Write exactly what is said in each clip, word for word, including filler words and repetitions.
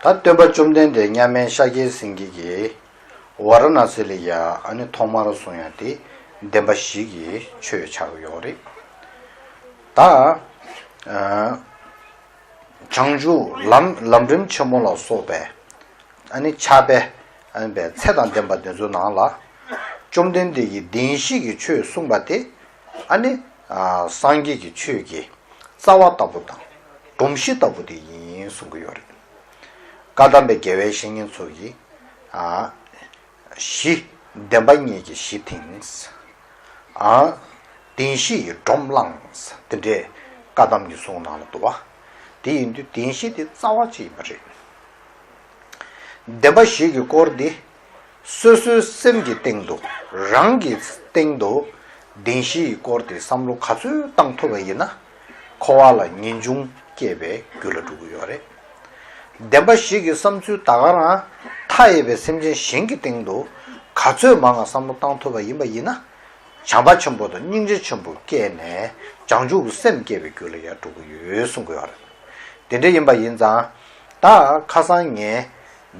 ད་སྟོན་པ་བཅོམ་ལྡན་འདས་མཉམ་མེད་ཤཱཀྱའི་སེང་གེ་གིས་ཝཱ་ར་ཎ་སི་ལ་ཡ་ཨ་ནི་ཐོག་མར་གསུང་ཡ་དེ་བདེན་པ་བཞི་གི་ཆོས་ཆགས་ཀྱི་ཡོད་རེད། ད་ཨ་བྱང་ཆུབ་ལམ་ལམ་རིམ་ཆེན་མོ་ལ་སོགས་པའི་ཨ་ནི་ཕྱག་དཔེ་ཨ་ནི་པའི་ཚད་དང་ལྡན་པ་དེ་ཚོའི་ནང་ལ་བཅོམ་ལྡན་འདས་ཀྱིས་བདེན་བཞི་གི་ཆོས་གསུངས་པ་དེ་ཨ་ནི་ཨ་སངས་རྒྱས་ཀྱི་ཆོས་ཀྱི་རྩ་བ་ལྟ་བུ་དང་སྒྲོམ་གཞི་ལྟ་བུ་དེ་ཡིན་གསུང་གི་ཡོད་རེད། བཀའ་གདམས་པའི་དགེ་བའི་བཤེས་གཉེན་ཚོ་གིས་ཨ་གཞི་བདེན་པ་གཉིས་ཀྱི་གཞི་དེང་ཨ་བདེན་བཞི་ཡི་སྒྲོམ་བླངས་དེ་འདྲའི་བཀའ་གདམས་ཀྱི་གསུང་ནང་ལ་འདུག་བ། དེ་ཡིན་དུས་བདེན་བཞི་དེ་རྩ་བ་གཅིག་ཡིན་པ་རེད། བདེན་པ་བཞི་གི་སྐོར་འདི་སོ་སོའི་སེམས་ཀྱི་སྟེང་དུ་རང་གི་སྟེང་དུ་བདེན་བཞི་ཡི་སྐོར་དེ་བསམ་བློ་ག་ཚོད་བཏང་ཐུབ་པ་ཡིན་ན་འཁོར་བ་ལ་ངེས་འབྱུང་སྐྱེས་པའི་རྒྱུ་ལ་འགྲོ་གི་ཡོད་རེད། བདེན་པ་བཞི་གི་བསམ་ཚུལ་ད་ག་རང་མཐའ་ཡས་པའི་སེམས་ཅན་གཞན་གྱི་སྟེང་དུ་ག་ཚོད་མང་ང་བསམ་བློ་བཏང་ཐུབ་པ་ཡིན་པ་ཡིན་ན། བྱམས་པ་ཆེན་པོ་དང་སྙིང་རྗེ་ཆེན་པོ་སྐྱེས་ནས་བྱང་ཆུབ་ཀྱི་སེམས་སྐྱེ་བའི་རྒྱུ་ལ་ཡང་འགྲོ་གི་ཡོད་གསུང་གི་ཡོད་རེད། དེ་འདྲ་ཡིན་པ་ཡིན་ཙང་། ད་ཁ་སང་ངས་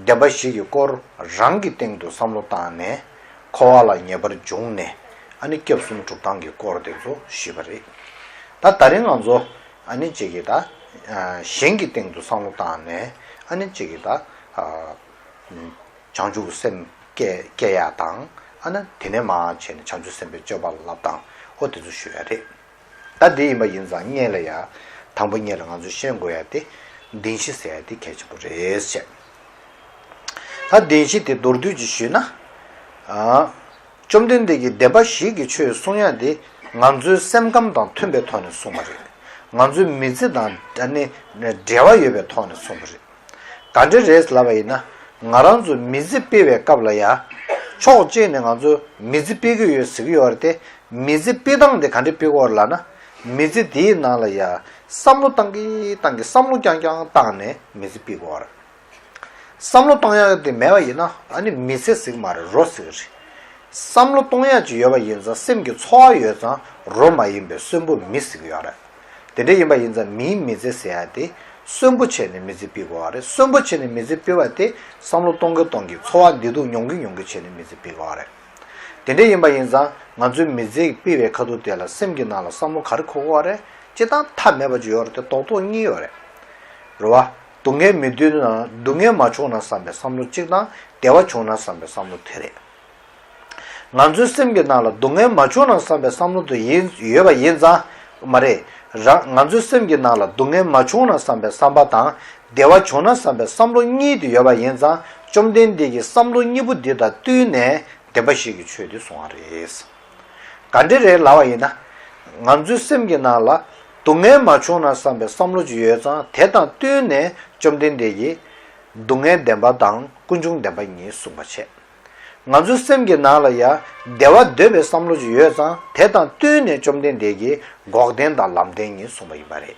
བདེན་པ་བཞི་གི་སྐོར་རང་གི་སྟེང་དུ་བསམ་བློ་བཏང་ནས་འཁོར་བ་ལ་ངེས་པར་འབྱུང་ནས་ཨ་ནི་སྐྱབས་གསུམ་སྒྲུབ་སྟངས་ཀྱི་སྐོར་དེ་ཚོ་ཞུས་པ་རེད། ད་ད་རིང་ང་ཚོ་ཨ་ནི་གཅིག་གིས་ད་གཞན་གྱི་སྟེང་དུ་བསམ་བློ་བཏང་ནས་ཨ་ནི་གཅིག་གིས་ད། བྱང་ཆུབ་སེམས་སྐྱེ་སྐྱེ་ཡག་དང་ཨ་ནི་དེ་ནས་མར་བྱས་ནས་བྱང་ཆུབ་སེམས་དཔའི་སྤྱོད་པ་ལ་བསླབ་སྟངས་ཨོ་དེ་ཚོ་ཞུ་ཡ་རེད། ད་དེ་ཡིན་པ་ཡིན་ཙང་སྔོན་ལ་ཡ་དང་པོ་སྔོན་ལ་ང་ཚོས་ཤེས་དགོས་ཡ་དེ་བདེན་བཞི་ཟེར་ཡ་དེ་གལ་ཆེན་པོ་རེད་ཟེར། ད་བདེན་བཞི་དེ་མདོར་བསྡུས་ཀྱིས་ཞུས་ན། ཨ་བཅོམ་ལྡན་འདས་ཀྱིས་བདེན་པ་བཞི་གི་ཆོས་གསུང་ཡ་དེ་ང་ཚོའི་སེམས་ཁམས་དང་མཐུན་པའི་ཐོག་ནས་གསུངས་པ་རེད། ང་ཚོའི་མི་ཚེ་དང་ཨ་ནི་འབྲེལ་བ་ཡོད་པའི་ཐོག་ནས་གསུངས་པ་རེད། ག་འདྲ་རེད་ལབ་པ་ཡིན་ན། ང་རང་ཚོ་མི་ཚེ་སྤེལ་བའི་སྐབས་ལ་ཡ། ཕྱོགས་གཅིག་ནས་ང་ཚོ་མི་ཚེ་སྤེལ་གྱི་ཡོད་ཟེར་གྱི་ཡོད་རེད་དེ། མི་ཚེ་སྤེལ་སྟངས་དེ་ག་འདྲ་སྤེལ་དགོས་རེད་ལབ་ན། མི་ཚེ་དེའི་ནང་ལ་ཡ། བསམ་བློ་བཏང་གི་བཏང་གི་བསམ་བློ་རྐྱང་རྐྱང་བཏང་ནས་མི་ཚེ་སྤེལ་དགོས་རེད། བསམ་བློ་བཏང་ཡག་དེ་མེད་པ་ཡིན་ན་ཨ་ནི་མི་ཚེ་ཟེར་གྱི་མ་རེད། རོ་ཟེར་གྱི་རེད། བསམ་བློ་གཏོང་ཡག་ཅིག་ཡོད་པ་ཡིན་ཙང་སེམས་ཀྱི་ཚོར་བ་ཡོད་ཙང་རོ་མ་ཡིན་པའི་གསོན་པོ་མི་ཟེར་གྱི་ཡོད་རེད། དེ་འདྲ་ཡིན་པ་ཡིན་ཙང་མིའི་མི་ཚེ་ཟེར་ཡ་དེ་གསོན་པོ་བྱས་ནས་མི་ཚེ་སྤེལ་དགོས་པ་རེད། གསོན་པོ་བྱས་ནས་མི་ཚེ་སྤེལ་བ་དེ་བསམ་བློ་གཏོང་གི་གཏོང་གི་ཚོར་བ་བདེ་སྡུག་མྱོང་གི་མྱོང་གི་བྱས་ནས་མི་ཚེ་སྤེལ་དགོས་པ་རེད། དེ་འདྲ་ཡིན་པ་ཡིན་ཙང་ང་ཚོའི་མི་ཚེ་སྤེལ་བའི་ཁ་ཐུག་དེ་ལ་སེམས་ཀྱི་ནང་ལ་བསམ་བློ་ག་རེ་འཁོར་དགོས་པ་རེད། སྤྱིར་བཏང་མཐའ་མེད་པ་ཅིག་ཡོད་རེད་དེ་རྡོག་རྡོག་གཉིས་ཡོད་རེད། རེད་བ། སྡུག་བསྔལ་མི་འདོད་ན་སྡུག་བསྔལ་མ་བྱུང་ན་བསམ་པའི་བསམ་བློ་གཅིག་དང་བདེ་བ་བྱུང་ན་བསམ་པའི་བསམ་བློ་དེ་རེད། ང་ཚོའི་སེམས་ཀྱི་ནང་ལ་སྡུག་བསྔལ་མ་བྱུང་ན་བསམ་པའི་བསམ་བློ་དེ་ཡིན་ཡོད་པ་ཡིན་ཙང་མ་རེད། རང་ང་ཚོའི་སེམས་ཀྱི་ནང་ལ་སྡུག་བསྔལ་མ་བྱུང་ན་བསམ་པའི་བསམ་པ་དང་བདེ་བ་བྱུང་ན་བསམ་པའི་བསམ་བློ་གཉིས་དེ་ཡོད་པ་ཡིན་ཙང་བཅོམ་ལྡན་འདས་ཀྱིས་བསམ་བློ་གཉིས་པོ་འདི་དང་བསྟུན་ནས་བདེན་པ་བཞི་གི་ཆོས་དེ་གསུང་བ་རེད། ག་འདྲ་རེད་ལབ་པ་ཡིན་ན། ང་ཚོའི་སེམས་ཀྱི་ནང་ལ་སྡུག་བསྔལ་མ་བྱུང་ན་བསམ་པའི་བསམ་བློ་ཅིག་ཡོད་ཙང་དེ་དང་བསྟུན་ནས་བཅོམ་ལྡན་འདས་ཀྱིས་སྡུག་བསྔལ་བདེན་པ་དང་ཀུན་འབྱུང་བདེན་པ་གཉིས་གསུངས་པ་བྱས། ང་ཚོའི་སེམས་ཀྱི་ནང་ལ་ཡང་བདེ་བ་འདོད་པའི་བསམ་བློ་ཅིག་ཡོད་ཙང་དེ་དང་བསྟུན་ནས་བཅོམ་ལྡན་འདས་ཀྱིས་འགོག་བདེན་དང་ལམ་བདེན་གཉིས་གསུངས་པ་ཡིན་པ་རེད།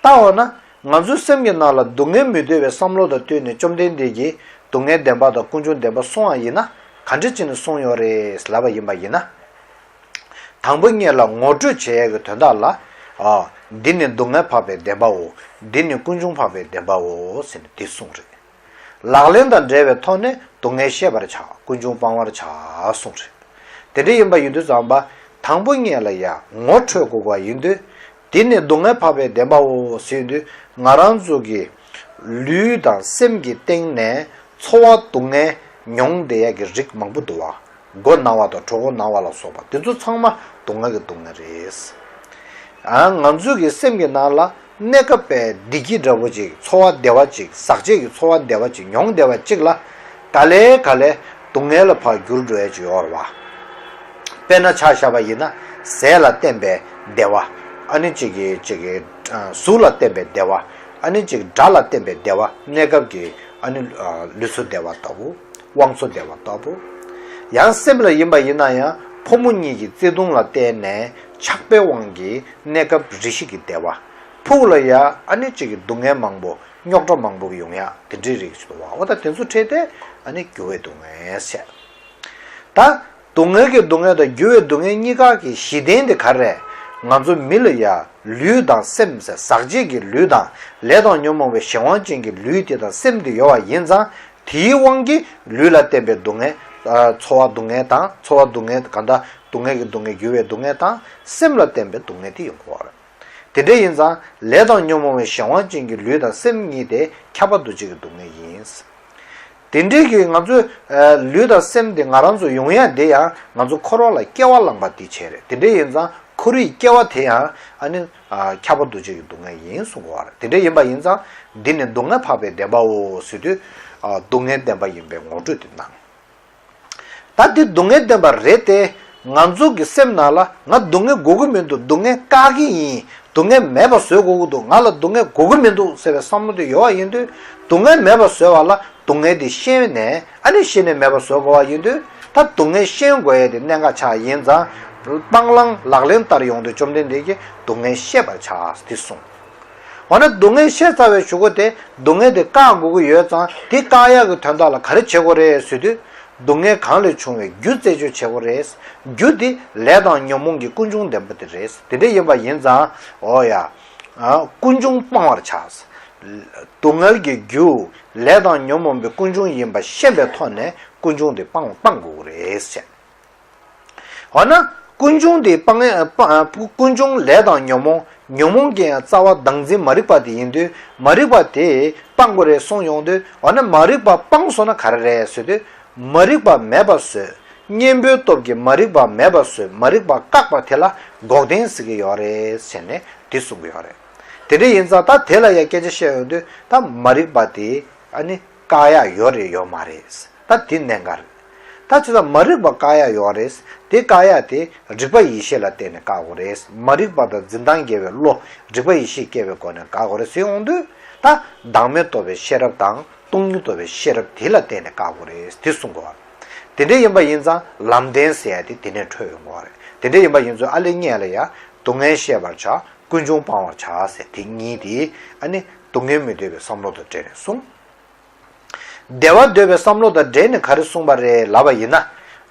ལྟ་འོ་ན། ང་ཚོའི་སེམས་ཀྱི་ནང་ལ་སྡུག་བསྔལ་མི་འདོད་པའི་བསམ་བློ་དང་བསྟུན་ནས་བཅོམ་ལྡན་འདས་ཀྱིས་སྡུག་བསྔལ་བདེན་པ་དང་ཀུན་འབྱུང་བདེན་པ་གསུངས་པ་ཡིན་ན་ག་འདྲ་བྱས་ནས་གསུངས་ཡོད་རེད་ལབ་པ་ཡིན་པ་ཡིན་ན། དང་པོ་ཉིད་ལ་ངོ་སྤྲོད་བྱེད་ཡས་ཀྱི་དོན་དག་ལ། ཨ། འདི་ནི་སྡུག་བསྔལ་འཕགས་པའི་བདེན་པའོ། འདི་ནི་ཀུན་འབྱུང་འཕགས་པའི་བདེན་པའོ་ཟེར་ནས་འདི་གསུངས་རེད། ལག་ལེན་དང་འབྲེལ་བའི་ཐོག་ནས་སྡུག་བསྔལ་ཤེས་པར་བྱ། ཀུན་འབྱུང་སྤང་བར་བྱ་གསུངས་རེད། དེ་འདྲ་ཡིན་པ་ཡིན་དུས་ཙམ་པ། དང་པོ་ཉིད་ལ་ཡང་ངོ་འཕྲོད་དགོས་པ་ཡིན་དུས། འདི་ནི་སྡུག་བསྔལ་འཕགས་པའི་བདེན་པའོ་ཟེར་དུས་ང་རང་ཚོ་གི་ལུས་དང་སེམས་ཀྱི་སྟེང་ནས་ཚོར་བ་སྡུག་བསྔལ་མྱོང་བསྡད་ཡ་གི་རིགས་མང་པོ་འདུག་བ། མགོ་ན་བ་དང་གྲོད་ཁོག་ན་བ་ལ་སོགས་པ་དེ་ཚོ་ཚང་མ་སྡུག་བསྔལ་གྱི་སྡུག་བསྔལ་རེད། ཨ། ང་ཚོ་གི་སེམས་ཀྱི་ནང་ལ་གནས་སྐབས་པའི་བདེ་སྐྱིད་འདྲ་པོ་ཅིག་ཚོར་བ་བདེ་བ་ཅིག་ཟག་བཅས་ཀྱི་ཚོར་བ་བདེ་བ་ཅིག་མྱོང་བསྡད་པ་ཅིག་ལ་ག་ལེ་ག་ལེ་སྡུག་བསྔལ་ལ་ཕར་འགྱུར་འགྲོ་ཡ་ཅིག་ཡོད་རེད་བ། དཔེར་ན་ཆ་བཞག་པ་ཡིན་ན་ཟས་ལ་བརྟེན་པའི་བདེ་བ། ཨ་ནི་གཅིག་གི་གཅིག་གི་གཟུགས་ལ་བརྟེན་པའི་བདེ་བ། ཨ་ནི་གཅིག་སྒྲ་ལ་བརྟེན་པའི་བདེ་བ། གནས་སྐབས་ཀྱི་ཨ་ནི་ལུས་སྲོག་བདེ་བ་ལྟ་བུ། དབང་མཚོ་བདེ་བ་ལྟ་བུ། ཡང་སེམས་ལ་ཡིན་པ་ཡིན་ན་ཡང་ཕོ་མོ་གཉིས་ཀྱི་བརྩེ་དུང་ལ་བརྟེན་ནས་ཆགས་པའི་དབང་གིས་གནས་སྐབས་རེ་ཞིག་གི་བདེ་བ། ཕུགས་ལ་ཡང་ཨ་ནི་གཅིག་གི་སྡུག་བསྔལ་མང་པོ་རྙོག་དྲ་མང་པོ་ཡོང་ཡ་དེ་འདྲའི་རིགས་ཤིག་འདུག་བ། འོ་ད་དེ་ཚོ་ཁྲིད་དེ་ཨ་ནི་འགྱུར་བའི་སྡུག་བསྔལ་བཤད། ད་སྡུག་བསྔལ་གྱི་སྡུག་བསྔལ་དང་འགྱུར་བའི་སྡུག་བསྔལ་གཉིས་ཀ་གི་གཞི་རྟེན་དེ་ག་རེ་རེད། ང་ཚོ་མི་ལ་ཡ། ལུས་དང་སེམས་ཟེར། ཟག་བཅས་ཀྱི་ལུས་དང་ལས་དང་ཉོན་མོངས་པའི་གཞན་དབང་ཅན་གྱི་ལུས་དེ་དང་སེམས་དེ་ཡོད་པ་ཡིན་ཙང་། དེའི་དབང་གིས་ལུས་ལ་བརྟེན་པའི་སྡུག་བསྔལ། ཨ་ཚོར་བ་སྡུག་བསྔལ་དང་། ཚོར་བ་སྡུག་བསྔལ་གང་དག་སྡུག་བསྔལ་གྱི་སྡུག་བསྔལ་འགྱུར་བའི་སྡུག་བསྔལ་དང་། སེམས་ལ་བརྟེན་པའི་སྡུག་བསྔལ་དེ་ཡོང་གི་ཡོད་རེད། དེ་འདྲ་ཡིན་ཙང་ལས་དང་ཉོན་མོངས་པའི་གཞན་དབང་ཅན་གྱི་ལུས་དང་སེམས་གཉིས་དེ་ཁྱབ་པ་འདུ་བྱེད་ཀྱི་སྡུག་བསྔལ་ཡིན། དེ་འདྲའི་གི་ང་ཚོའི་ཨ་ལུས་དང་སེམས་དེ་ང་རང་ཚོ་ཡོང་ཡ་དེ་ཡང་ང་ཚོ་འཁོར་བ་ལ་སྐྱེ་བ་བླངས་པ་དེ་བྱས་རེད། དེ་འདྲ་ཡིན་ཙང་འཁོར་བའི་སྐྱེ་བ་དེ་ཡང་ཨ་ནི་ཨ་ཁྱབ་པ་འདུ་བྱེད་ཀྱི་སྡུག་བསྔལ་ཡིན་གསུང་གི་ཡོད་རེད། དེ་འདྲ་ཡིན་པ་ཡིན་ཙང་འདི་ནི་སྡུག་བསྔལ་འཕགས་པའི་བདེན་པའོ་ཟེར་དུས་ཨ་སྡུག་བསྔལ་བདེན་པ་ཡིན་པའི་ངོ་སྤྲོད་དེ་གནང་། ད་འདི་སྡུག་བསྔལ་བདེན་པ་རེད་དེ། ང་ཚོ་གི་སེམས་ནང་ལ་ང་སྡུག་བསྔལ་དགོས་ཀྱི་མི་འདུག་སྡུག་བསྔལ་བཀག་གི་ཡིན། སྡུག་བསྔལ་མེད་པ་བཟོ་དགོས་ཀྱི་འདུག་ང་ལ་སྡུག་བསྔལ་དགོས་ཀྱི་མི་འདུག་ཟེར་བའི་བསམ་བློ་དེ་ཡོད་པ་ཡིན་དུས། སྡུག་བསྔལ་མེད་པ་བཟོ་བ་ལ་སྡུག་བསྔལ་དེ་ཤེས་ནས་ཨ་ནི་ཤེས་ནས་མེད་པ་བཟོ་དགོས་པ་ཡིན་དུས། ད་སྡུག་བསྔལ་ཤེས་དགོས་ཡ་དེ་གནད་འགག་ཆགས་ཡིན་ཙང་། སྤང་བླང་ལག་ལེན་བསྟར་ཡོང་དུས་བཅོམ་ལྡན་འདས་ཀྱིས་སྡུག་བསྔལ་ཤེས་པར་བྱ་ཟེར་གསུངས། འོ་ན་སྡུག་བསྔལ་ཤེས་ཚར་བའི་གཞུག་གུ་དེ་སྡུག་བསྔལ་དེ་བཀག་དགོས་ཀྱི་ཡོད་ཙང་། དེ་བཀག་ཡག་གི་དོན་དག་ལ་ག་རེ་བྱེད་དགོས་རེད་ཟེར་དུས། སྡུག་བསྔལ་གང་ལས་བྱུང་བའི་རྒྱུ་རྩད་གཅོད་བྱེད་དགོས་རེད། རྒྱུ་དེ་ལས་དང་ཉོན་མོངས་ཀྱི་ཀུན་འབྱུང་བདེན་པ་དེ་རེད། དེ་འདྲ་ཡིན་པ་ཡིན་ཙང་། འོ་ཡ། ཨ་ཀུན་འབྱུང་སྤང་བར་བྱ། སྡུག་བསྔལ་གྱི་རྒྱུ་ལས་དང་ཉོན་མོངས་པའི་ཀུན་འབྱུང་ཡིན་པ་ཤེས་པའི་ཐོག་ནས་ཀུན་འབྱུང་དེ་སྤང་སྤང་དགོས་རེད་ཟེར། འོ་ན་ཀུན་འབྱུང་དེ་སྤང་ཨ་སྤང་ཨ་ཀུན་འབྱུང་ལས་དང་ཉོན་མོངས། ཉོན་མོངས་ཀྱི་ཡང་རྩ་བ་བདག་འཛིན་མ་རིག་པ་དེ་ཡིན་དུས། མ་རིག་པ་དེ་སྤང་དགོས་རེད་གསུངས་ཡོང་དུས། འོ་ན་མ་རིག་པ་སྤངས་སོང་ན་ག་རེ་རེད་ཟེར་དུས། མ་རིག་པ་མེད་པ་བཟོས། གཉེན་པོའི་སྟོབས་ཀྱིས་མ་རིག་པ་མེད་པ་བཟོས། མ་རིག་པ་བཀག་པ་དེ་ལ་འགོག་བདེན་ཟེར་གྱི་ཡོད་རེད་ཟེར་ནས་འདི་གསུང་གི་ཡོད་རེད། དེ་འདྲ་ཡིན་ཙང་ད་དེ་ལ་ཡང་སྐད་ཆ་བཤད་ཡོང་དུས། ད་མ་རིག་པ་དེ་ཨ་ནི་བཀག་ཡག་ཡོད་རེད་ཡོད་མ་རེད། ད་དེ་གནད་འགག་རེད། ད་ཅི་ལ་མ་རིག་པ་བཀག་ཡག་ཡོད་རེད། དེ་བཀག་ཡག་དེ་རིག་པ་ཡེ་ཤེས་ལ་བརྟེན་ནས་བཀག་དགོས་རེད། མ་རིག་པ་དང་འཛིན་སྟངས་སྐྱེ་བའི་བློ། རིག་པ་ཡེ་ཤེས་སྐྱེ་བའི་སྒོ་ནས་བཀག་དགོས་རེད་ཟེར་ཡོང་དུས། ད་བདག་མེད་རྟོགས་པའི་ཤེས་རབ་དང་སྟོང་ཉིད་རྟོགས་པའི་ཤེས་རབ་དེ་ལ་བརྟེན་ནས་བཀག་དགོས་རེད་དེ་གསུང་དགོས་པ། དེ་འདྲ་ཡིན་པ་ཡིན་ཙང་ལམ་བདེན་ཟེར་ཡག་དེ་དེ་ནས་འཕྲོས་ཡོང་དགོས་པ་རེད། དེ་འདྲ་ཡིན་པ་ཡིན་ཙང་ཨ་ལེ་སྔོན་ལ་ཡ་སྡུག་བསྔལ་ཤེས་པར་བྱ། ཀུན་འབྱུང་སྤང་བར་བྱ་ཟེར་དེ་གཉིས་དེ་ཨ་ནི་སྡུག་བསྔལ་མི་འདོད་པའི་བསམ་བློ་དང་འབྲེལ་ནས་གསུངས། བདེ་བ་འདོད་པའི་བསམ་བློ་དང་འབྲེལ་ནས་ག་རེ་གསུངས་པ་རེད་ལབ་པ་ཡིན་ན།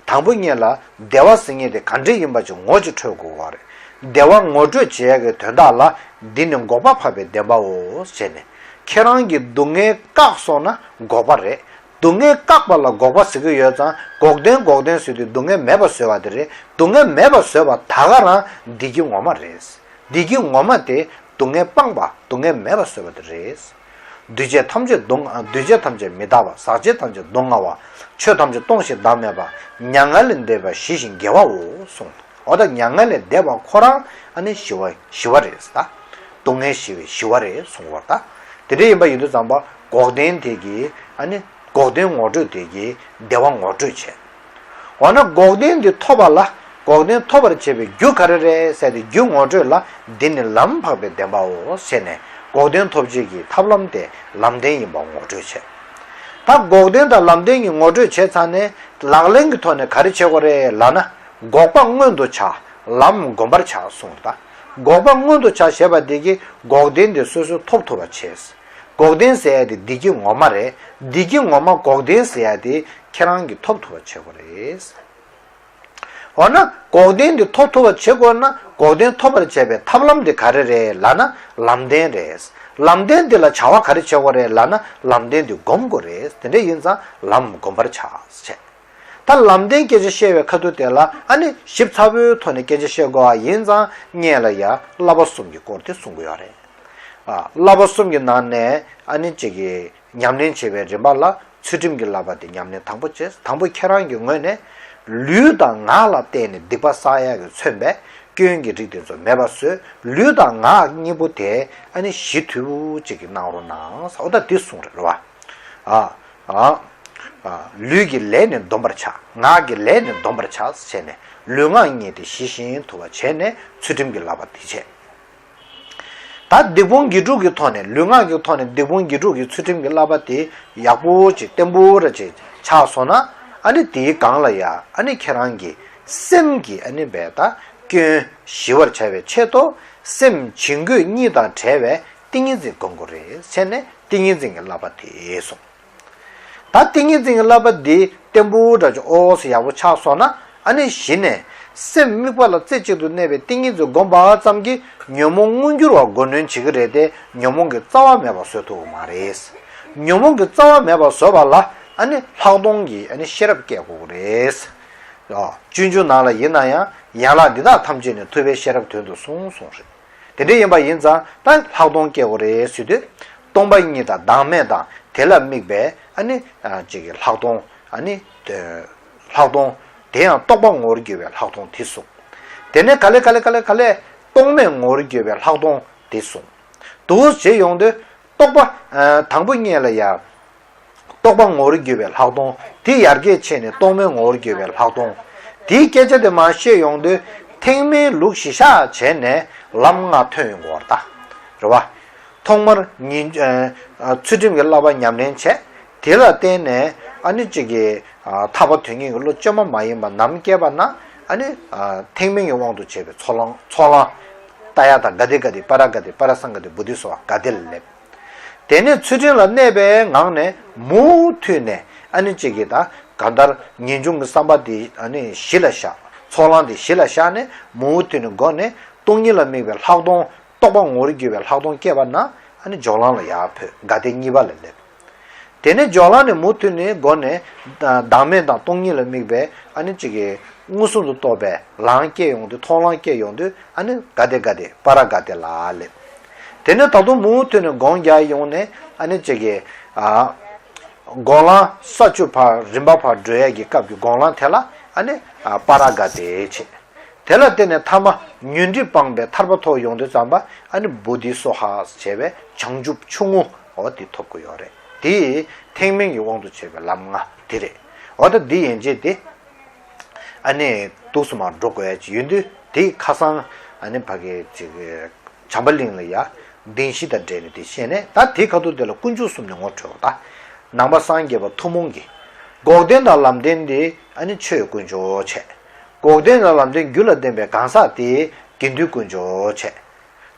དང་པོ་ཉིད་ལ་བདེ་བ་ཟེར་མཁན་དེ་ག་འདྲ་ཡིན་པ་ཅིག་ངོ་ཅིག་འཕྲོད་དགོས་པ་རེད། བདེ་བ་ངོ་སྤྲོད་བྱེད་ཡག་གི་དོན་དག་ལ་འདི་ནི་འགོག་པ་འཕགས་པའི་བདེན་པའོ་ཟེར་ནས། ཁྱེད་རང་གིས་སྡུག་བསྔལ་བཀག་སོང་ན་འགོག་པ་རེད། སྡུག་བསྔལ་བཀག་པ་ལ་འགོག་པ་ཟེར་གྱི་ཡོད་ཙང་། འགོག་བདེན་འགོག་བདེན་ཟེར་དུས་སྡུག་བསྔལ་མེད་པ་བཟོས་པ་དེ་རེད། སྡུག་བསྔལ་མེད་པ་བཟོས་པ་ད་ག་རང་བདེ་སྐྱིད་ངོ་མ་རེད། བདེ་སྐྱིད་ངོ་མ་དེ་སྡུག་བསྔལ་སྤངས་པ། སྡུག་བསྔལ་མེད་པ་བཟོས་པ་དེ་རེད། འདུས་བྱས་ཐམས་ཅད་སྡུག་འདུས་བྱས་ཐམས་ཅད་མི་རྟག་པ། ཟག་བཅས་ཐམས་ཅད་སྡུག་བསྔལ་བ། ཆོས་ཐམས་ཅད་སྟོང་ཞིང་བདག་མེད་པ། མྱ་ངན་ལས་འདས་པ་ཞི་ཞིང་དགེ་བའོ་གསུངས། འོ་ད་མྱ་ངན་ལས་འདས་པ་ཁོ་རང་ཨ་ནི་ཞི་བ་ཞི་བ་རེད་ད། སྡུག་བསྔལ་ཞི་བའི་ཞི་བ་རེད་གསུངས་པ་ད། དེ་འདྲ་ཡིན་པ་ཡིན་དུས་ཙམ་པ་འགོག་བདེན་དེ་གིས་ཨ་ནི་འགོག་བདེན་ངོ་སྤྲོད་དེ་གིས་བདེ་བ་ངོ་སྤྲོད་བྱས། འོ་ན་འགོག་བདེན་འདི་ཐོབ་པ་ལ། འགོག་བདེན་ཐོབ་པར་བྱེད་པའི་རྒྱུ་ག་རེ་རེད་ཟེར་ཏེ་རྒྱུ་ངོ་སྤྲོད་ལ། འདི་ནི་ལམ་འཕགས་པའི་བདེན་པའོ་ཟེར་ནས། འགོག་བདེན་ཐོབ་བྱེད་ཀྱི་ཐབས་ལམ་དེ་ལམ་བདེན་ཡིན་པ་ངོ་སྤྲོད་བྱས། ད་འགོག་བདེན་དང་ལམ་བདེན་གྱི་ངོ་སྤྲོད་བྱས་ཚར་ནས་ལག་ལེན་གྱི་ཐོག་ནས་ག་རེ་བྱེད་དགོས་རེད་ལབ་ན། འགོག་པ་མངོན་དུ་བྱ། ལམ་བསྒོམ་པར་བྱ་གསུངས་ད། འགོག་པ་མངོན་དུ་བྱ་ཞེས་པ་འདི་གིས་འགོག་བདེན་དེ་སོ་སོས་ཐོབ་ཐུབ་པ་བྱས། འགོག་བདེན་ཟེར་ཡ་དེ་བདེ་སྐྱིད་ངོ་མ་རེད། བདེ་སྐྱིད་ངོ་མ་འགོག་བདེན་ཟེར་ཡ་དེ་ཁྱེད་རང་གིས་ཐོབ་ཐུབ་པ་བྱེད་དགོས་རེད། འོ་ན་འགོག་བདེན་དེ་ཐོབ་ཐུབ་པ་བྱེད་དགོས་ན། འགོག་བདེན་ཐོབ་པར་བྱེད་པའི་ཐབས་ལམ་དེ་ག་རེ་རེད་ལབ་ན་ལམ་བདེན་རེད། ལམ་བདེན་དེ་ལ་བྱ་བ་ག་རེ་བྱེད་དགོས་རེད་ལབ་ན་ལམ་བདེན་དེ་བསྒོམ་དགོས་རེད། དེ་འདྲ་ཡིན་ཙང་ལམ་བསྒོམ་པར་བྱ་བྱས། ད་ལམ་བདེན་སྐད་ཆ་བཤད་པའི་ཁ་ཐུག་དེ་ལ་ཨ་ནི་ཞིབ་ཚགས་པོའི་ཐོག་ནས་སྐད་ཆ་བཤད་དགོས་པ་ཡིན་ཙང་སྔོན་ལ་ཡ་བསླབ་པ་གསུམ་གྱི་སྐོར་དེ་གསུང་གི་ཡོད་རེད། ཨ་བསླབ་པ་གསུམ་གྱི་ནང་ནས་ཨ་ནི་གཅིག་གི་ཉམས་ལེན་བྱེད་པའི་རིམ་པ་ལ་ཚུལ་ཁྲིམས་ཀྱི་བསླབ་པ་དེ་ཉམས་ལེན་དང་པོ་བྱས། དང་པོ་ཁྱེད་རང་གི་ངོས་ནས་ལུས་དང་ངག་ལ་བརྟེན་ནས་སྡིག་པ་བསགས་ཡག་གིས་མཚོན་པའི་སྐྱོན་གྱི་རིགས་དེ་ཚོ་མེད་པ་བཟོས། ལུས་དང་ངག་གཉིས་པོ་དེ་ཨ་ནི་ཞི་དུལ་པོ་ཅིག་གིས་གནང་རོགས་གནང་ཟེར། འོ་ད་འདི་གསུངས་རེད་རེད་བ། ཨ། ཨ། ཨ། ལུས་ཀྱི་ལས་ནི་འདོམས་པར་བྱ། ངག་གི་ལས་ནི་འདོམས་པར་བྱ་ཟེར་ནས་ལུས་ངག་གཉིས་དེ་ཞི་ཞིང་དུལ་བ་བྱས་ནས་ཚུལ་ཁྲིམས་ཀྱི་བསླབ་པ་དེ་བྱས། ད་སྡིག་སྤོང་དགེ་སྒྲུབ་ཀྱི་ཐོག་ནས། ལུས་ངག་གི་ཐོག་ནས་སྡིག་སྤོང་དགེ་སྒྲུབ་ཀྱི་ཚུལ་ཁྲིམས་ཀྱི་བསླབ་པ་དེ་ཡག་པོ་ཅིག་བརྟན་པོ་ར་ཅིག་ཆགས་སོང་ན། ཨ་ནི་དེའི་སྒང་ལ་ཡ་ཨ་ནི་ཁྱེད་རང་གི་སེམས་ཀྱི་ཨ་ནི་བས་ད་སྐྱོན་ཞི་བར་བྱ་བའི་ཆེད་དུ་སེམས་བྱིང་རྒོད་གཉིས་དང་བྲལ་བའི་ཏིང་ངེ་འཛིན་སྒོམ་དགོས་རེད་ཟེར་ནས་ཏིང་ངེ་འཛིན་གྱི་བསླབ་པ་དེ་གསུངས། ད་ཏིང་ངེ་འཛིན་གྱི་བསླབ་པ་འདི་བརྟན་པོ་འདྲ་ཅིག་ཨོ་ཟེར་ཡག་པོ་ཆགས་སོང་ན། ཨ་ནི་གཞི་ནས་ སེམས་དམིགས་པ་ལ་རྩེ་གཅིག་ཏུ་གནས་པའི་ཏིང་ངེ་འཛིན་བསྒོམ་པ་ཙམ་གྱིས་ཉོན་མོངས་མངོན་འགྱུར་བ་མགོ་གནོན་བྱེད་ཀྱི་རེད་དེ། ཉོན་མོངས་ཀྱི་རྩ་བ་མེད་པ་བཟོ་ཐུབ་ཀྱི་མ་རེད། ཉོན་མོངས་ཀྱི་རྩ་བ་མེད་པ་བཟོ་བ་ལ་ཨ་ནི་ལྷག་མཐོང་གི་ཨ་ནི་ཤེས་རབ་སྐྱེ་དགོས་ཀྱི་རེད། ཨ། སྤྱོད་འཇུག་ནང་ལ་ཡིན་ན་ཡང་ཡན་ལག་འདི་དག་ཐམས་ཅད་ནི་ཐུབ་པའི་ཤེས་རབ་དོན་དུ་གསུངས་གསུངས་རེད། དེ་འདྲ་ཡིན་པ་ཡིན་ཙང་ད་ལྷག་མཐོང་སྐྱེ་དགོས་རེད་ཟེར་དུས། སྟོང་པ་ཉིད་དང་བདག་མེད་དང་དེ་ལ་དམིགས་པའི་ཨ་ནི་ཨ་ཅིག་གི་ལྷག་མཐོང་། ཨ་ནི་ལྷག་མཐོང་། དེ་ཡང་རྟོག་པ་ངོ་བོར་གྱུར་པའི་ལྷག་མཐོང་དེ་གསུངས། དེ་ནས་ག་ལེ་ག་ལེ་ག་ལེ་ག་ལེ་རྟོག་མེད་ངོ་བོར་གྱུར་པའི་ལྷག་མཐོང་དེ་གསུངས། འདུག་བྱེད་ཡོང་དུས་རྟོག་པ་ཨ་དང་པོ་ཉིད་ལ་ཡང་རྟོག་པ་ངོ་བོར་གྱུར་པའི་ལྷག་མཐོང་དེ་ཡར་རྒྱས་ཕྱིན་ནས་རྟོག་མེད་ངོ་བོར་གྱུར་པའི་ལྷག་མཐོང་། དེའི་སྐད་ཆ་དེ་མར་བཤད་ཡོང་དུས་ཐེག་དམན་ལུགས་གཞི་བཞག་བྱས་ནས་ལམ་ལྔ་ཐོན་ཡོང་གི་ཡོད་རེད་ད། རེད་བ། ཐོག་མར་ཉིན་ཨ་ཨ་ཚུལ་ཁྲིམས་ཀྱི་བསླབ་པ་ཉམས་ལེན་བྱས། དེ་ལ་བརྟེན་ནས་ཨ་ནི་གཅིག་གི་ཨ་ཐར་པ་དོན་གཉེར་གྱི་བློ་བཅོས་མ་མ་ཡིན་པ་ནམ་སྐྱེས་པ་ན་ཨ་ནི་ཨ་ཐེག་དམན་གྱི་དབང་དུ་བྱས་པའི་ཚོགས་ལམ་ཚོགས་ལམ་ཏདྱ་ཐཱ་ག་ཏེ་ག་ཏེ་པཱ་ར་ག་ཏེ་པཱ་ར་སཾ་ག་ཏེ་བོ་དྷི་སྭཱ་ཧཱ་ག་ཏེ་ལ་སླེབས། དེ་ནས་ཚུལ་ཁྲིམས་ལ་གནས་པའི་ངང་ནས་མུ་མཐུད་ནས་ཨ་ནི་གཅིག་གི་ད་གང་ལྟར་ངེས་འབྱུང་གི་བསམ་པ་དེ་ཨ་ནི་གཞི་ལ་བཞག་ཚོགས་ལམ་དེ་གཞི་ལ་བཞག་ནས་མུ་མཐུད་ནས་སྒོ་ནས་སྟོང་ཉིད་ལ་དམིགས་པའི་ལྷག་མཐོང་རྟོག་པ་ངོ་བོར་གྱུར་པའི་ལྷག་མཐོང་སྐྱེས་པ་ན་ཨ་ནི་སྦྱོར་ལམ་ལ་ཡར་འཕོས་ག་ཏེ་གཉིས་པ་ལ་སླེབས། དེ་ནས་སྦྱོར་ལམ་ནས་མུ་མཐུད་ནས་སྒོ་ནས་བདག་མེད་དང་སྟོང་ཉིད་ལ་དམིགས་པའི་ཨ་ནི་གཅིག་གི་མངོན་སུམ་དུ་རྟོགས་པའི་ལམ་སྐྱེ་ཡོང་དུས་མཐོང་ལམ་སྐྱེ་ཡོང་དུས་ཨ་ནི་ག་ཏེ་ག་ཏེ་པཱ་ར་ག་ཏེ་ལ་སླེབས། དེ་ནས་ད་དུང་མུ་མཐུད་ནས་སྒོམ་རྒྱག་ཡོང་ནས་ཨ་ནི་གཅིག་གི་ཨ་སྒོམ་ལམ་ས་བཅུ་པ་རིམ་པ་བར་འགྲོ་ཡས་ཀྱི་སྐབས་ཀྱི་སྒོམ་ལམ་དེ་ལ་ཨ་ནི་ཨ་པཱ་ར་ག་ཏེ་བྱེད། དེ་ལ་བརྟེན་ནས་ཐ་མ་ཉོན་སྒྲིབ་སྤངས་པའི་ཐར་པ་ཐོབ་ཡོང་དུས་ཙམ་པ་ཨ་ནི་བོ་དྷི་སྭཱ་ཧཱ་ཞེས་པའི་བྱང་ཆུབ་ཆུང་ངུ་འོ་དེ་ཐོབ་ཀྱི་ཡོད་རེད། དེ་ཐེག་དམན་གྱི་དབང་དུ་བྱས་པའི་ལམ་ལྔ་དེ་རེད། འོ་ད་འདི་ཡན་ཆད་དེ་ཨ་ནི་འདུག་སེ་མར་འགྲོ་དགོས་ཡ་ཅིག་ཡོད་དུས་དེ་ཁ་སང་ཨ་ནི་ཕ་གི་ཅིག་བྱམས་པ་གླིང་ལ་ཡ་བདེན་བཞི་དང་འབྲེལ་ནས་དེ་བཤད་ནས་ད་དེ་ཁ་ཐུག་དེ་ལ་དཀོན་མཆོག་གསུམ་ནི་ངོ་འཕྲོད་པ་ད་ནང་པ་སངས་རྒྱས་པ་ཐུན་མོང་གི་འགོག་བདེན་དང་ལམ་བདེན་དེ་ཨ་ནི་ཆོས་དཀོན་མཆོག་བྱས། འགོག་བདེན་དང་ལམ་བདེན་རྒྱུ་ལ་བརྟེན་པའི་གང་ཟག་དེ་དགེ་འདུན་དཀོན་མཆོག་བྱས།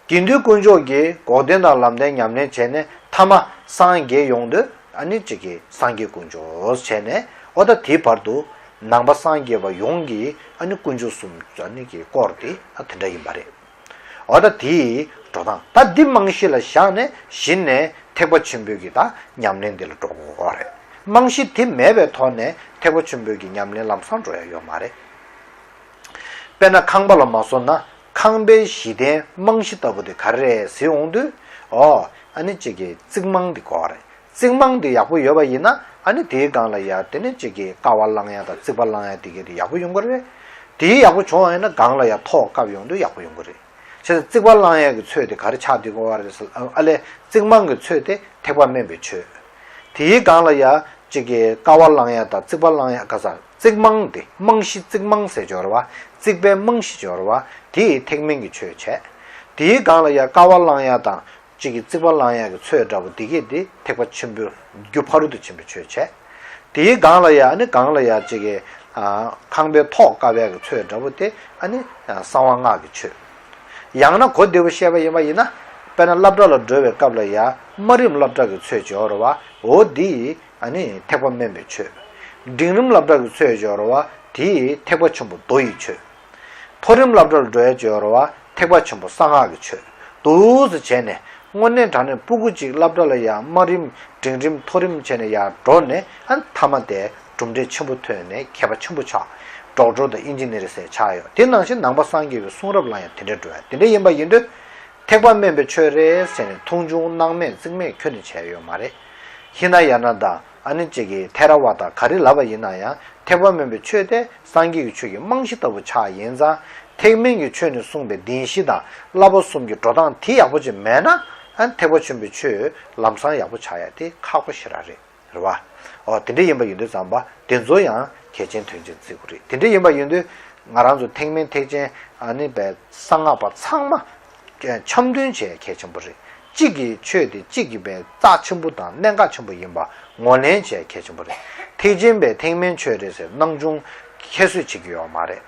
དགེ་འདུན་དཀོན་མཆོག་གིས་འགོག་བདེན་དང་ལམ་བདེན་ཉམས་ལེན་བྱས་ནས་ཐ་མ་སངས་རྒྱས་ཡོང་དུས་ཨ་ནི་གཅིག་གི་སངས་རྒྱས་དཀོན་མཆོག་བྱས་ནས་འོ་ད་དེའི་བར་དུ་ནང་པ་སངས་རྒྱས་པ་ཡོངས་ཀྱིས་ཨ་ནི་དཀོན་མཆོག་གསུམ་ཨ་ནི་གི་སྐོར་དེ་ཨ་དེ་འདྲ་ཡིན་པ་རེད། འོ་ད་དེའི་འགྲོ་སྟངས་ད་འདི་རྨང་གཞི་ལ་བཞག་ནས་གཞི་ནས་ཐེག་པ་ཆེན་པོའི་གི་ད་ཉམས་ལེན་འདི་ལ་འགྲོ་དགོས་རེད། རྨང་གཞི་དེ་མེད་པའི་ཐོག་ནས་ཐེག་པ་ཆེན་པོའི་གི་ཉམས་ལེན་ལམ་སང་འགྲོ་ཡ་ཡོད་མ་རེད། དཔེར་ན་ཁང་པ་ལ་མ་སོང་ན་ཁང་པའི་གཞི་རྟེན་རྨང་གཞི་ལྟ་བུ་དེ་ག་རེ་རེད་ཟེར་འོང་དུས། ཨོ། ཨ་ནི་གཅིག་གི་རྩིག་རྨང་དེ་དགོས་རེད། རྩིག་རྨང་དེ་ཡག་པོ་ཡོད་པ་ཡིན་ན་ཨ་ནི་དེའི་སྒང་ལ་ཡ་དེ་ནི་གཅིག་གི་ཀ་བ་བསླང་ཡ་དང་རྩིག་པ་བསླང་ཡ་དེ་གས་དེ་ཡག་པོ་ཡོང་གི་རེད། དེའི་ཡག་པོ་བྱུང་བ་ཡིན་ན་སྒང་ལ་ཡ་ཐོག་བཀབ་ཡོང་དུས་ཡག་པོ་ཡོང་གི་རེད། བྱས་ཙང་རྩིག་པ་བསླང་ཡ་གི་ཚོད་དེ་ག་རེ་ཆགས་བསྡད་ཀྱི་ཡོད་རེད་ཟེར་ཨ་ལས་རྩིག་རྨང་གི་ཚོད་དེ་ཐེག་པ་དམན་པའི་ཆོས། དེའི་སྒང་ལ་ཡ་གཅིག་གི་ཀ་བ་བསླང་ཡ་དང་རྩིག་པ་བསླང་ཡ་ག་ས་རྩིག་རྨང་དེ་རྨང་གཞི་རྩིག་རྨང་ཟེར་ཡོད་རེད་བ། རྩིག་པའི་རྨང་གཞི་ཡོད་རེད་བ། དེ་ཐེག་དམན་གྱི་ཆོས་བྱས། དེའི་སྒང་ལ་ཡ་ཀ་བ་བསླང་ཡ་དང་གཅིག་གི་རྩིག་པ་བསླང་ཡ་གི་ཚོད་འདྲ་པོ་དེ་གས་དེ་ཐེག་པ་ཆེན་པོའི་རྒྱུ་ཕ་རོལ་ཏུ་ཕྱིན་པའི་ཆོས་བྱས། དེའི་སྒང་ལ་ཡ་ཨ་ནི་སྒང་ལ་ཡ་གཅིག་གི་ཨ་ཁང་པའི་ཐོག་བཀབ་ཡ་གི་ཚོད་འདྲ་པོ་དེ་ཨ་ནི་གསང་བ་སྔགས་ཀྱི་ཆོས། ཡང་ན་གོ་བདེ་པོ་བཤད་པ་ཡིན་པ་ཡིན་ན། དཔེར་ན་སློབ་གྲྭ་ལ་འགྲོ་བའི་སྐབས་ལ་ཡ་དམའ་རིམ་སློབ་གྲྭ་གི་ཚོད་ཅིག་ཡོད་རེད་བ། འོ་འདི་ཨ་ནི་ཐེག་པ་དམན་པའི་ཆོས། འབྲིང་རིམ་སློབ་གྲྭ་གི་ཚོད་ཅིག་ཡོད་རེད་བ། དེ་ཐེག་པ་ཆེན་པོ་མདོ་ཡི་ཆོས། མཐོ་རིམ་སློབ་གྲྭ་ལ་འགྲོ་ཡ་ཅིག་ཡོད་རེད་བ། ཐེག་པ་ཆེན་པོ་གསང་སྔགས་ཀྱི་ཆོས། འདུག་སེ་བྱས་ནས་དངོས་གནས་དྲང་གནས་སྤུ་གུ་གཅིག་སློབ་གྲྭ་ལ་ཡ་དམའ་རིམ་འབྲིང་རིམ་མཐོ་རིམ་བྱས་ནས་ཡར་འགྲོ་ནས་ཨ་ནི་མཐའ་མ་དེ་གྲུབ་འབྲས་ཆེན་པོ་ཐོན་ནས་མཁས་པ་ཆེན་པོ་ཆགས། ཌོག་ཊར་དང་ཨིན་ཇི་ནི་ཡར་ཟེར་ཆགས་ཡོད། དེ་ནང་བཞིན་ནང་པ་སངས་རྒྱས་པའི་གསུང་རབ་ལ་ཡང་དེ་འདྲ་འགྲོ་ཡ་དེ་འདྲ་ཡིན་པ་ཡིན་དུས། ཐེག་པ་དམན་པའི་ཆོས་རེད་ཟེར་ནས་མཐོང་ཆུང་སྣང་མེད་རྩིས་མེད་ཁྱོན་ནས་བྱས་ཡོད་མ་རེད། ཧི་ན་ཡ་ན་དང་ཨ་ནི་གཅིག་གི་ཐེ་ར་ཝ་ད་ག་རེ་ལབ་པ་ཡིན་ན་ཡང་ཐེག་པ་དམན་པའི་ཆོས་དེ་སངས་རྒྱས་ཀྱི་ཆོས་ཀྱི་རྨང་གཞི་ལྟ་བུ་ཆགས་ཡིན་ཙང་། ཐེག་དམན་གྱི་ཆོས་ནས་གསུངས་པའི་བདེན་བཞི་དང་བསླབ་པ་གསུམ་གྱི་འགྲོ་སྟངས་དེ་ཡག་པོ་ཅིག་མེད་ན་ཨ་ནི་ཐེག་པ་ཆེན་པོའི་ཆོས་ལམ་སང་ཡག་པོ་ཆགས་ཡ་དེ་ཁག་པོ་ཞེ་དྲག་རེད། རེད་བ། ཨོ་དེ་འདྲ་ཡིན་པ་ཡིན་དུས་ཙམ་པ་དེ་ཚོ་ཡང་གལ་ཆེན་དོན་ཆེན་བརྩི་དགོས་རེད། དེ་འདྲ་ཡིན་པ་ཡིན་དུས་ང་རང་ཚོ་ཐེག་དམན་ཐེག་ཆེན་ཨ་ནི་བའི་གསང་སྔགས་པ་ཚང་མ་འཆམ་མཐུན་བྱེད་གལ་ཆེན་པོ་རེད། གཅིག་གི་ཆོས་དེ་གཅིག་གི་བའི་རྩ་ཆེན་པོ་དང་གནད་འགག་ཆེན་པོ་ཡིན་པ་ངོས་ལེན་བྱེད་གལ་ཆེན་པོ་རེད། ཐེག་ཆེན་པས་ཐེག་དམན་ཆོས་རེད་ཟེར་སྣང་ཆུང་ཁྱད་གསོད་བྱེད་ཀྱི་ཡོད་མ་རེད།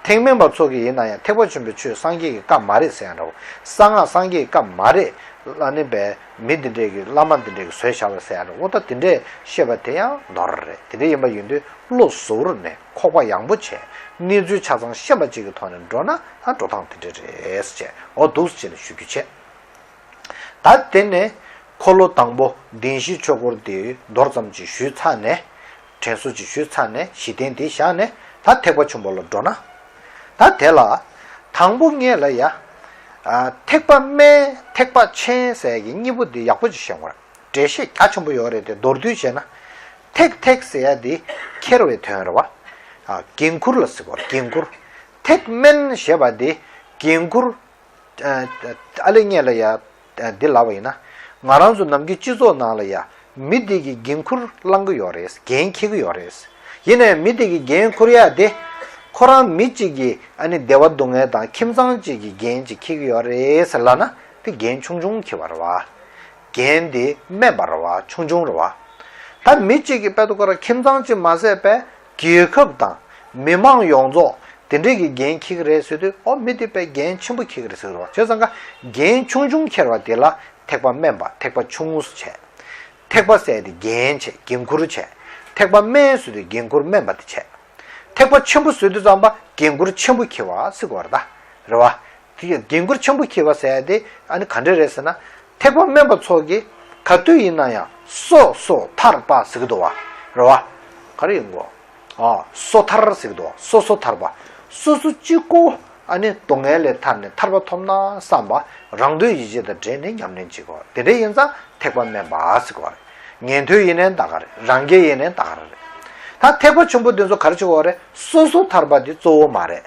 ཐེག་དམན་པ་ཚོ་གིས་ཡིན་ན་ཡང་ཐེག་པ་ཆེན་པོའི་ཆོས་སངས་རྒྱས་ཀྱི་བཀའ་མ་རེད་ཟེར་ཡང་འདྲ་བོ། གསང་སྔགས་སངས་རྒྱས་ཀྱི་བཀའ་མ་རེད། ཨ་ནི་བས་མི་འདི་འདྲས་ཀྱི་བླ་མ་འདི་འདྲས་ཀྱི་བཟོས་བཞག་པ་ཟེར་ཡ་རེད། འོ་ད་དེ་འདྲས་བཤད་པ་དེ་ཡང་མདོར་རེད། དེ་འདྲས་ཡིན་པ་ཡིན་དུས་བློ་གཟུ་བོར་ནས་ཁོག་པ་ཡངས་པོ་བྱས། གནས་ཚུལ་ཆ་ཚང་ཤེས་པ་ཅིག་གི་ཐོག་ནས་འགྲོ་ན་ཨ་འགྲོ་སྟངས་དེ་འདྲས་རེད་ཟེར་བྱས། འོ་འདུག་སེ་བྱས་ནས་ཞུ་རྒྱུ་བྱས། ད་དེ་ནས་འཁོར་ལོ་དང་པོ་བདེན་བཞིའི་ཆོས་སྐོར་དེ་མདོར་ཙམ་ཅིག་ཞུས་ཚར་ནས། དྲན་གསོ་ཅིག་ཞུས་ཚར་ནས་གཞི་རྟེན་དེ་བཞག་ནས་ད་ཐེག་པ་ཆེན་པོ་ལ་འགྲོ་ན། ད་དེ་ལ་དང་པོ་ངེད་ལ་ཡ། ཨ། ཐེག་པ་དམན་ཐེག་པ་ཆེན་ཟེར་ཡ་གི་གཉིས་པོ་འདི་ཡག་པོ་ཅིག་ཤེས་དགོས་རེད། འགྲེལ་བཤད་རྒྱ་ཆེན་པོ་ཡོད་རེད་དེ། མདོར་བསྡུས་བྱས་ན། ཐེག་ཐེག་ཟེར་ཡ་འདི་ཁྱེར་བའི་དོན་རེད་བ། ཨ། འགན་ཁུར་ལ་ཟེར་དགོས་རེད། འགན་ཁུར། ཐེག་དམན་ཞེས་པ་འདི་འགན་ཁུར། ཨ་ལེ་ངེད་ལ་ཡ། འདི་ལབ་པ་ཡིན་ན། ང་རང་ཚོ་ནམ་རྒྱུན་སྤྱི་ཚོགས་ནང་ལ་ཡ། མི་འདི་གི་འགན་ཁུར་བླང་གི་ཡོད་རེད། འགན་འཁྱེར་གི་ཡོད་རེད། ཡིན་ནའི་མི་དེ་གི་འགན་ཁུར་ཡ་དེ། ཁོ་རང་མི་གཅིག་གི་ཨ་ནི་བདེ་བ་སྡུག་བསྔལ་དང་ཁྱིམ་ཚང་གཅིག་གི་འགན་ཅིག་འཁྱེར་གི་ཡོད་རེད་ཟེར་ལབ་ན། དེ་འགན་ཆུང་ཆུང་འཁྱེར་བ་རེད་བ། འགན་དེ་དམན་པ་རེད་བ། ཆུང་ཆུང་རེད་བ། ད་མི་གཅིག་གི་དཔེ་དུ་ཁོ་རང་ཁྱིམ་ཚང་གཅིག་མ་ཟད་པའི་རྒྱལ་ཁབ་དང་མི་མང་ཡོངས་རྫོགས་དེ་འདྲས་ཀྱི་འགན་འཁྱེར་གི་རེད་ཟེར་དུས། ཨོ་མི་དེ་དཔེ་འགན་ཆེན་པོ་འཁྱེར་གི་རེད་ཟེར་བ། བྱས་ཙང་ཀ་འགན་ཆུང་ཆུང་འཁྱེར་བ་དེ་ལ་ཐེག་པ་དམན་པ། ཐེག་པ་ཆུང་ངུ་བྱས། ཐེག་པ་ཟེར་དེ་འགན་བྱས། འགན་ཁུར་བྱས། ཐེག་པ་དམན་ཟེར་དེ་འགན་ཁུར་དམན་པ་དེ་བྱས། ཐེག་པ་ཆེན་པོ་ཟེར་དུས་ཙམ་པ་འགན་ཁུར་ཆེན་པོ་འཁྱེར་བ་ཟེར་དགོས་རེད་ད། རེད་བ། དེ་ཡང་འགན་ཁུར་ཆེན་པོ་འཁྱེར་བ་ཟེར་ཡ་དེ་ཨ་ནི་ག་འདྲ་རེད་ཟེར་ན། ཐེག་པ་དམན་པ་ཚོ་གིས་ག་དུས་ཡིན་ན་ཡང་སོ་སོ་ཐར་པ་ཟེར་གི་འདུག་བ། རེད་བ། ག་རེ་ཡིན་གོ། ཨ། སོ་ཐར་ཟེར་གི་འདུག་བ། སོ་སོ་ཐར་པ། སོ་སོ་གཅིག་པོ་ཨ་ནི་སྡུག་བསྔལ་ལས་ཐར་ནས་ཐར་པ་ཐོབ་ན་བསམ་པ། རང་དོན་ཡིད་བྱེད་དང་འབྲེལ་ནས་ཉམས་ལེན་བྱེད་དགོས། དེ་འདྲ་ཡིན་ཙང་ཐེག་པ་དམན་པ་ཟེར་གོ་རེད། ཉན་ཐོས་ཡིན་ནའི་ད་ག་རེད། རང་རྒྱལ་ཡིན་ནའི་ད་ག་རེད། ད་ཐེག་པ་ཆེན་པོ་འདི་ཚོ་ག་རེ་བྱེད་དགོས་རེད། སོ་སོ་ཐར་པ་འདི་གཙོ་བོ་མ་རེད།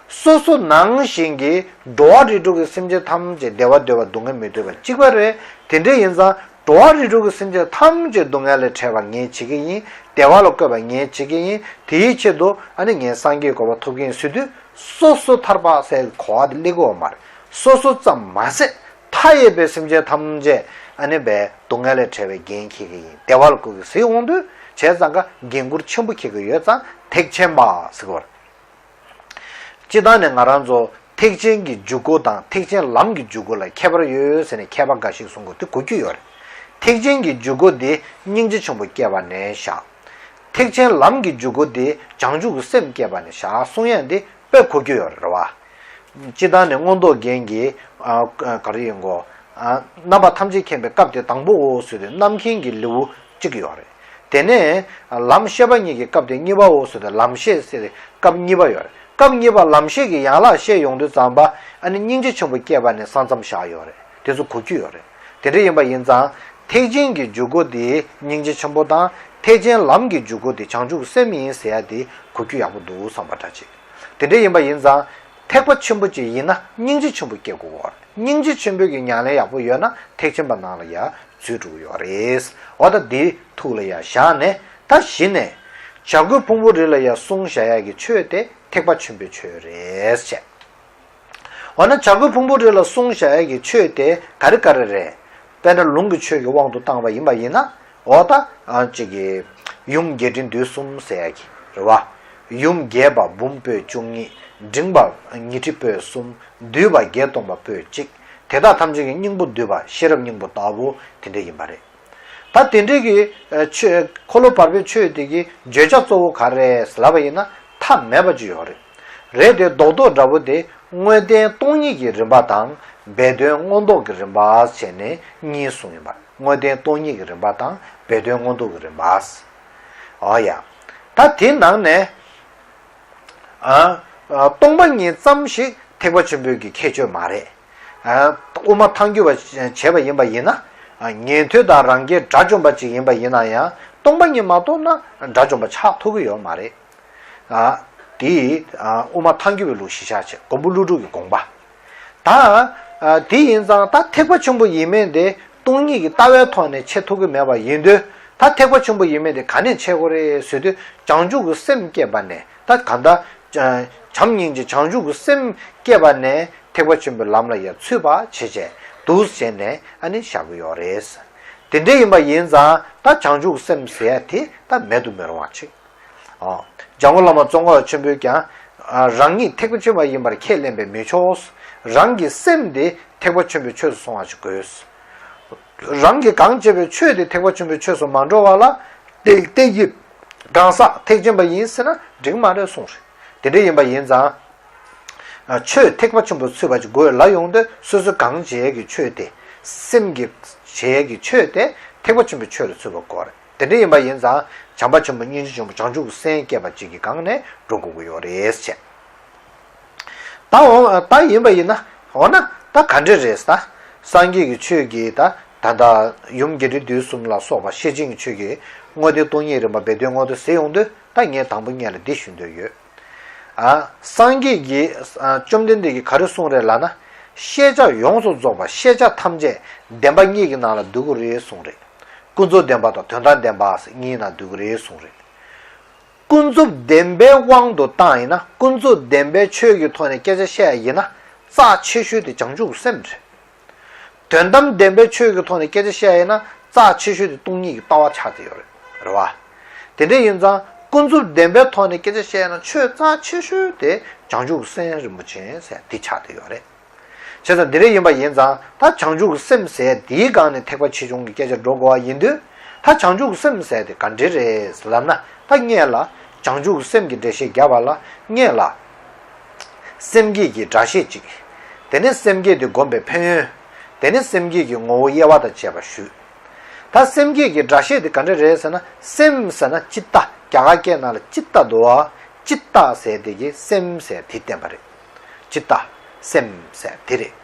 སོ་སོ་ནང་བཞིན་གྱི་འགྲོ་བ་རིགས་དྲུག་གི་སེམས་ཅན་ཐམས་ཅད་བདེ་བ་འདོད་པ་སྡུག་བསྔལ་མི་འདོད་པ་གཅིག་པ་རེད། དེ་འདྲ་ཡིན་ཙང་འགྲོ་བ་རིགས་དྲུག་གི་སེམས་ཅན་ཐམས་ཅད་སྡུག་བསྔལ་ལས་བྲལ་བ་ངས་བྱེད་ཀྱི་ཡིན། བདེ་བ་ལ་བཀོད་པ་ངས་བྱེད་ཀྱི་ཡིན། དེའི་ཆེད་དུ་ཨ་ནི་ངས་སངས་རྒྱས་གོ་འཕང་ཐོབ་ཀྱི་ཡིན་ཟེར་དུས། སོ་སོ་ཐར་པ་ཟེར་གོ་བ་དེ་སླེབས་ཀྱི་ཡོད་མ་རེད། སོ་སོ་ཙམ་མ་ཟད་མཐའ་ཡས་པའི་སེམས་ཅན་ཐམས་ཅད་ཨ་ནི་བས་སྡུག་བསྔལ་ལས་བྲལ་བའི་འགན་འཁྱེར་གྱི་ཡིན། བདེ་བ་ལ་བཀོད་ཀྱི་ཟེར་འོང་དུས། བྱས་ཙང་ཀ་འགན་ཁུར་ཆེན་པོ་འཁྱེར་གྱི་ཡོད་ཙང་ཐེག་ཆེན་པ་ཟེར་གྱི་ཡོད་རེད། སྤྱིར་བཏང་ནས་ང་རང་ཚོ་ཐེག་ཆེན་གྱི་འཇུག་སྒོ་དང་ཐེག་ཆེན་ལམ་གྱི་འཇུག་སྒོ་ལ་ཁྱད་པར་ཡོད་ཟེར་ནས་མཁས་པ་འགའ་ཞིག་གསུང་གི་འདུག་དེ་གོ་རྒྱུ་ཡོད་རེད། ཐེག་ཆེན་གྱི་འཇུག་སྒོ་དེ་སྙིང་རྗེ་ཆེན་པོ་སྐྱེས་པ་ནས་བཞག་ཐེག་ཆེན་ལམ་གྱི་འཇུག་སྒོ་དེ་བྱང་ཆུབ་ཀྱི་སེམས་སྐྱེས་པ་ནས་བཞག་གསུང་ཡ་འདི་དཔེ་གོ་རྒྱུ་ཡོད་རེད་བ། སྤྱིར་བཏང་ནས་མངོན་རྟོགས་རྒྱན་གྱི། ཨ། ག་རེ་ཡིན་གོ། ཨ། རྣམ་པ་ཐམས་ཅད་མཁྱེན་པའི་སྐབས་དེ་དང་པོའོ་ཟེར་དུས་རྣམ་མཁྱེན་གྱི་ལེའུ་གཅིག་ཡོད་རེད། དེ་ནས་ལམ་བཤད་པ་གཉིས་ཀྱི་སྐབས་དེ་གཉིས་པའོ་ཟེར་དུས་ལམ་བཤད་ཟེར་སྐབས་གཉིས་པ་ཡོད་རེད། སྐབས་གཉིས་པ་ལམ་བཤད་ཀྱི་ཡན་ལག་བཤད་ཡོང་དུས་ཙམ་པ་ཨ་ནི་སྙིང་རྗེ་ཆེན་པོ་སྐྱེས་པ་ནས་ས་མཚམས་བཞག་ཡོད་རེད། དེ་ཚོ་གོ་རྒྱུ་ཡོད་རེད། དེ་འདྲ་ཡིན་པ་ཡིན་ཙང་། ཐེག་ཆེན་གྱི་འཇུག་སྒོ་དེ་སྙིང་རྗེ་ཆེན་པོ་དང་། ཐེག་ཆེན་ལམ་གྱི་འཇུག་སྒོ་དེ་བྱང་ཆུབ་སེམས་ཡིན་ཟེར་ཡ་དེ་གོ་རྒྱུ་ཡག་པོ་འདུག་བསམ་པ་འདྲ་ཅིག་དེ་འདྲ་ཡིན་པ་ཡིན་ཙང་། ཐེག་པ་ཆེན་པོ་ཅིག་ཡིན་ན་སྙིང་རྗེ་ཆེན་པོ་སྐྱེ་དགོས་པ་རེད། སྙིང་རྗེ་ཆེན་པོའི་གི་ཉམས་ལེན་ཡག་པོ་ཡོད་ན་ཐེག་ཆེན་པ་ནང་ལ་ཡ་འཛུལ་འགྲོ་གི་ཡོད་རེད། འོ་ད་འདི་ཐུགས་ལ་ཡ་བཞག་ནས་ད་གཞི་ནས་བྱ་རྒོད་ཕུང་པོ་རི་ལ་ཡ་གསུངས་བཞག་ཡ་གི་ཆོས་དེ་ཐེག་པ་ཆེན་པོའི་ཆོས་རེད་ཟེར། འོ་ན་བྱ་རྒོད་ཕུང་པོ་རི་ལ་གསུངས་བཞག་ཡ་གི་ཆོས་དེ་ག་རེ་ག་རེ་རེད། དཔེར་ན་ལུང་གི་ཆོས་ཀྱི་དབང་དུ་བཏང་བ་ཡིན་པ་ཡིན་ན། འོ་ད་ཨ་ཅིག་གི་ཡུམ་རྒྱས་འབྲིང་བསྡུས་གསུམ་ཟེར་ཡ་གི་རེད་བ། ཡུམ་རྒྱས་པ་འབུམ་པོད་བཅུ་གཉིས། འབྲིང་བ་ཉི་ཁྲི་པོད་གསུམ། བསྡུས་པ་བརྒྱད་སྟོང་པ་པོད་གཅིག་དེ་དག་ཐམས་ཅད་ཀྱི་སྙིང་པོ་བསྡུས་པ་ཤེས་རབ་སྙིང་པོ་ལྟ་བུ་དེ་འདྲ་ཡིན་པ་རེད། ད་དེ་འདྲའི་གི་ཆོས་འཁོར་ལོ་བར་པའི་ཆོས་དེ་གི་བརྗོད་བྱ་གཙོ་བོ་ག་རེ་རེད་ལབ་པ་ཡིན་ན་མཐའ་མེད་པ་ཅིག་ཡོད་རེད། རེད་དེ་རྡོག་རྡོག་འདྲ་པོ་དེ་དངོས་བསྟན་སྟོང་ཉིད་ཀྱི་རིམ་པ་དང་སྦས་དོན་མངོན་རྟོགས་ཀྱི་རིམ་པ་བྱས་ནས་གཉིས་གསུངས་ཡིན་པ། དངོས་བསྟན་སྟོང་ཉིད་ཀྱི་རིམ་པ་དང་སྦས་དོན་མངོན་རྟོགས་ཀྱི་རིམ་པ། འོ་ཡ། ད་དེ་ནང་ནས། ཨ། ཨ། སྟོང་པ་ཉིད་ཙམ་ཞིག་ཐེག་པ་ཆེན་པོའི་གི་ཁྱད་ཆོས་མ་རེད། ཨ། དབུ་མ་ཐལ་འགྱུར་བ་བྱས་པ་ཡིན་པ་ཡིན་ན། ཨ། ཉན་ཐོས་དང་རང་རྒྱལ་དགྲ་བཅོམ་པ་ཅིག་ཡིན་པ་ཡིན་ན་ཡང་སྟོང་པ་ཉིད་མ་རྟོགས་ན་དགྲ་བཅོམ་པ་ཆགས་ཐུབ་ཀྱི་ཡོད་མ་རེད། ཨ། དེ། ཨ། དབུ་མ་ཐལ་འགྱུར་བའི་ལུགས་ཤེས་བྱ་བྱས་མགོན་པོ་ཀླུ་སྒྲུབ་ཀྱི་དགོངས་པ། ད། ཨ། དེ་ཡིན་ཙང་ད་ཐེག་པ་ཆེན་པོ་ཡིན་མིན་དེ་སྟོང་ཉིད་ཀྱི་ལྟ་བའི་ཐོག་ནས་འཆད་ཐུབ་ཀྱི་མེད་པ་ཡིན་དུས། ད་ཐེག་པ་ཆེན་པོ་ཡིན་མིན་དེ་ག་ནས་འཆད་དགོས་རེད་ཟེར་དུས་བྱང་ཆུབ་ཀྱི་སེམས་བསྐྱེད་པ་ནས། ད་གང་ལྟར་བྱམས་སྙིང་རྗེ་བྱང་ཆུབ་ཀྱི་སེམས་བསྐྱེད་པ་ནས་ཐེག་པ་ཆེན་པོའི་ལམ་ལ་ཡང་ཚུད་པ་བྱེད་བྱས་འདུག་བྱས་ནས་ཨ་ནི་བཞག་གི་ཡོད་རེད། དེ་འདྲ་ཡིན་པ་ཡིན་ཙང་ད་བྱང་ཆུབ་སེམས་ཟེར་ཡ་དེ་ད་མེད་དུ་མི་རུང་བ་ཅིག་ཨ། འཇམ་མགོན་བླ་མ་ཙོང་ཁ་པ་ཆེན་པོས་ཀྱང་། ཨ། རང་ཉིད་ཐེག་པ་ཆེན་པོ་ཡིན་པར་ཁས་ལེན་པས་མི་ཆོག་རང་གི་སེམས་དེ་ཐེག་པ་ཆེན་པོའི་ཆོས་སུ་སོང་བ་ཞིག་དགོས། རང་གིས་གང་བྱས་པའི་ཆོས་དེ་ཐེག་པ་ཆེན་པོའི་ཆོས་སུ་མ་འགྲོ་བ་ལ་དེ་དེ་ཡི་གང་ཟག་ཐེག་ཆེན་པ་ཡིན་ཟེར་ན་འགྲིག་མ་རེད་གསུངས་རེད། དེ་འདྲ་ཡིན་པ་ཡིན་ཙང་། ཆོས་ཐེག་པ་ཆེན་པོ་ཚུད་པ་ཅིག་དགོས་ལ་ཡོང་དུས་སོ་སོ་གང་བྱེད་ཀྱི་ཆོས་དེ་སེམས་ཀྱི་བྱེད་ཀྱི་ཆོས་དེ་ཐེག་པ་ཆེན་པོའི་ཆོས་ལ་ཚུད་པ་དགོས་རེད། དེ་འདྲ་ཡིན་པ་ཡིན་ཙང་བྱམས་པ་ཆེན་པོ་སྙིང་རྗེ་ཆེན་པོ་བྱང་ཆུབ་ཀྱི་སེམས་བསྐྱེད་པ་ཅིག་གི་སྒང་ནས་འགྲོ་དགོས་ཀྱི་ཡོད་རེད་ཅེས། ད་འོ་ད་ཡིན་པ་ཡིན་ན་འོ་ན་ད་ག་འདྲ་རེད་ད། སངས་རྒྱས་ཀྱི་ཆོས་ཀྱི་ད་ད་ལྟ་ཡུམ་རྒྱས་འབྲིང་བསྡུས་གསུམ་ལ་སོགས་པ་ཤེར་ཕྱིན་གྱི་ཆོས་ཀྱི་དངོས་བསྟན་སྟོང་ཉིད་རིམ་པ་སྦས་དོན་དངོས་དེ་ཟེར་ཡོང་དུས་ད་ངས་དང་པོ་ངས་ལ་འདི་ཞུ་འདོད་ཡོད། ཨ། སངས་རྒྱས་ཀྱིས་ཨ། བཅོམ་ལྡན་འདས་ཀྱིས་ག་རེ་གསུངས་རེད་ལབ་ན། ཤེས་བྱ་ཡོངས་སུ་རྫོགས་པ་ཤེས་བྱ་ཐམས་ཅད་བདེན་པ་གཉིས་ཀྱི་ནང་ལ་འདུ་གི་རེད་གསུངས་རེད། ཀུན་རྫོབ་བདེན་པ་དང་དོན་དམ་བདེན་པ་གཉིས་ནང་འདུ་གི་རེད་གསུངས་རེད། ཀུན་རྫོབ་བདེན་པའི་དབང་དུ་བཏང་ཡིན་ན་ཀུན་རྫོབ་བདེན་པའི་ཆོས་ཀྱི་ཐོག་ནས་སྐད་ཆ་བཤད་ཡ་ཡིན་ན་རྩ་ཆེ་ཤོས་དེ་བྱང་ཆུབ་སེམས་རེད། དོན་དམ་བདེན་པའི་ཆོས་ཀྱི་ཐོག་ནས་སྐད་ཆ་བཤད་ཡིན་ན་རྩ་ཆེ་ཤོས་དེ་སྟོང་ཉིད་ཀྱི་ལྟ་བ་ཆགས་ཀྱི་ཡོད་རེད། རེད་བ། དེ་འདྲ་ཡིན་ཙང་ཀུན་རྫོབ་བདེན་པའི་ཐོག་ནས་སྐད་ཆ་བཤད་ཡིན་ན་ཆོས་རྩ་ཆེ་ཤོས་དེ་བྱང་ཆུབ་སེམས་རིན་པོ་ཆེ་ཟེར་དེ་ཆགས་ཀྱི་ཡོད་རེད། བྱས་ཙང་འདི་འདྲ་ཡིན་པ་ཡིན་ཙང་ད་བྱང་ཆུབ་སེམས་ཟེར་དེའི་སྒང་ནས་ཐེག་པ་ཆེ་ཆུང་གི་སྐད་ཆ་འགྲོ་དགོས་པ་ཡིན་དུས་ད་བྱང་ཆུབ་སེམས་ཟེར་དེ་ག་འདྲ་རེད་ལབ་ན་ད་སྔོན་ལ་བྱང་ཆུབ་སེམས་ཀྱི་འགྲེལ་བཤད་བརྒྱབ་པ་ལ་སྔོན་ལ། སེམས་བསྐྱེད་ཀྱི་སྒྲ་བཤད་ཅིག་དེ་ནས་སེམས་བསྐྱེད་དེ་བསྒོམ་པའི་ཕན་ཡོན། དེ་ནས་སེམས་བསྐྱེད་ཀྱི་ངོ་བོ་དབྱེ་བ་དང་བཅས་པ་ཞུས། ད་སེམས་བསྐྱེད་ཀྱི་སྒྲ་བཤད་དེ་ག་འདྲ་རེད་ཟེར་ན་སེམས་ཟེར་ན་ཅི་ཏ་རྒྱ་གར་སྐད་ནང་ལ་ཅི་ཏ་འདུག་བ། ཅི་ཏ་ཟེར་དེ་གི་སེམས་ཟེར་དེ་བསྟན་པ་རེད། ཅི་ཏ། སེམས་ཟེར་དེ་རེད།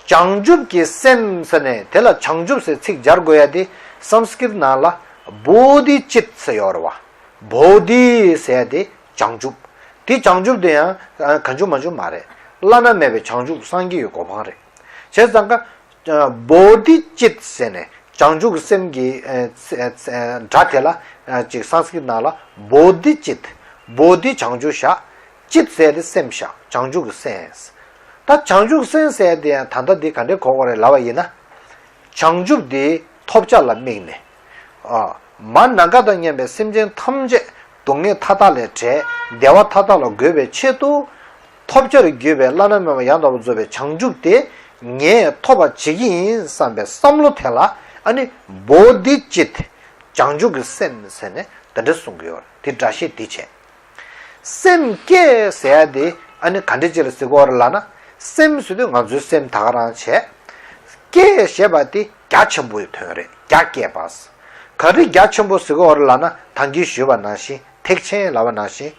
བྱང་ཆུབ་ཀྱི་སེམས་ཟེར་ནས་དེ་ལ་བྱང་ཆུབ་ཟེར་ཚིག་སྦྱར་དགོས་ཡ་དེ་སཾ་སྐྲྀཏ་ནང་ལ་བོ་དྷི་ཅིཏ་ཟེར་ཡོད་རེད་བ། བོ་དྷི་ཟེར་དེ་བྱང་ཆུབ། དེ་བྱང་ཆུབ་དེ་ཡང་གང་བྱུང་མང་བྱུང་མ་རེད། བླ་ན་མེད་པའི་བྱང་ཆུབ་སངས་རྒྱས་ཀྱི་གོ་འཕང་རེད། བྱས་ཙང་ཀ་བོ་དྷི་ཅིཏ་ཟེར་ནས་བྱང་ཆུབ་ཀྱི་སེམས་ཀྱི་སྒྲ་དེ་ལ་ཅིག་སཾ་སྐྲྀཏ་ནང་ལ་བོ་དྷི་ཅིཏ། བོ་དྷི་བྱང་ཆུབ་བཞག་ཅིཏ་ཟེར་དེ་སེམས་བཞག་བྱང་ཆུབ་ཀྱི་སེམས། ད་བྱང་ཆུབ་སེམས་ཟེར་དེ་ཡང་ད་ལྟ་འདི་ག་འདྲའི་གོ་དགོས་རེད་ལབ་པ་ཡིན་ན། བྱང་ཆུབ་དེ་ཐོབ་བྱ་ལ་དམིགས་ནས། ཨ། མ་ནམ་མཁའ་དང་མཉམ་པའི་སེམས་ཅན་ཐམས་ཅད་སྡུག་བསྔལ་མཐའ་དག་ལས་བྲལ་བདེ་བ་མཐའ་དག་ལ་འགོད་པའི་ཆེད་དུ། ཐོབ་བྱར་གྱུར་པའི་བླ་ན་མེད་པ་ཡང་དག་པར་རྫོགས་པའི་བྱང་ཆུབ་དེ་ངས་ཐོབ་པར་བྱེད་ཀྱི་ཡིན་བསམ་པའི་བསམ་བློ་དེ་ལ་ཨ་ནི་བོ་དྷི་ཅིཏ། བྱང་ཆུབ་ཀྱི་སེམས་ཟེར་ནས་འདི་འདྲ་གསུང་གི་ཡོད་རེད། དེ་སྒྲ་བཤད་འདི་བྱས། སེམས་བསྐྱེད་ཟེར་ཡ་དེ་ཨ་ནི་ག་འདྲ་ཅིག་ལ་ཟེར་གྱི་ཡོད་རེད་ལབ་ན། སེམས་ཟེར་དུས་ང་ཚོའི་སེམས་ད་ག་རང་བྱས། བསྐྱེད་ཞེས་པ་དེ་རྒྱ་ཆེན་པོའི་དོན་རེད། རྒྱ་བསྐྱེད་པ། ག་རེ་རྒྱ་ཆེན་པོ་ཟེར་གྱི་ཡོད་རེད་ལབ་ན་ད་གིན་ཞུས་པ་ནང་བཞིན་ཐེག་ཆེན་ལབ་པ་ནང་བཞིན།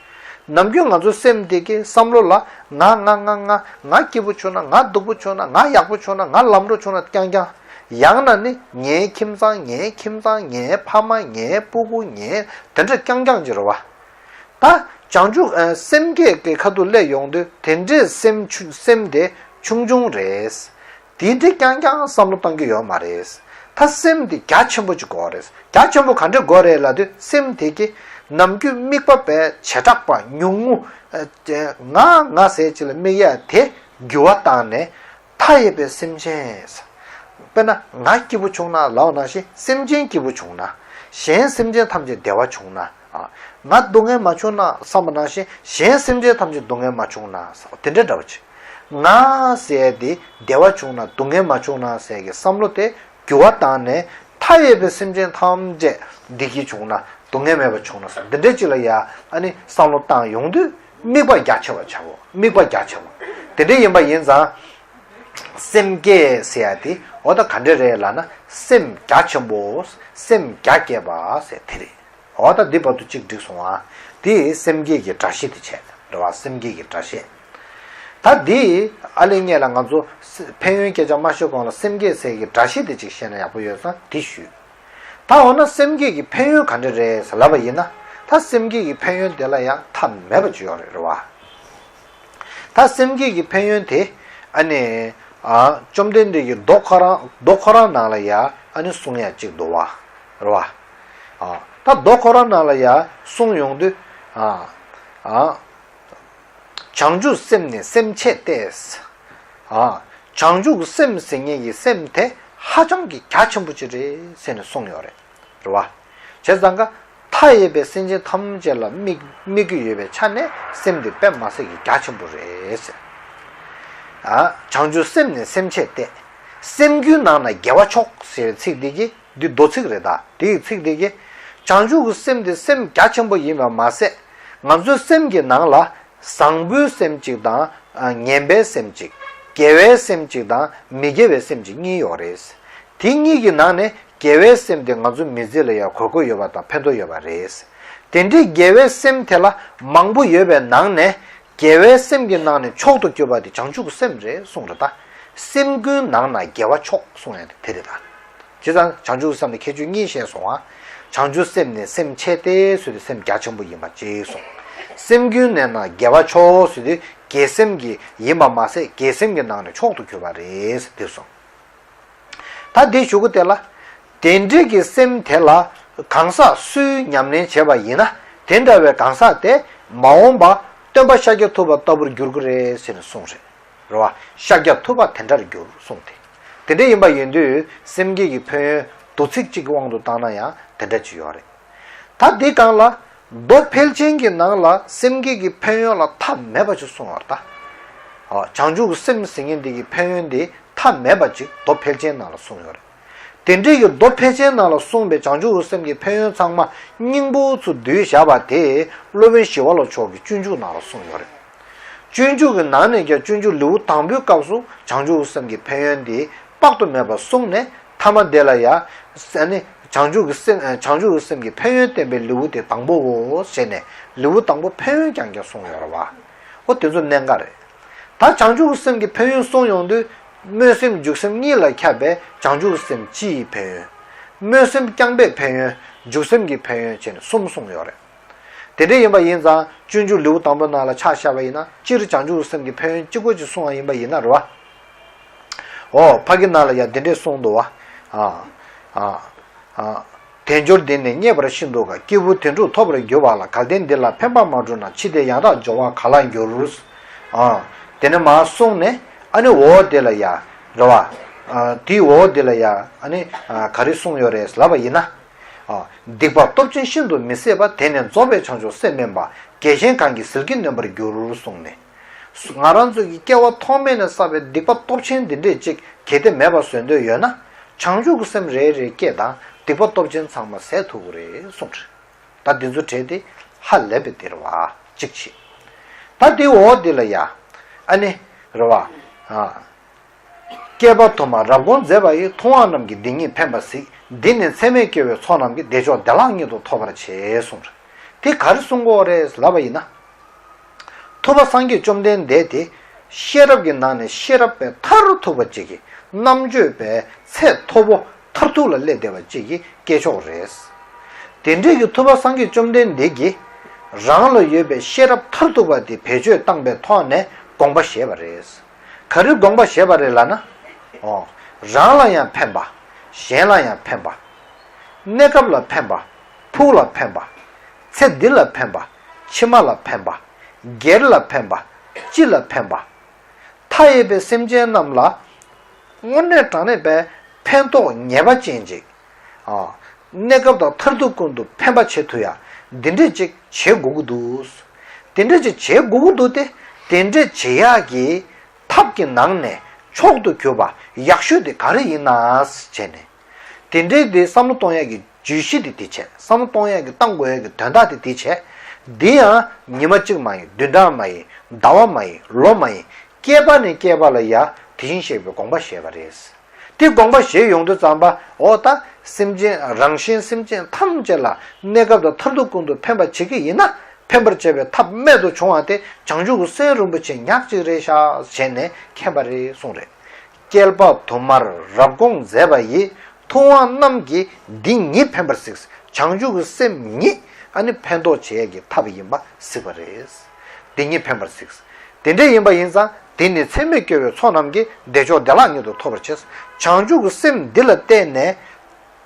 ནམ་རྒྱུན་ང་ཚོའི་སེམས་དེ་གི་བསམ་བློ་ལ་ང་ང་ང་ང་ང་སྐྱིད་པོ་བྱུང་ན་ང་སྡུག་པོ་བྱུང་ན་ང་ཡག་པོ་བྱུང་ན་ང་ལམ་འགྲོ་བྱུང་ན་རྐྱང་རྐྱང་། ཡང་ན་ནི་ངའི་ཁྱིམ་ཚང་ངའི་ཁྱིམ་ཚང་ངའི་ཕ་མ་ངའི་སྤུ་གུ་ངའི་དེ་འདྲ་རྐྱང་རྐྱང་ཅིག་རེད་བ། ད་བྱང་ཆུབ་ཨ་སེམས་བསྐྱེད་ཀྱི་ཁ་ཐུག་སླེབས་ཡོང་དུས་དེ་འདྲའི་སེམས་ཆུ་སེམས་དེ་ཆུང་ཆུང་རེད། དེ་འདྲའི་རྐྱང་རྐྱང་བསམ་བློ་གཏང་གི་ཡོད་མ་རེད། ད་སེམས་དེ་རྒྱ་ཆེན་པོ་ཅིག་དགོས་རེད། རྒྱ་ཆེན་པོ་ག་འདྲ་དགོས་རེད་ལབ་དུས་སེམས་དེ་གི་ནམ་རྒྱུན་དམིགས་པ་བས་བྱེ་བྲག་པ་ཉུང་ངུ་ཨ་ང་ང་ཟེར་ཅིག་ལ་དམིགས་ཡ་དེ་འགྱུར་བ་བཏང་ནས། མཐའ་ཡས་པའི་སེམས་ཅན། དཔེར་ན་ང་སྐྱིད་པོ་བྱུང་ན་ལབ་པ་ནང་བཞིན་སེམས་ཅན་སྐྱིད་པོ་བྱུང་ན། གཞན་སེམས་ཅན་ཐམས་ཅད་བདེ་བ་བྱུང་ན། ང་སྡུག་བསྔལ་མ་བྱུང་ན་བསམ་པ་ནང་བཞིན་གཞན་སེམས་ཅན་ཐམས་ཅད་སྡུག་བསྔལ་མ་བྱུང་ན། དེ་འདྲ་འདྲ་བོ་ཅིག་ང་ཟེར་དེ་བདེ་བ་བྱུང་ན་སྡུག་བསྔལ་མ་བྱུང་ན་ཟེར་གྱི་བསམ་བློ་དེ་འགྱུར་བ་བཏང་ནས་མཐའ་ཡས་པའི་སེམས་ཅན་ཐམས་ཅད་བདེ་སྐྱིད་བྱུང་ན་སྡུག་བསྔལ་མེད་པ་བྱུང་ན་ཟེར་འདི་འདྲ་ཅིག་ལ་ཡ་ཨ་ནི་བསམ་བློ་བཏང་ཡོང་དུས་དམིགས་པ་རྒྱ་ཆེ་བ་བྱའོ། དམིགས་པ་རྒྱ་ཆེ་བ། དེ་འདྲ་ཡིན་པ་ཡིན་ཙང་། སེམས་བསྐྱེད་ཟེར་ཡ་དེ་འོ་ད་ག་འདྲ་རེད་ལབ་ན་སེམས་རྒྱ་ཆེན་པོ། སེམས་རྒྱ་བསྐྱེད་པ་ཟེར་དེ་རེད། འོ་ད་འདི་བར་དུ་གཅིག་འགྲིག་སོང་ཨ། དེ་སེམས་བསྐྱེད་ཀྱི་སྒྲ་བཤད་དེ་བྱས་རེད་བ། སེམས་བསྐྱེད་ཀྱི་སྒྲ་བཤད། ད་འདི་ཨ་ལེ་སྔོན་ལ་ང་ཚོ་ཕན་ཡོན་སྐད་ཆ་མ་ཤོད་གོང་ལ་སེམས་བསྐྱེད་ཟེར་གྱི་སྒྲ་བཤད་དེ་གཅིག་བཤད་ན་ཡག་པོ་ཡོད་ཙང་དེ་ཞུས། ད་འོ་ན་སེམས་བསྐྱེད་ཀྱི་ཕན་ཡོན་ག་འདྲ་རེད་ཟེར་ལབ་པ་ཡིན་ན། ད་སེམས་བསྐྱེད་ཀྱི་ཕན་ཡོན་དེ་ལ་ཡང་མཐའ་མེད་པ་ཅིག་ཡོད་རེད་རེད་བ། ད་སེམས་བསྐྱེད་ཀྱི་ཕན་ཡོན་དེ་ཨ་ནི་ཨ་བཅོམ་ལྡན་འདས་ཀྱི་མདོ་ཁོ་རང་མདོ་ཁོ་རང་ནང་ལ་ཡང་ཨ་ནི་གསུང་ཡ་གཅིག་འདུག་བ། རེད་བ། ཨ་ད་མདོ་ཁོ་རང་ནང་ལ་ཡང་གསུང་ཡོང་དུས་ཨ་ཨ། བྱང་ཆུབ་སེམས་ནི་སེམས་ཆེ་སྟེ། ཨ། བྱང་ཆུབ་སེམས་ཟེར་མཁན་གྱི་སེམས་དེ་ཧ་ཅང་གི་རྒྱ་ཆེན་པོ་ཅིག་རེད་ཟེར་ནས་གསུངས་ཡོད་རེད། རེད་བ། བྱས་ཙང་ཀ་མཐའ་ཡས་པའི་སེམས་ཅན་ཐམས་ཅད་ལ་དམིགས་དམིགས་ཀྱི་ཡོད་པའི་ཆ་ནས་སེམས་དེ་དཔེ་མ་སྲིད་ཀྱི་རྒྱ་ཆེན་པོ་རེད་ཟེར། ཨ། བྱང་ཆུབ་སེམས་ནི་སེམས་ཆེ་སྟེ། སེམས་རྒྱུད་ནང་ན་དགེ་བ་མཆོག་ཟེར་བའི་ཚིག་འདི་གི་འདི་མདོ་ཚིག་རེད་ད། དེའི་ཚིག་འདི་གི་བྱང་ཆུབ་ཀྱི་སེམས་དེ་སེམས་རྒྱ་ཆེན་པོ་ཡིན་པ་མ་ཟད། ང་ཚོའི་སེམས་ཀྱི་ནང་ལ་བཟང་པོའི་སེམས་གཅིག་དང་ངན་པའི་སེམས་གཅིག་དགེ་བའི་སེམས་གཅིག་དང་མི་དགེ་བའི་སེམས་གཅིག་གཉིས་ཡོད་རེད། དེ་གཉིས་ཀྱི་ནང་ནས་དགེ་བའི་སེམས་དེ་ང་ཚོའི་མི་ཚེ་ལ་ཡང་དགོས་མཁོ་ཡོད་པ་དང་ཕན་ཐོགས་ཡོད་པ་རེད། དེ་འདྲའི་དགེ་བའི་སེམས་དེ་ལ་མང་པོ་ཡོད་པའི་ནང་ནས། དགེ་བའི་སེམས་ཀྱི་ནང་ནས་མཆོག་ཏུ་གྱུར་པ་དེ་བྱང་ཆུབ་ཀྱི་སེམས་རེད་གསུངས་རེད་ད། སེམས་ཀུན་ནང་ན་དགེ་བ་མཆོག་གསུངས་ཡ་དེ་དེ་རེད་ད། བྱས་ཙང་བྱང་ཆུབ་ཀྱི་སེམས་ནི་ཁྱད་ཆོས་གཉིས་བཤད་སོང་ང་། བྱང་ཆུབ་སེམས་ནི་སེམས་ཆེ་སྟེ་ཟེར་དུས་སེམས་རྒྱ་ཆེན་པོ་ཡིན་པ་གཅིག་གསུངས། སེམས་ཀུན་ནས་ན་དགེ་བ་མཆོག་ཟེར་དུས་དགེ་སེམས་ཀྱི་ཡིན་པ་མ་ཟད་དགེ་སེམས་ཀྱི་ནང་ནས་མཆོག་ཏུ་གྱུར་པ་རེད་ཟེར་དེ་གསུངས། ད་འདི་ཞུ་གི་དེ་ལ། དེ་འདྲའི་གི་སེམས་དེ་ལ་གང་ཟག་སུས་ཉམས་ལེན་བྱས་པ་ཡིན་ན་དེ་འདྲ་བའི་གང་ཟག་དེ་མ་འོངས་པ་སྟོན་པ་ཤཱཀྱ་ཐུབ་པ་ལྟ་བུར་འགྱུར་གི་རེད་ཟེར་ནས་གསུངས་རེད། རེད་བ། ཤཱཀྱ་ཐུབ་པ་དེ་འདྲར་འགྱུར་གསུངས་ཏེ། དེ་འདྲ་ཡིན་པ་ཡིན་དུས་སེམས་བསྐྱེད་ཀྱི་ཕན་ཡོན་མདོ་ཚིག་གཅིག་གི་དབང་དུ་བཏང་ན་ཡང་དེ་འདྲ་ཅིག་ཡོད་རེད། ད་འདི་སྒང་ལ་མདོ་ཕལ་ཆེན་གྱི་ནང་ལ་སེམས་བསྐྱེད་ཀྱི་ཕན་ཡོན་ལ་མཐའ་མེད་པ་ཅིག་གསུངས་ཡོད་རེད་ད། ཨ། བྱང་ཆུབ་ཀྱི་སེམས་ཟེར་མཁན་འདི་གི་ཕན་ཡོན་འདི་མཐའ་མེད་པ་ཅིག་མདོ་ཕལ་ཆེན་ནང་ལ་གསུངས་ཡོད་རེད། དེ་འདྲའི་གི་མདོ་ཕལ་ཆེན་ནང་ལ་གསུངས་པའི་བྱང་ཆུབ་ཀྱི་སེམས་ཀྱི་ཕན་ཡོན་ཚང་མ་སྙིང་པོ་ཚུར་བསྡུས་བཞག་པ་དེ་སློབ་དཔོན་ཞི་བ་ལྷ་མཆོག་གི་སྤྱོད་འཇུག་ནང་ལ་གསུངས་ཡོད་རེད། སྤྱོད་འཇུག་གི་ནང་ནས་ཀྱང་སྤྱོད་འཇུག་ལེའུ་དང་པོའི་སྐབས་སུ་བྱང་ཆུབ་ཀྱི་སེམས་ཀྱི་ཕན་ཡོན་འདི་དཔག་ཏུ་མེད་པ་གསུངས་ནས་མཐའ་མ་དེ་ལ་ཡ། ཨ་ནི་བྱང་ཆུབ་ཀྱི་སེམས་བྱང་ཆུབ་ཀྱི་སེམས་ཀྱི་ཕན་ཡོན་བསྟན་པའི་ལེའུ་དེ་དང་པོའོ་ཞེས་ནས་ལེའུ་དང་པོ་ཕན་ཡོན་རྐྱང་རྐྱང་གསུངས་ཡོད་རེད་བ། འོ་དེ་ཚོ་གནད་འགག་རེད། ད་བྱང་ཆུབ་ཀྱི་སེམས་ཀྱི་ཕན་ཡོན་གསུངས་ཡོང་དུས་སྨོན་སེམས་འཇུག་སེམས་གཉིས་ལ་ཁྱབ་པའི་བྱང་ཆུབ་ཀྱི་སེམས་སྤྱི་ཡི་ཕན་ཡོན། སྨོན་སེམས་རྐྱང་པའི་ཕན་ཡོན། འཇུག་སེམས་ཀྱི་ཕན་ཡོན་བྱས་ནས་གསུམ་གསུངས་ཡོད་རེད། དེ་འདྲ་ཡིན་པ་ཡིན་ཙང་སྤྱོད་འཇུག་ལེའུ་དང་པོ་ནང་ལ་ཆ་བཞག་པ་ཡིན་ན་སྤྱིར་བྱང་ཆུབ་ཀྱི་སེམས་ཀྱི་ཕན་ཡོན་གཅིག་པོ་ཅིག་གསུང་བ་ཡིན་པ་ཡིན་ན་རེད་བ། འོ་ཕ་གི་ནང་ལ་ཡང་འདི་འདྲས་གསུངས་འདུག་བ། ཨ། ཨ། ཨ། དལ་འབྱོར་འདི་ནི་རྙེད་པར་ཤིན་ཏུ་དཀའ། སྐྱེས་བུ་དོན་གྲུབ་ཐོབ་པར་འགྱུར་བ་ལ། གལ་ཏེ་འདི་ལ་ཕན་པར་མ་བསྒྲུབས་ན། འཆི་སྟེ་ཡང་དག་འབྱོར་བ་ག་ལ་འགྱུར། ཨ། དེ་ནས་མར་གསུངས་ནས་ཨ་ནི་འོ་དེ་ལ་ཡ། རེད་བ། ཨ། དེའི་འོ་དེ་ལ་ཡ་ཨ་ནི་ཨ་ག་རེ་གསུངས་ཡོད་རེད་ལབ་པ་ཡིན་ན། ཨ། སྡིག་པ་སྟོབས་ཆེན་ཤིན་ཏུ་མི་བཟད་པ། དེ་ནི་རྫོགས་པའི་བྱང་ཆུབ་སེམས་མིན་པ། རྒྱལ་ཆེན་གང་གིས་ཟིལ་གྱིས་གནོན་པར་འགྱུར་གསུངས་ནས། ང་རང་ཚོ་གི་སྐྱེ་བ་ཐོག་མེད་ནས་བསགས་པའི་སྡིག་པ་སྟོབས་ཆེན་འདི་འདྲས་ཅིག་གལ་ཏེ་མེད་པ་བཟོ་འདོད་ཡོད་ན། བྱང་ཆུབ་ཀྱི་སེམས་རེ་རེ་བསྐྱེད་དང་སྡིག་པ་སྟོབས་ཆེན་ཚང་མ་ཟད་ཐུབ་ཀྱི་རེད་གསུངས་རེད། ད་འདི་ཚོ་གྲས་དེ་ཧ་ལས་པའི་དེ་རེད་བ་གཅིག་བྱེད། ད་དེའི་འོག་འདི་ལ་ཡ། ཨ་ནི། རེད་བ། ཨ། བསྐལ་པ་དུ་མར་རབ་དགོངས་མཛད་པ་ཡི། ཐུབ་དབང་རྣམས་ཀྱིས་འདི་ཉིད་ཕན་པར་གཟིགས། འདི་ནི་ཚད་མེད་སྐྱེ་བོའི་ཚོགས་རྣམས་ཀྱིས། བདེ་མཆོག་བདེ་བླག་ཉིད་དུ་ཐོབ་པར་བྱེད་གསུངས། དེ་ག་རེ་གསུང་གི་ཡོད་རེད་ལབ་པ་ཡིན་ན། ཐུབ་པ་སངས་རྒྱས་བཅོམ་ལྡན་འདས་དེ་ཤེས་རབ་ཀྱི་ནང་ནས་ཤེས་རབ་པའི་མཐར་ཐུག་པ་ཅིག་གི་རྣམ་དཔྱོད་པའི་ཚད་མཐོ་པོ་མཐར་ཐུག་ལ་སླེབས་བསྡད་པ་ཅིག་གི་སྐྱེས་མཆོག་རེད། དེ་འདྲའི་གི་ཐུབ་པ་སངས་རྒྱས་བཅོམ་ལྡན་འདས་ཀྱིས་རང་ལ་ཡོད་པའི་ཤེས་རབ་མཐར་ཐུག་པ་དེ་བེད་སྤྱོད་བཏང་པའི་ཐོག་ནས་དགོངས་པ་བཞེས་པ་རེད། ག་རེ་དགོངས་པ་བཞེས་པ་རེད་ལབ་ན། འོ། རང་ལ་ཡང་ཕན་པ། གཞན་ལ་ཡང་ཕན་པ། གནས་སྐབས་ལ་ཕན་པ། ཕུགས་ལ་ཕན་པ། ཚེ་འདི་ལ་ཕན་པ། ཕྱི་མ་ལ་ཕན་པ། སྒེར་ལ་ཕན་པ། སྤྱི་ལ་ཕན་པ། མཐའ་ཡས་པའི་སེམས་ཅན་རྣམས་ལ་དངོས་གནས་དྲང་གནས་པའི་ཕན་ཐོགས་ངེས་པ་ཅན་ཅིག་ཨ། གནས་སྐབས་དང་མཐར་ཐུག་ཀུན་ཏུ་ཕན་པ་བྱེད་ཐུབ་ཡ། འདི་འདྲས་ཅིག་བྱེད་དགོས་ཀྱི་འདུག་དེ་འདྲས་ཅིག་བྱེད་དགོས་ཀྱི་འདུག་སྟེ། དེ་འདྲས་བྱེད་ཡག་གི་ཐབས་ཀྱི་ནང་ནས་མཆོག་ཏུ་གྱུར་པ་ཡག་ཤོས་དེ་ག་རེ་ཡིན་ན་བྱས་ནས། དེ་འདྲས་དེ་བསམ་བློ་གཏོང་ཡག་གི་བརྗོད་གཞི་དེ་དེ་བྱས། བསམ་བློ་གཏོང་ཡག་གི་གཏང་དགོས་ཡག་གི་དོན་དག་དེ་དེ་བྱས། འདི་ཡང་ཉི་མ་གཅིག་མ་ཡིན། བདུན་ཕྲག་མ་ཡིན། ཟླ་བ་མ་ཡིན། ལོ་མ་ཡིན། བསྐལ་པ་ནས་བསྐལ་པ་ལ་ཡ་དེ་བཞིན་གཤེགས་པའི་དགོངས་པ་བཞེས་པ་རེད། དེ་དགོངས་པ་བཞེས་ཡོང་དུས་ཙམ་པ། འོ་ད་སེམས་ཅན་རང་གཞན་སེམས་ཅན་ཐམས་ཅད་ལ་གནས་སྐབས་དང་མཐར་ཐུག་ཀུན་ཏུ་ཕན་པ་བྱེད་ཀྱི་ཡིན་ན། ཕན་པར་བྱེད་པའི་ཐབས་རྨད་དུ་བྱུང་བ་དེ་བྱང་ཆུབ་ཀྱི་སེམས་རིན་པོ་ཆེ་ཉག་གཅིག་རེད་ཤག་བྱས་ནས་མཁྱེན་པ་རེད་གསུངས་རེད། བསྐལ་པ་དུ་མར་རབ་དགོངས་མཛད་པ་ཡི། ཐུབ་དབང་རྣམས་ཀྱིས་འདི་ཉིད་ཕན་པར་གཟིགས། བྱང་ཆུབ་ཀྱི་སེམས་ཉིད་ཨ་ནི་ཕན་ཐོགས་བྱེད་ཡས་ཀྱི་ཐབས་ཡིན་པ་གཟིགས་པ་རེད། འདི་ཉིད་ཕན་པར་གཟིགས། དེ་འདྲ་ཡིན་པ་ཡིན་ཙང་། དེ་ནི་ཚད་མེད་སྐྱེ་བོའི་ཚོགས་རྣམས་ཀྱིས། བདེ་མཆོག་བདེ་བླག་ཉིད་དུ་ཐོབ་པར་བྱེད། བྱང་ཆུབ་ཀྱི་སེམས་འདི་ལ་བརྟེན་ནས།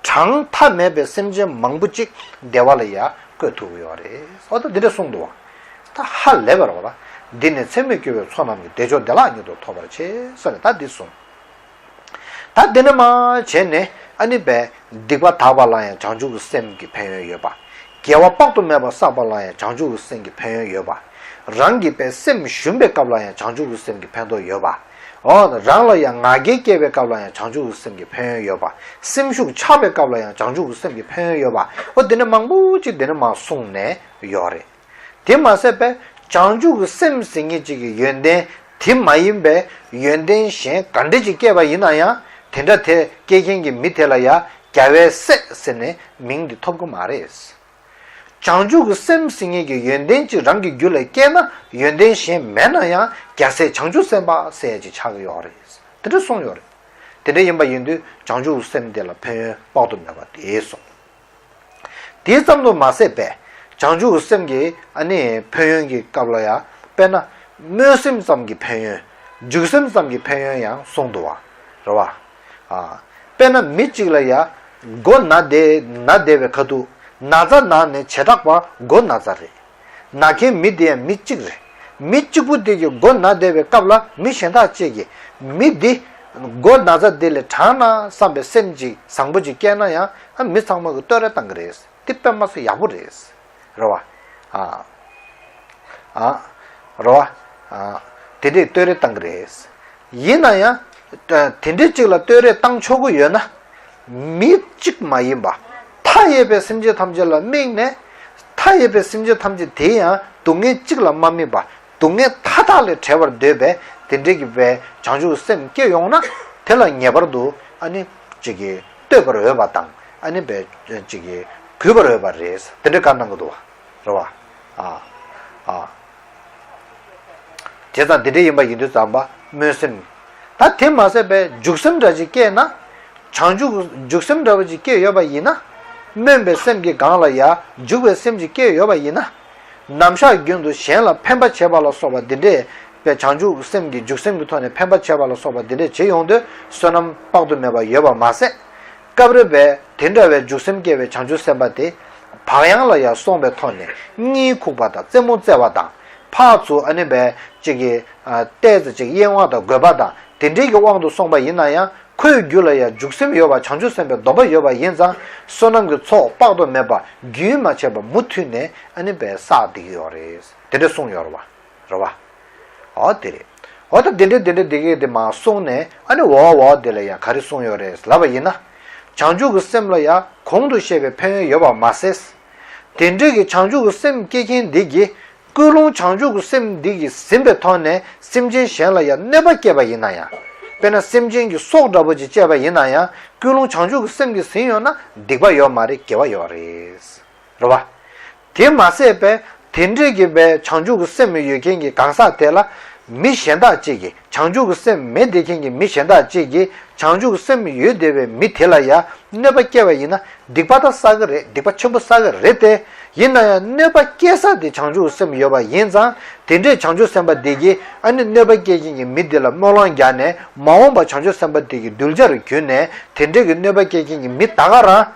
གྲངས་མཐའ་མེད་པའི་སེམས་ཅན་མང་པོ་ཅིག་བདེ་བ་ལ་ཡང་བཀོད་ཐུབ་ཀྱི་ཡོད་རེད། འོ་ད་འདི་འདྲ་གསུངས་འདུག་བ། ད་ཧ་ལས་པ་རེད་བ། འདི་ནི་ཚད་མེད་སྐྱེ་བོའི་ཚོགས་རྣམས་ཀྱིས། བདེ་མཆོག་བདེ་བླག་ཉིད་དུ་ཐོབ་པར་བྱེད། ཟེར་ནས་ད་འདི་གསུངས། ད་འདི་ནས་མར་བྱས་ནས་ཨ་ནི་བས་སྡིག་པ་དག་པ་ལ་ཡང་བྱང་ཆུབ་ཀྱི་སེམས་ཀྱི་ཕན་ཡོན་ཡོད་པ། དགེ་བ་དཔག་ཏུ་མེད་པ་བསགས་པ་ལ་ཡང་བྱང་ཆུབ་ཀྱི་སེམས་ཀྱི་ཕན་ཡོན་ཡོད་པ། རང་གི་བས་སེམས་ཞུམ་པའི་སྐབས་ལ་ཡང་བྱང་ཆུབ་ཀྱི་སེམས་ཀྱི་ཕན་ཐོགས་ཡོད་པ། འོ་རང་ལ་ཡང་ང་རྒྱལ་སྐྱེ་བའི་སྐབས་ལ་ཡང་བྱང་ཆུབ་ཀྱི་སེམས་ཀྱི་ཕན་ཡོན་ཡོད་པ། སེམས་ཤུགས་ཆག་པའི་སྐབས་ལ་ཡང་བྱང་ཆུབ་ཀྱི་སེམས་ཀྱི་ཕན་ཡོན་ཡོད་པ། འོ་དེ་འདྲ་མང་པོ་ཅིག་དེ་འདྲ་མར་གསུངས་ནས་ཡོད་རེད། དེ་མ་ཟད་པས་བྱང་ཆུབ་ཀྱི་སེམས་ཟེར་མཁན་ཅིག་གི་ཡོན་ཏན་དེ་མ་ཡིན་པའི་ཡོན་ཏན་གཞན་ག་འདྲ་ཅིག་སྐྱེས་པ་ཡིན་ན་ཡང་དེ་འདྲ་དེ་སྐྱེ་མཁན་གྱི་མི་དེ་ལ་ཡང་རྒྱལ་བའི་སྲས་ཟེར་ནས་མིང་འདི་ཐོབ་ཀྱི་མ་རེད། བྱང་ཆུབ་ཀྱི་སེམས་ཟེར་མཁན་གྱི་ཡོན་ཏན་ཅིག་རང་གི་རྒྱུད་ལ་སྐྱེས་ན་ཡོན་ཏན་གཞན་མེད་ན་ཡང་རྒྱལ་སྲས་བྱང་ཆུབ་སེམས་དཔའ་ཟེར་ཡ་ཅིག་ཆགས་ཀྱི་ཡོད་རེད། དེ་འདྲ་གསུངས་ཡོད་རེད། དེ་འདྲ་ཡིན་པ་ཡིན་དུས་བྱང་ཆུབ་ཀྱི་སེམས་དེ་ལ་ཕན་ཡོན་དཔག་ཏུ་མེད་པ་དེ་གསུངས། དེ་ཙམ་དུ་མ་ཟད་པས་བྱང་ཆུབ་ཀྱི་སེམས་ཀྱི་ཨ་ནི་ཕན་ཡོན་གྱི་སྐབས་ལ་ཡང་དཔེར་ན་སྨོན་སེམས་ཙམ་གྱི་ཕན་ཡོན། འཇུག་སེམས་ཙམ་གྱི་ཕན་ཡོན་ཡང་གསུངས་འདུག་བ། རེད་བ། ཨ། དཔེར་ན་མི་གཅིག་ལ་ཡང་མགོ་ན་བསྡད་ན་བསྡད་པའི་ཁ་ཐུག་ན་ཚ་ན་ནས་བྱེ་བྲག་པ་མགོ་ན་ཚ་རེད། ན་མཁན་མི་དེ་ཡང་མི་གཅིག་རེད། མི་གཅིག་པུ་དེ་གི་མགོ་ན་བསྡད་པའི་སྐབས་ལ་མི་གཞན་དག་ཅིག་གིས་མི་འདི་མགོ་ན་ཚ་དེ་ལས་དྲག་ན་བསམ་པའི་སེམས་ཅིག་བཟང་པོ་ཅིག་སྐྱེས་ན་ཡང་ཨ་མི་ཚང་མ་གི་བསྟོད་ར་བཏང་གི་རེད། འདི་དཔེ་མ་སྲིད་ཡག་པོ་རེད། རེད་བ། ཨ། ཨ། རེད་བ། ཨ། དེ་འདྲས་བསྟོད་ར་བཏང་གི་རེད། ཡིན་ན་ཡང་། དེ་འདྲས་ཅིག་ལ་བསྟོད་ར་བཏང་ཆོག་གི་ཡོད་ན། མི་གཅིག་མ་ཡིན་པ། མཐའ་ཡས་པའི་སེམས་ཅན་ཐམས་ཅད་ལ་དམིགས་ནས། མཐའ་ཡས་པའི་སེམས་ཅན་ཐམས་ཅད་དེ་ཡང་སྡུག་བསྔལ་གཅིག་ལ་མ་དམིགས་པ། སྡུག་བསྔལ་མཐའ་དག་ལས་བྲལ་བར་འདོད་པའི་དེ་འདྲས་ཀྱི་བའི་བྱང་ཆུབ་སེམས་སྐྱེ་ཡོང་ན། དེ་ལ་ངེས་པར་དུ་ཨ་ནི་ཅིག་གིས་བསྟོད་པར་འོས་པ་དང་ཨ་ནི་བའི་ཅིག་གིས་གུས་པར་འོས་པ་རེད། དེ་འདྲས་བཀའ་གནང་གི་འདུག་བ། རེད་བ། ཨ། ཨ། བྱས་ཙང་འདི་འདྲ་ཡིན་པ་ཡིན་དུས་ཙམ་པ་སྨོན་སེམས། ད་དེ་མ་ཟད་པའི་འཇུག་སེམས་འདྲ་ཅིག་སྐྱེས་ན། བྱང་ཆུབ་འཇུག་སེམས་འདྲ་བ་ཅིག་སྐྱེས་ཡོད་པ་ཡིན་ན། སྨོན་པའི་སེམས་ཀྱི་སྒང་ལ་ཡང་འཇུག་པའི་སེམས་ཅིག་སྐྱེས་ཡོད་པ་ཡིན་ན། ནམ་ཞག་རྒྱུན་དུ་གཞན་ལ་ཕན་པ་བྱེད་པ་ལ་སོགས་པ་འདི་འདྲས་པའི་བྱང་ཆུབ་སེམས་ཀྱི་འཇུག་སེམས་ཀྱི་ཐོག་ནས་ཕན་པ་བྱེད་པ་ལ་སོགས་པ་འདི་འདྲས་བྱེད་ཡོང་དུས་བསོད་ནམས་དཔག་ཏུ་མེད་པ་ཡོད་པ་མ་ཟད། སྐབས་རེ་བས་དེ་འདྲ་བའི་འཇུག་སེམས་སྐྱེ་བའི་བྱང་ཆུབ་སེམས་དཔའ་དེ། བག་ཡངས་ལ་ཡང་སོང་བའི་ཐོག་ནས་གཉིད་ཁུག་པ་དང་རྩེད་མོ་རྩེ་བ་དང་། ཕར་ཚུར་ཨ་ནི་བས་ཅིག་གི་ཨ་ཏོག་ཙམ་ཅིག་གཡེང་བ་དང་རྒོད་པ་དང་དེ་འདྲའི་གི་དབང་དུ་སོང་པ་ཡིན་ན་ཡང་ཁོའི་རྒྱུད་ལ་ཡང་འཇུག་སེམས་ཡོད་པ་བྱང་ཆུབ་སེམས་དཔའི་སྡོམ་པ་ཡོད་པ་ཡིན་ཙང་བསོད་ནམས་ཀྱི་ཚོགས་དཔག་ཏུ་མེད་པ་རྒྱུན་མ་ཆད་པ་མུ་མཐུད་ནས་ཨ་ནི་བས་བསགས་བསྡད་ཀྱི་ཡོད་རེད། དེ་འདྲ་གསུངས་ཡོད་རེད་བ། རེད་བ། འོ་དེ་རེད། འོ་ད་དེ་འདྲ་དེ་འདྲ་དེ་གས་དེ་མ་གསུངས་ནས་ཨ་ནི་འོ་འོ་དེ་ལ་ཡང་ག་རེ་གསུངས་ཡོད་རེད་ལབ་པ་ཡིན་ན། བྱང་ཆུབ་ཀྱི་སེམས་ལ་ཡང་གོང་དུ་བཤད་པའི་ཕན་ཡོན་ཡོད་པ་མ་ཟད། དེ་འདྲའི་གི་བྱང་ཆུབ་ཀྱི་སེམས་སྐྱེ་མཁན་འདི་གིས་ཀུན་སློང་བྱང་ཆུབ་ཀྱི་སེམས་འདི་གིས་ཟིན་པའི་ཐོག་ནས་སེམས་ཅན་གཞན་ལ་ཡང་གནོད་པ་བསྐྱལ་པ་ཡིན་ན་ཡང་། དཔེར་ན་སེམས་ཅན་གྱི་སྲོག་འདྲ་པོ་ཅིག་བཅད་པ་ཡིན་ན་ཡང་ཀུན་སློང་བྱང་ཆུབ་ཀྱི་སེམས་ཀྱིས་ཟིན་ཡོད་ན་སྡིག་པ་ཡོད་མ་རེད། དགེ་བ་ཡོད་རེད། རེད་བ། དེ་མ་ཟད་པས་དེ་འདྲས་ཀྱི་བའི་བྱང་ཆུབ་ཀྱི་སེམས་ཡོད་མཁན་གྱི་གང་ཟག་དེ་ལ་མི་གཞན་དག་ཅིག་གིས་བྱང་ཆུབ་ཀྱི་སེམས་མེད་བསྡད་མཁན་གྱི་མི་གཞན་དག་ཅིག་གིས་བྱང་ཆུབ་ཀྱི་སེམས་ཡོད་བསྡད་པའི་མི་དེ་ལ་ཡང་གནོད་པ་བསྐྱལ་བ་ཡིན་ན་སྡིག་པ་ད་བསགས་ཀྱི་རེད། སྡིག་པ་ཆེན་པོ་བསགས་ཀྱི་རེད་དེ། ཡིན་ན་ཡང་གནོད་པ་སྐྱེལ་ས་དེ་བྱང་ཆུབ་ཀྱི་སེམས་ཡོད་པ་ཡིན་ཙང་དེ་འདྲས་བྱང་ཆུབ་སེམས་དཔའ་དེ་གིས་ཨ་ནི་གནོད་པ་སྐྱེལ་མཁན་གྱི་མི་དེ་ལ་སྨོན་ལམ་བརྒྱབ་ནས་མ་འོངས་པ་བྱང་ཆུབ་སེམས་དཔའ་དེ་གི་གདུལ་བྱར་གྱུར་ནས་དེ་འདྲས་ཀྱི་གནོད་པ་སྐྱེལ་མཁན་གྱི་མི་ད་ག་རང་།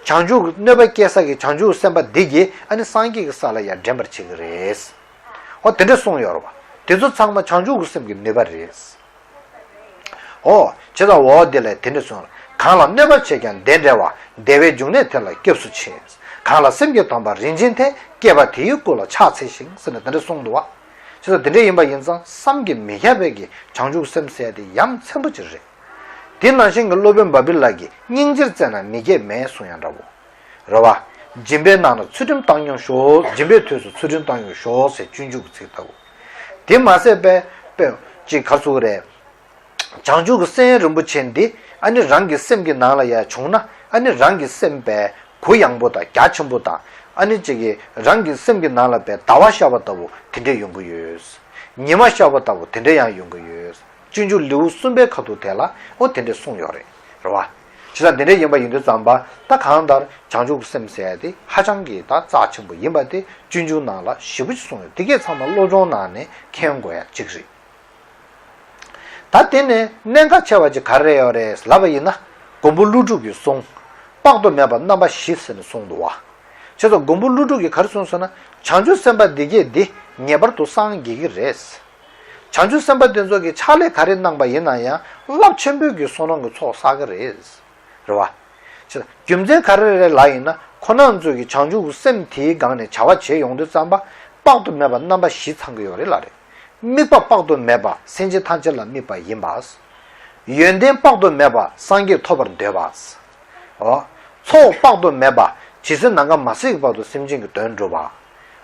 བྱང་ཆུབ་ཀྱི་གནོད་པ་སྐྱེལ་ས་ཀྱི་བྱང་ཆུབ་སེམས་དཔའ་འདི་གིས་ཨ་ནི་སངས་རྒྱས་ཀྱི་ས་ལ་ཡང་འདྲེན་པར་བྱེད་ཀྱི་རེད། འོ་དེ་འདྲ་གསུངས་ཡོད་རེད་བ། དེ་ཚོ་ཚང་མ་བྱང་ཆུབ་ཀྱི་སེམས་ཀྱི་ནུས་པ་རེད། འོ་བྱས་ཙང་འོ་དེ་ལས་དེ་འདྲ་གསུངས། གང་ལ་གནོད་པ་བྱས་ཀྱང་བདེ་འབྲེལ་བ། བདེ་བའི་འབྱུང་གནས་དེ་ལ་སྐྱབས་སུ་མཆི། གང་ལ་སེམས་ཀྱི་དོན་པ་རིན་ཆེན་ཐེག་སྐྱེས་པ་དེ་ཡི་སྐུ་ལ་ཕྱག་འཚལ་ཞིང་ཟེར་ནས་དེ་འདྲ་གསུངས་འདུག་བ། བྱས་ཙང་དེ་འདྲ་ཡིན་པ་ཡིན་ཙང་བསམ་གྱིས་མི་ཁྱབ་པའི་གི་བྱང་ཆུབ་སེམས་ཟེར་ཡ་དེ་ཡ་མཚན་པོ་ཅིག་རེད། དེ་ནང་བཞིན་གྱི་སློབ་དཔོན་བ་པི་ལ་གིས་སྙིང་རྗེར་བརྩེ་ན་མི་བརྒྱད་མེད་གསུང་ཡང་འདྲ་བོ། རེད་བ། སྦྱིན་པའི་ནང་ན་ཚུལ་ཁྲིམས་བཏང་སྙོམས་ཤོག་སྦྱིན་པའི་དུས་སུ་ཚུལ་ཁྲིམས་བཏང་སྙོམས་ཤོག་ཟེར་སྤྱོད་འཇུག་གི་ཚིག་ལྟ་བུ། དེ་མ་ཟད་པའི་དཔེ་ཅིག་ག་ཚུགས་རེད། བྱང་ཆུབ་ཀྱི་སེམས་རིན་པོ་ཆེ་འདི་ཨ་ནི་རང་གི་སེམས་ཀྱི་ནང་ལ་ཡ་བྱུང་ན་ཨ་ནི་རང་གི་སེམས་པའི་གུ་ཡངས་པོ་དང་རྒྱ་ཆེན་པོ་དང་ཨ་ནི་ཅིག་གི་རང་གི་སེམས་ཀྱི་ནང་ལ་པའི་ཟླ་བ་ཤར་བ་ལྟ་བུ་དེ་འདྲས་ཡོང་གི་ཡོད། ཉི་མ་ཤར་བ་ལྟ་བུ་དེ་འདྲས་ཡང་ཡོང་གི་ཡོད། སྤྱོད་འཇུག་ལེའུ་གསུམ་པའི་ཁ་ཐུག་དེ་ལ་ཨོ་དེ་འདྲས་གསུངས་ཡོད་རེད། རེད་བ། བྱས་ཙང་དེ་འདྲས་ཡིན་པ་ཡིན་དུས་ཙམ་པ་ད་གང་ལྟར་བྱང་ཆུབ་ཀྱི་སེམས་ཟེར་ཡ་དེ་ཧ་ཅང་གི་ད་རྩ་ཆེན་པོ་ཡིན་པ་དེ་སྤྱོད་འཇུག་ནང་ལ་ཞེ་པོ་ཅིག་གསུངས་ཡོད། དེ་གས་ཚང་མ་བློ་སྦྱོང་ནང་ནས་མཁྱེན་དགོས་ཡ་གཅིག་རེད། ད་དེ་ནས་གནད་འགག་ཆེ་བ་ཅིག་ག་རེ་ཡོད་རེད་ལབ་པ་ཡིན་ན་མགོན་པོ་ཀླུ་སྒྲུབ་ཀྱི་གསུང་དཔག་ཏུ་མེད་པ་རྣམ་པ་བཞི་ཟེར་ནས་གསུངས་འདུག་བ། བྱས་ཙང་མགོན་པོ་ཀླུ་སྒྲུབ་ཀྱིས་ག་རེ་གསུངས་ཟེར་ན་བྱང་ཆུབ་སེམས་དཔའ་འདི་གས་འདི་ངེས་པར་དུ་སངས་རྒྱས་ཀྱི་རེད། བྱང་ཆུབ་སེམས་དཔའ་དེ་ཚོ་གིས་ཕྱག་ལས་ག་རེ་གནང་པ་ཡིན་ན་ཡང་རླབས་ཆེན་པོའི་གི་བསོད་ནམས་ཀྱི་ཚོགས་བསགས་ཀྱི་རེད། རེད་བ། ཆེ་རྒྱུ་མཚན་ག་རེ་རེད་ལབ་ཡིན་ན་ཁོ་རང་ཚོས་ཀྱི་བྱང་ཆུབ་ཀྱི་སེམས་དེའི་སྒང་ནས་བྱ་བ་བྱེད་ཡོང་དུས་ཙམ་པ་དཔག་ཏུ་མེད་པ་རྣམ་པ་བཞི་ཚང་གི་ཡོད་རེད་ལབ་རེད། དམིགས་པ་དཔག་ཏུ་མེད་པ་སེམས་ཅན་ཐམས་ཅད་ལ་དམིགས་པ་ཡིན་པ། ཡོན་ཏན་དཔག་ཏུ་མེད་པ་སངས་རྒྱས་ཐོབ་པར་འདོད་པ། འོ། ཚོགས་དཔག་ཏུ་མེད་པ་ཇི་སྲིད་ནམ་མཁའ་མ་ཟད་ཀྱི་བར་དུ་སེམས་ཅན་གྱི་དོན་སྒྲུབ་པ།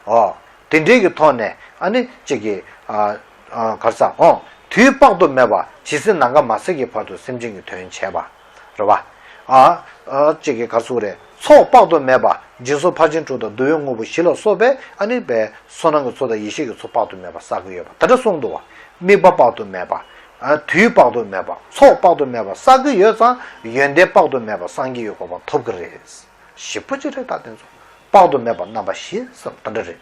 འོ། དེ་འདྲའི་གི་ཐོག་ནས་ཨ་ནི་གཅིག་གི་ཨ་ཨ་ག་རེ་ཟ། འོ། དུས་དཔག་ཏུ་མེད་པ་ཇི་སྲིད་ནམ་མཁའ་མ་ཟད་ཀྱི་བར་དུ་སེམས་ཅན་གྱི་དོན་བྱས་པ། རེད་བ། ཨ་ཨ་གཅིག་གི་ག་རེ་ཟེར་དགོས་རེད། ཚོགས་དཔག་ཏུ་མེད་པ་སྦྱིན་སོགས་ཕར་ཕྱིན་དྲུག་དང་བསྡུ་བའི་དངོས་པོ་བཞི་ལ་སོགས་པའི་ཨ་ནི་པའི་བསོད་ནམས་ཀྱི་ཚོགས་དང་ཡེ་ཤེས་ཀྱི་ཚོགས་དཔག་ཏུ་མེད་པ་བསགས་ཀྱི་ཡོད་པ་དེ་འདྲ་གསུངས་འདུག་བ། དམིགས་པ་དཔག་ཏུ་མེད་པ། ཨ་དུས་དཔག་ཏུ་མེད་པ། ཚོགས་དཔག་ཏུ་མེད་པ་བསགས་ཀྱི་ཡོད་ཙང་ཡོན་ཏན་དཔག་ཏུ་མེད་པ་སངས་རྒྱས་ཀྱི་གོ་འཕང་ཐོབ་ཀྱི་རེད། ཞེ་པོ་ཅིག་རེད། ད་དེ་ཚོ་དཔག་ཏུ་མེད་པ་རྣམ་པ་བཞི་ཟེར་བ་དེ་འདྲ་རེད།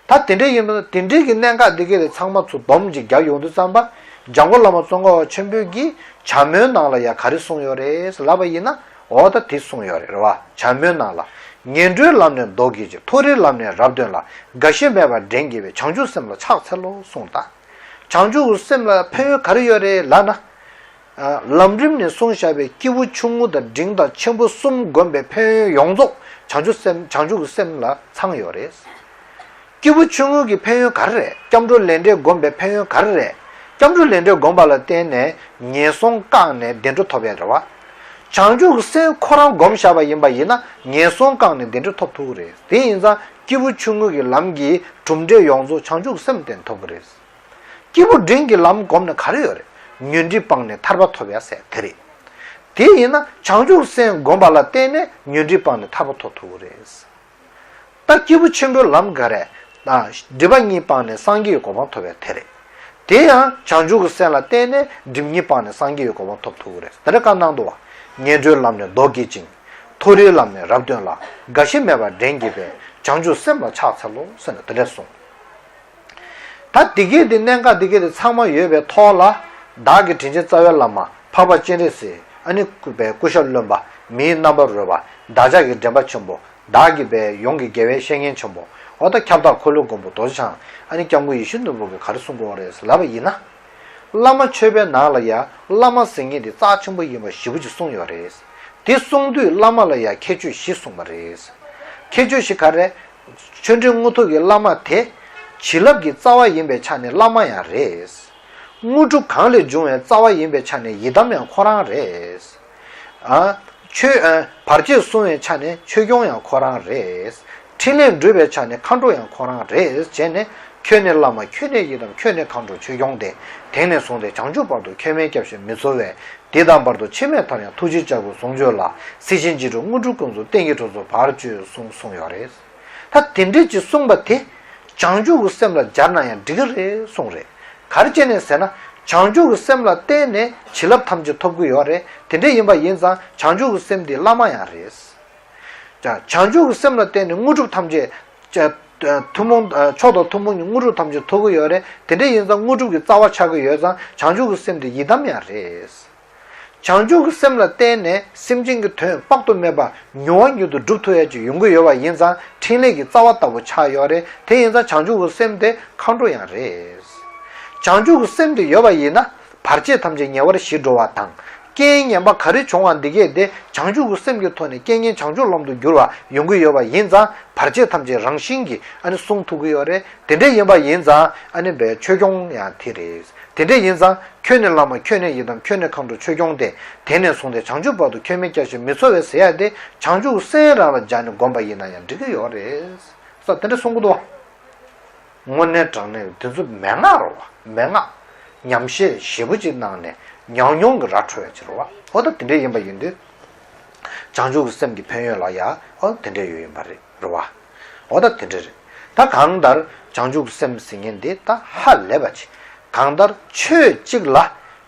ད་དེ་འདྲ་ཡིན་པ་དེ་འདྲའི་གི་གནད་འགག་འདི་གའི་རེད། ཚང་མ་ཚུར་སྡོམ་ཅིག་རྒྱག་ཡོང་དུས་ཙམ་པ། འཇམ་མགོན་བླ་མ་ཙོང་ཁ་པ་ཆེན་པོས་ཀྱིས་བྱམས་མོའི་ནང་ལ་ཡ་ག་རེ་གསུངས་ཡོད་རེད་ལབ་པ་ཡིན་ན། འོ་ད་དེ་གསུངས་ཡོད་རེད། རེད་བ། བྱམས་མོའི་ནང་ལ། ངན་འགྲོའི་ལམ་ནས་ལྡོག་གྱུར་ཅིག་མཐོ་རིས་ལམ་ནས་རབ་བརྟན་ལ། རྒ་ཤི་མེད་པར་འདྲེན་བགྱིད་པའི་བྱང་ཆུབ་སེམས་ལ་ཕྱག་འཚལ་ལོ་གསུངས། ད་བྱང་ཆུབ་ཀྱི་སེམས་ལ་ཕན་ཡོན་ག་རེ་ཡོད་རེད་ལབ་ན། ལམ་རིམ་ནས་གསུངས་བཞག་པའི་སྐྱེས་བུ་ཆུང་ངུ་དང་འབྲིང་དང་ཆེན་པོ་གསུམ་བསྒོམས་པའི་ཕན་ཡོན་ཡོངས་རྫོགས་བྱང་ཆུབ་སེམས། བྱང་ཆུབ་ཀྱི་སེམས་ལ་ཚང་ཡོད་རེད། སྐྱེས་བུ་ཆུང་ངུ་གི་ཕན་ཡོན་ག་རེ་རེད། སྐྱབས་འགྲོ་ལས་འབྲས་བསྒོམས་པའི་ཕན་ཡོན་ག་རེ་རེད། སྐྱབས་འགྲོ་ལས་འབྲས་བསྒོམས་པ་ལ་བརྟེན་ནས་ངན་སོང་བཀག་ནས་བདེ་འགྲོ་ཐོབ་ཡ་རེད་བ། བྱང་ཆུབ་ཀྱི་སེམས་ཁོ་རང་བསྒོམས་བཞག་པ་ཡིན་པ་ཡིན་ན་ངན་སོང་བཀག་ནས་བདེ་འགྲོ་ཐོབ་ཐུབ་ཀྱི་རེད། དེ་ཡིན་ཙང་སྐྱེས་བུ་ཆུང་ངུ་གི་ལམ་གྱི་གྲུབ་འབྲས་ཡོངས་རྫོགས་བྱང་ཆུབ་ཀྱི་སེམས་བརྟེན་ཐོབ་ཀྱི་རེད། སྐྱེས་བུ་འབྲིང་གི་ལམ་བསྒོམས་ནས་ག་རེ་ཡོད་རེད། ཉོན་སྒྲིབ་སྤངས་ནས་ཐར་པ་ཐོབ་ཡ་ཟེར་དེ་རེད། དེ་ཡིན་ན་བྱང་ཆུབ་སེམས་བསྒོམས་པ་ལ་བརྟེན་ནས་ཉོན་སྒྲིབ་སྤངས་ནས་ཐར་པ་ཐོབ་ཐུབ་ཀྱི་རེད། ད་སྐྱེས་བུ་ཆེན་པོའི་ལམ་ག་རེ། ཨ་སྒྲིབ་པ་གཉིས་སྤངས་ནས་སངས་རྒྱས་ཀྱི་གོ་འཕང་ཐོབ་ཡ་དེ་རེད། དེ་ཡང་བྱང་ཆུབ་ཀྱི་སེམས་ལ་བརྟེན་ནས་སྒྲིབ་གཉིས་སྤངས་ནས་སངས་རྒྱས་ཀྱི་གོ་འཕང་ཐོབ་ཐུབ་ཀྱི་རེད། དེ་འདྲ་བཀའ་གནང་འདུག་བ། ངན་འགྲོའི་ལམ་ནས་ལྡོག་གྱུར་ཅིག་མཐོ་རིས་ལམ་ནས་རབ་བརྟན་ལ། རྒ་ཤི་མེད་པར་འདྲེན་བགྱིད་པའི། བྱང་ཆུབ་སེམས་ལ་ཕྱག་འཚལ་ལོ་ཟེར་ནས་དེ་འདྲ་གསུངས། ད་འདི་གའི་འདི་གནད་འགག་འདི་གའི་འདི་ཚང་མ་ཡོད་པའི་ཐོག་ལ། བདག་གི་དྲིན་ཅན་རྩ་བའི་བླ་མ་འཕགས་པ་སྤྱན་རས་གཟིགས། ཨ་ནི་སྐུ་པའི་སྐུ་ཞབས་བློན་པ། མིའི་རྣམ་པར་རོལ་པ། བདག་ཅག་གི་འདྲེན་པ་ཆེན་པོ། བདག་གི་པའི་ཡོངས་ཀྱི་དགེ་བའི་བཤེས་གཉེན་ཆེན་པོ། འོ་ད་ཁྱབ་བདག་འཁོར་ལོའི་མགོན་པོ་རྡོ་རྗེ་འཆང་། ཨ་ནི་སྐྱབས་མགོན་ཡིད་བཞིན་ནོར་བུ་གིས་ག་རེ་གསུང་གི་ཡོད་རེད་ལབ་པ་ཡིན་ན། བླ་མ་མཆོད་པའི་ནང་ལ་ཡ་བླ་མ་ཟེར་མཁན་དེ་རྩ་ཆེན་པོ་ཡིན་པ་ཞེ་པོ་ཅིག་གསུངས་ཡོད་རེད། དེ་གསུང་དུས་བླ་མ་ལ་ཡ་ཁྱད་ཆོས་བཞི་གསུངས་པ་རེད། ཁྱད་ཆོས་བཞི་ག་རེ། ཆོས་འབྲེལ་དངོས་ཐོབ་ཀྱི་བླ་མ་དེ། བྱིན་རླབས་ཀྱི་རྩ་བ་ཡིན་པའི་ཆ་ནས་བླ་མ་ཡང་རེད། དངོས་གྲུབ་གང་ལས་འབྱུང་བའི་རྩ་བ་ཡིན་པའི་ཆ་ནས་ཡི་དམ་ཡང་ཁོ་རང་རེད། ཨ། ཆོས་ཨ། བར་ཆད་སྲུང་བའི་ཆ་ནས་ཆོས་སྐྱོང་ཡང་ཁོ་རང་རེད། ཕྲིན་ལས་སྒྲུབ་པའི་ཆ་ནས་མཁའ་འགྲོ་ཡང་ཁོ་རང་རེད། བྱས་ནས། ཁྱོད་ནི་བླ་མ། ཁྱོད་ནི་ཡི་དམ། ཁྱོད་ནི་མཁའ་འགྲོ་ཆོས་སྐྱོང་སྟེ། དེང་ནས་བཟུང་སྟེ་བྱང་ཆུབ་བར་དུ། ཁྱོད་མིན་སྐྱབས་གཞན་མི་འཚོལ་བས། འདི་དང་བར་དུ་འཆི་མེད་མཐར་ཡང་། ཐུགས་རྗེའི་ལྕགས་ཀྱུས་ཟུང་འཇུག་ལ། སྲིད་ཞིའི་འཇིགས་སྒྲོལ་དངོས་གྲུབ་ཀུན་སྩོལ། བསྟན་གྱི་གྲོགས་ཚོགས་བར་གཅོད་གསུངས་གསུངས་ཡོད་རེད། ད་དེ་འདྲས་ཅིག་གསུངས་པ་དེ། བྱང་ཆུབ་ཀྱི་སེམས་ལ་སྦྱར་ན་ཡང་འགྲིག་གི་རེད་གསུངས་རེད། ག་རེ་བྱས་ནས་ཟེར་ན། བྱང་ཆུབ་ཀྱི་སེམས་ལ་བརྟེན་ནས་བྱིན་རླབས་ཐམས་ཅད་ཐོབ་ཀྱི་ཡོད་རེད། དེ་འདྲས་ཡིན་པ་ཡིན་ཙང་བྱང་ཆུབ་ཀྱི་སེམས་དེ་བླ་མ་ཡང་རེད། བྱང་ཆུབ་ཀྱི་སེམས་ལ་བརྟེན་ནས་དངོས་གྲུབ་ཐམས་ཅད། ཐུན་མོང་། མཆོག་དང་ཐུན་མོང་གི་དངོས་གྲུབ་ཐམས་ཅད་ཐོབ་ཀྱི་ཡོད་རེད། དེ་འདྲས་ཡིན་ཙང་དངོས་གྲུབ་ཀྱི་རྩ་བ་ཆགས་ཀྱི་ཡོད་ཙང་བྱང་ཆུབ་ཀྱི་སེམས་དེ་ཡི་དམ་ཡང་རེད། བྱང་ཆུབ་ཀྱི་སེམས་ལ་བརྟེན་ནས་སེམས་ཅན་གྱི་དོན་དཔག་ཏུ་མེད་པ་མྱུར་བ་མྱུར་དུ་སྒྲུབ་ཐུབ་ཡ་ཅིག་ཡོང་གི་ཡོད་པ་ཡིན་ཙང་འཕྲིན་ལས་ཀྱི་རྩ་བ་ལྟ་བུ་ཆགས་ཡོད་རེད། དེ་ཡིན་ཙང་བྱང་ཆུབ་ཀྱི་སེམས་དེ་མཁའ་འགྲོ་ཡང་རེད། བྱང་ཆུབ་ཀྱི་སེམས་དེ་ཡོད་པ་ཡིན་ན་བར་ཆད་ཐམས་ཅད་ཉེ་བར་ཞི་འགྲོ་བ་དང་། རྐྱེན་ངན་པ་ག་རེ་བྱུང་བ་འདི་གས་དེ་བྱང་ཆུབ་ཀྱི་སེམས་ཀྱི་ཐོག་ནས་རྐྱེན་ངན་བྱང་ཆུབ་ལམ་དུ་བསྒྱུར་བ་ཡོང་གི་ཡོད་པ་ཡིན་ཙང་བར་ཆད་ཐམས་ཅད་རང་བཞིན་གྱིས་ཨ་ནི་བསྲུང་ཐུབ་ཀྱི་ཡོད་རེད། དེ་འདྲས་ཡིན་པ་ཡིན་ཙང་ཨ་ནི་བའི་ཆོས་སྐྱོང་ཡང་དེ་རེད། དེ་འདྲས་ཡིན་ཙང་། ཁྱོད་ནི་བླ་མ། ཁྱོད་ནི་ཡི་དམ། ཁྱོད་ནི་མཁའ་འགྲོ་ཆོས་སྐྱོང་སྟེ། དེང་ནས་བཟུང་སྟེ་བྱང་ཆུབ་བར་དུ། ཁྱོད་མིན་སྐྱབས་གཞན་མི་འཚོལ་བས་ཟེར་ཡ་དེ་བྱང་ཆུབ་སེམས་རང་ལ་སྦྱར་ནས་བསྒོམ་པ་ཡིན་ན་ཡང་འགྲིག་གི་ཡོད་རེད། ས་དེ་འདྲ་གསུང་གི་འདུག་དངོས་གནས་དྲང་གནས་དེ་ཚོ་མན་ངག་རེད་བ། མན་ངག་ཉམས་བཞེས་ཞེ་པོ་ཅིག་གནང་ནས་ཉམས་མྱོང་གི་ར་འཕྲོད་ཡ་ཅིག་རེད་བ། འོ་ད་དེ་འདྲ་ཡིན་པ་ཡིན་དུས། བྱང་ཆུབ་ཀྱི་སེམས་ཀྱི་ཕན་ཡོན་ལ་ཡ་འོ་དེ་འདྲ་ཡོད་ཡིན་པ་རེད། རེད་བ། འོ་ད་དེ་འདྲ་རེད། ད་གང་ལྟར་བྱང་ཆུབ་ཀྱི་སེམས་ཟེར་མཁན་འདི་ད་ཧ་ལས་པ་ཅིག་གང་ལྟར་ཆོས་གཅིག་ལ་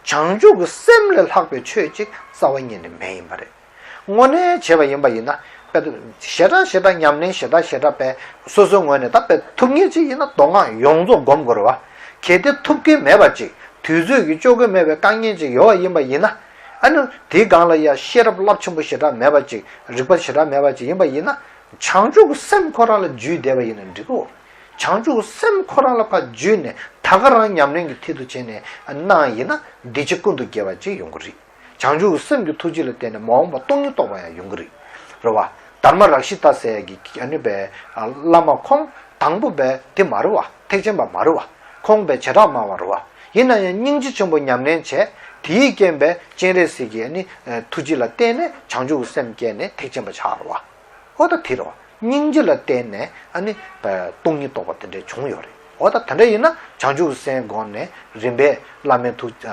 བྱང་ཆུབ་ཀྱི་སེམས་ལས་ལྷག་པའི་ཆོས་གཅིག་རྩ་བ་ཉིད་ནས་མེད་ཡིན་པ་རེད། དངོས་གནས་བྱས་པ་ཡིན་པ་ཡིན་ན་དཔེ་ཞེ་དྲག་ཞེ་དྲག་ཉམས་ལེན་ཞེ་དྲག་ཞེ་དྲག་དཔེ་སོ་སོའི་ངོས་ནས་ད་དཔེ་ཐུབ་ངེས་ཅིག་ཡིན་ན་མདོ་སྔགས་ཡོངས་རྫོགས་སྒོམ་དགོས་རེད་བ། གལ་ཏེ་ཐུབ་ཀྱི་མེད་པ་ཅིག་དུས་ཚོད་ཀྱིས་ལྕོགས་ཀྱི་མེད་པའི་དཀའ་ངལ་ཅིག་ཡོད་པ་ཡིན་པ་ཡིན་ན། ཨ་ནི་དེའི་སྒང་ལ་ཡ་ཤེས་རབ་རླབས་ཆེན་པོ་ཞེ་དྲག་མེད་པ་ཅིག་རིག་པ་ཞེ་དྲག་མེད་པ་ཅིག་ཡིན་པ་ཡིན་ན། བྱང་ཆུབ་ཀྱི་སེམས་ཁོ་རང་ལ་འཇུས་བསྡད་པ་ཡིན་ན་འགྲིག་གོ། བྱང་ཆུབ་ཀྱི་སེམས་ཁོ་རང་ལ་ཕར་འཇུས་ནས་ད་ག་རང་ཉམས་ལེན་གྱི་མཐིལ་དུ་བྱས་ནས་གནང་ཡིན་ན་འདི་ཕྱི་ཀུན་ཏུ་དགེ་བ་ཅིག་ཡོང་གི་རེད། བྱང་ཆུབ་ཀྱི་སེམས་ཀྱི་ཐུགས་རྗེ་ལ་བརྟེན་ནས་མ་འོངས་པ་སྟོང་ཉིད་རྟོགས་པ་ཡང་ཡོང་གི་རེད། རེད་བ། དྷརྨ་རཀྵི་ཏ་ཟེར་ཡ་གི་ཨ་ནི་པའི་བླ་མ་ཁོང་དང་པོ་པའི་དེ་མ་རེད་བ། ཐེག་ཆེན་པ་མ་རེད་བ། ཁོང་པའི་བྱེ་བྲག་སྨྲ་བ་རེད་བ། ཡིན་ན་ཡང་སྙིང་རྗེ་ཆེན་པོ་ཉམས་ལེན་བྱས། དེའི་རྐྱེན་པས་སྤྱན་རས་གཟིགས་ཀྱི་ནི་ཐུགས་རྗེ་ལ་བརྟེན་ནས་བྱང་ཆུབ་ཀྱི་སེམས་སྐྱེས་ནས་ཐེག་ཆེན་པ་ཆགས་རེད་བ། ཨོ་ད་དེ་རེད་བ། སྙིང་རྗེ་ལ་བརྟེན་ནས་ཨ་ནི་སྟོང་ཉིད་རྟོགས་པ་དེ་འདྲས་བྱུང་ཡོད་རེད། ཨོ་ད་དེ་འདྲས་ཡིན་ན་བྱང་ཆུབ་ཀྱི་སེམས་བསྒོམས་ནས་རིམ་པས་བླ་མའི་ཐུགས་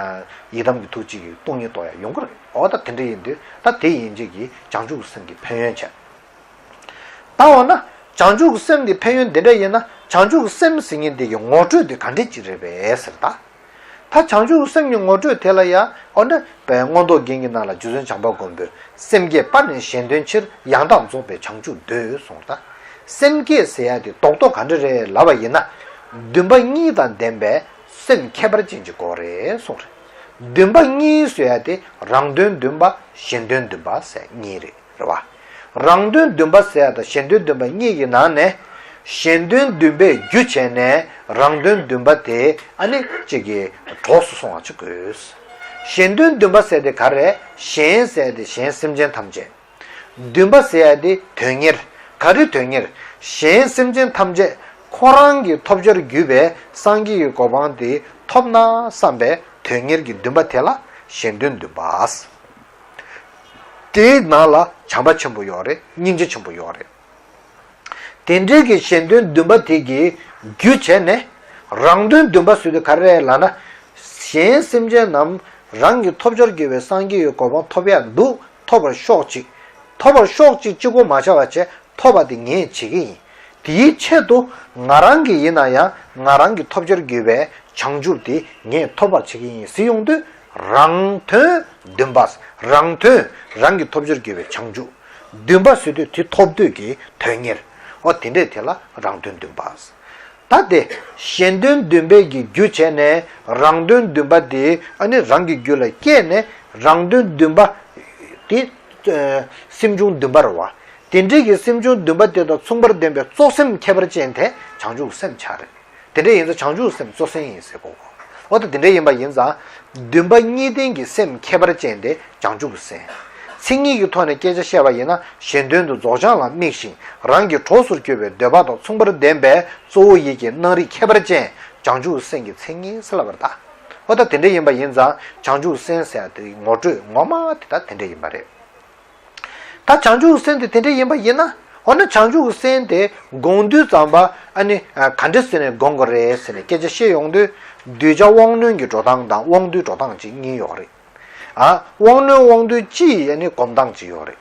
ཡི་དམ་གྱི་ཐུགས་རྗེ་གིས་སྟོང་ཉིད་རྟོགས་ཡ་ཡོང་གི་རེད། ཨོ་ད་དེ་འདྲས་ཡིན་དུས་ད་དེ་ཡིན་གཅིག་གིས་བྱང་ཆུབ་ཀྱི་སེམས་ཀྱི་ཕན་ཡོན་བྱས། ད་འོ་ན་བྱང་ཆུབ་ཀྱི་སེམས་ཀྱི་ཕན་ཡོན་འདི་འདྲ་ཡིན་ན་བྱང་ཆུབ་ཀྱི་སེམས་ཟེར་མཁན་འདི་གི་ངོ་སྤྲོད་འདི་ག་འདྲ་ཅིག་རེད་པས་ཟེར་ད། ད་བྱང་ཆུབ་ཀྱི་སེམས་ཀྱི་ངོ་སྤྲོད་དེ་ལ་ཡང་འོ་ན་པའི་མངོན་རྟོགས་རྒྱན་གྱི་ནང་ལ་རྗེ་བཙུན་བྱམས་པ་མགོན་པོས་སེམས་བསྐྱེད་སྤར་ནས་གཞན་དོན་ཕྱིར་ཡང་དག་རྫོགས་པའི་བྱང་ཆུབ་འདོད་གསུངས་ད། སེམས་བསྐྱེད་ཟེར་ཡ་དེ་རྡོག་རྡོག་ག་འདྲ་རེད་ལབ་པ་ཡིན་ན། འདུན་པ་གཉིས་དང་ལྡན་པའི་སེམས་ཁྱད་པར་ཅན་གྱི་སྐོར་རེད་གསུངས་རེད། འདུན་པ་གཉིས་ཟེར་ཡ་དེ་རང་དོན་འདུན་པ་གཞན་དོན་འདུན་པ་ཟེར་གཉིས་རེད། རེད་བ། རང་དོན་འདུན་པ་ཟེར་ཡ་དང་གཞན་དོན་འདུན་པ་གཉིས་ཀྱི་ནང་ནས། གཞན་དོན་འདུན་པས་རྒྱུ་བྱས་ནས་རང་དོན་འདུན་པ་དེ་ཨ་ནི་གཅིག་གི་གྲོགས་སུ་སོང་བ་ཅིག་དགོས། གཞན་དོན་འདུན་པ་ཟེར་དེ་ག་རེ། གཞན་ཟེར་དེ་གཞན་སེམས་ཅན་ཐམས་ཅད། འདུན་པ་ཟེར་ཡ་དེ་དོན་གཉེར། ག་རེ་དོན་གཉེར། གཞན་སེམས་ཅན་ཐམས་ཅད་ཁོ་རང་གི་ཐོབ་བྱར་གྱུར་པའི་སངས་རྒྱས་ཀྱི་གོ་འཕང་དེ་ཐོབ་ན་བསམ་པའི་དོན་གཉེར་གྱི་འདུན་པ་དེ་ལ་གཞན་དོན་འདུན་པ། དེའི་ནང་ལ་བྱམས་པ་ཆེན་པོ་ཡོད་རེད། སྙིང་རྗེ་ཆེན་པོ་ཡོད་རེད། དེ་འདྲའི་གི་གཞན་དོན་འདུན་པ་དེ་གིས་རྒྱུ་བྱས་ནས། རང་དོན་འདུན་པ་ཟེར་དུས་ག་རེ་རེད་ལབ་ན། གཞན་སེམས་ཅན་རྣམས་རང་གི་ཐོབ་བྱར་གྱུར་པའི་སངས་རྒྱས་ཀྱི་གོ་འཕང་ཐོབ་ཡ་འདུག་ཐོབ་པར་ཤོག་ཅིག་ཐོབ་པར་ཤོག་ཅིག་གཅིག་པོ་མ་བྱ་བ་བྱས། ཐོབ་པ་དེ་ངས་བྱེད་ཀྱི་ཡིན། དེའི་ཆེད་དུ་ང་རང་གི་ཡིན་ན་ཡང་ང་རང་གི་ཐོབ་བྱར་གྱུར་པའི་བྱང་ཆུབ་དེ་ངས་ཐོབ་པར་བྱེད་ཀྱི་ཡིན་ཟེར་ཡོང་དུས། རང་དོན་འདུན་པ། རང་དོན་རང་གི་ཐོབ་བྱར་གྱུར་པའི་བྱང་ཆུབ། འདུན་པ་ཟེར་དུས་དེ་ཐོབ་འདོད་ཀྱི་དོན་གཉེར། འོ་དེ་འདྲས་དེ་ལ་རང་དོན་འདུན་པ། ད་དེ་གཞན་དོན་འདུན་པའི་གི་རྒྱུ་བྱས་ནས་རང་དོན་འདུན་པ་དེ་ཨ་ནི་རང་གི་རྒྱུད་ལ་སྐྱེས་ནས་རང་དོན་འདུན་པ་དེ་ཨ་སེམས་བྱུང་འདུན་པ་རེད་བ། དེ་འདྲའི་གི་སེམས་བྱུང་འདུན་པ་དེ་དང་མཚུངས་པར་ལྡན་པའི་གཙོ་སེམས་ཁྱད་པར་ཅན་དེ་བྱང་ཆུབ་སེམས་ཆགས་རེད། དེ་འདྲ་ཡིན་ཙང་བྱང་ཆུབ་སེམས་གཙོ་སེམས་ཡིན་ཟེར་གོ། འོ་ད་དེ་འདྲ་ཡིན་པ་ཡིན་ཙང་། འདུན་པ་གཉིས་ལྡན་གྱི་སེམས་ཁྱད་པར་ཅན་དེ་བྱང་ཆུབ་སེམས། མཚན་ཉིད་ཀྱི་ཐོག་ནས་སྐད་ཆ་བཤད་པ་ཡིན་ན་གཞན་དོན་དུ་རྫོགས་བྱང་ལ་དམིགས་ཤིང་རང་གི་གྲོགས་སུ་གྱུར་པའི་འདོད་པ་དང་མཚུངས་པར་ལྡན་པའི་གཙོ་བོ་ཡིད་ཀྱི་སྣང་རིགས་ཁྱད་པར་ཅན་བྱང་ཆུབ་སེམས་ཀྱི་མཚན་ཉིད་ཟེར་ལབ་པ་རེད་ད། འོ་ད་དེ་འདྲ་ཡིན་པ་ཡིན་ཙང་བྱང་ཆུབ་སེམས་ཟེར་ཡ་དེ་ངོ་སྤྲོད་ངོ་མ་དེ་ད་དེ་འདྲ་ཡིན་པ་རེད། ད་བྱང་ཆུབ་སེམས་དེ་དེ་འདྲ་ཡིན་པ་ཡིན་ན། འོ་ན་བྱང་ཆུབ་སེམས་དེ་སྒོམ་དུས་ཙམ་པ་ཨ་ནི་ག་འདྲ་ཟེར་ནས་སྒོམ་དགོས་རེད་ཟེར་ནས་སྐད་ཆ་བཤད་ཡོང་དུས། གདུལ་བྱ་དབང་རྣོན་གྱི་འགྲོ་སྟངས་དང་དབང་རྟུལ་འགྲོ་སྟངས་ཅིག་གཉིས་ཡོད་རེད། ཨ་དབང་རྣོན་དབང་རྟུལ་སྤྱི་ཡི་ཨ་ནི་སྒོམ་སྟངས་ཅིག་ཡོད་རེད།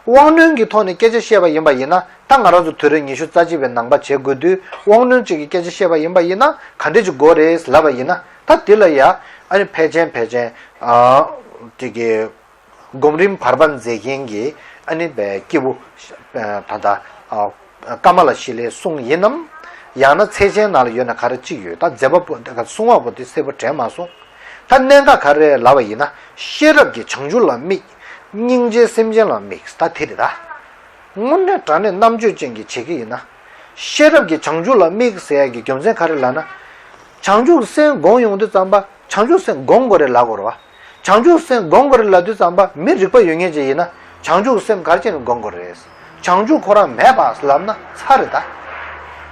དབང་རྣོན་གྱི་ཐོག་ནས་སྐད་ཆ་བཤད་པ་ཡིན་པ་ཡིན་ན། ད་ང་རང་ཚོ་དུས་རབས་ཉི་ཤུ་རྩ་གཅིག་པའི་ནང་པ་བྱེད་དགོས་དུས་དབང་རྣོན་གཅིག་གི་སྐད་ཆ་བཤད་པ་ཡིན་པ་ཡིན་ན་ག་འདྲ་ཅིག་དགོས་རེད་ལབ་པ་ཡིན་ན། ད་དེ་ལ་ཡ་ཨ་ནི་ཕལ་ཆེན་ཕལ་ཆེན་ཨ་དེ་གི་སྒོམ་རིམ་བར་པ་མཛད་མཁན་གྱི་ཨ་ནི་བའི་སྐྱེས་བུ་ད་ལྟ་ཀ་མ་ལ་ཤཱི་ལའི་གསུང་ཡིན་ནམ། ཡང་ན་ཚད་ཆེན་ནང་ལ་ཡོད་ན་ག་རེ་གཅིག་ཡོད། ད་མཛད་པ་པོ་གསུང་བ་པོ་དེ་གསལ་པོ་དྲན་མ་སོང་། ད་གནད་འགག་ག་རེ་ལབ་པ་ཡིན་ན་ཤེས་རབ་ཀྱི་བྱང་ཆུབ་ལ་དམིགས། སྙིང་རྗེའི་སེམས་ཅན་ལ་དམིགས། ད་དེ་རེད་ད། དངོས་གནས་དྲང་གནས་རྣམ་དཔྱོད་ཅན་གྱིས་བྱེད་ཀྱི་ཡིན་ན། ཤེས་རབ་ཀྱི་བྱང་ཆུབ་ལ་དམིགས་ཟེར་ཡ་གི་རྒྱུ་མཚན་ག་རེ་ལབ་ན། བྱང་ཆུབ་སེམས་སྒོམ་ཡོང་དུས་ཙམ་པ་བྱང་ཆུབ་སེམས་སྒོམ་དགོས་རེད་ལབ་དགོས་རེད་བ། བྱང་ཆུབ་སེམས་སྒོམ་དགོས་རེད་ལབ་དུས་ཙམ་པ་མི་རིག་པ་ཡོད་མཁན་ཅིག་ཡིན་ན་བྱང་ཆུབ་སེམས་ག་རེ་བྱས་ནས་སྒོམ་དགོས་རེད། བྱང་ཆུབ་ཁོ་རང་མེད་པ་ལབ་ན་ཚར་རེད་ད།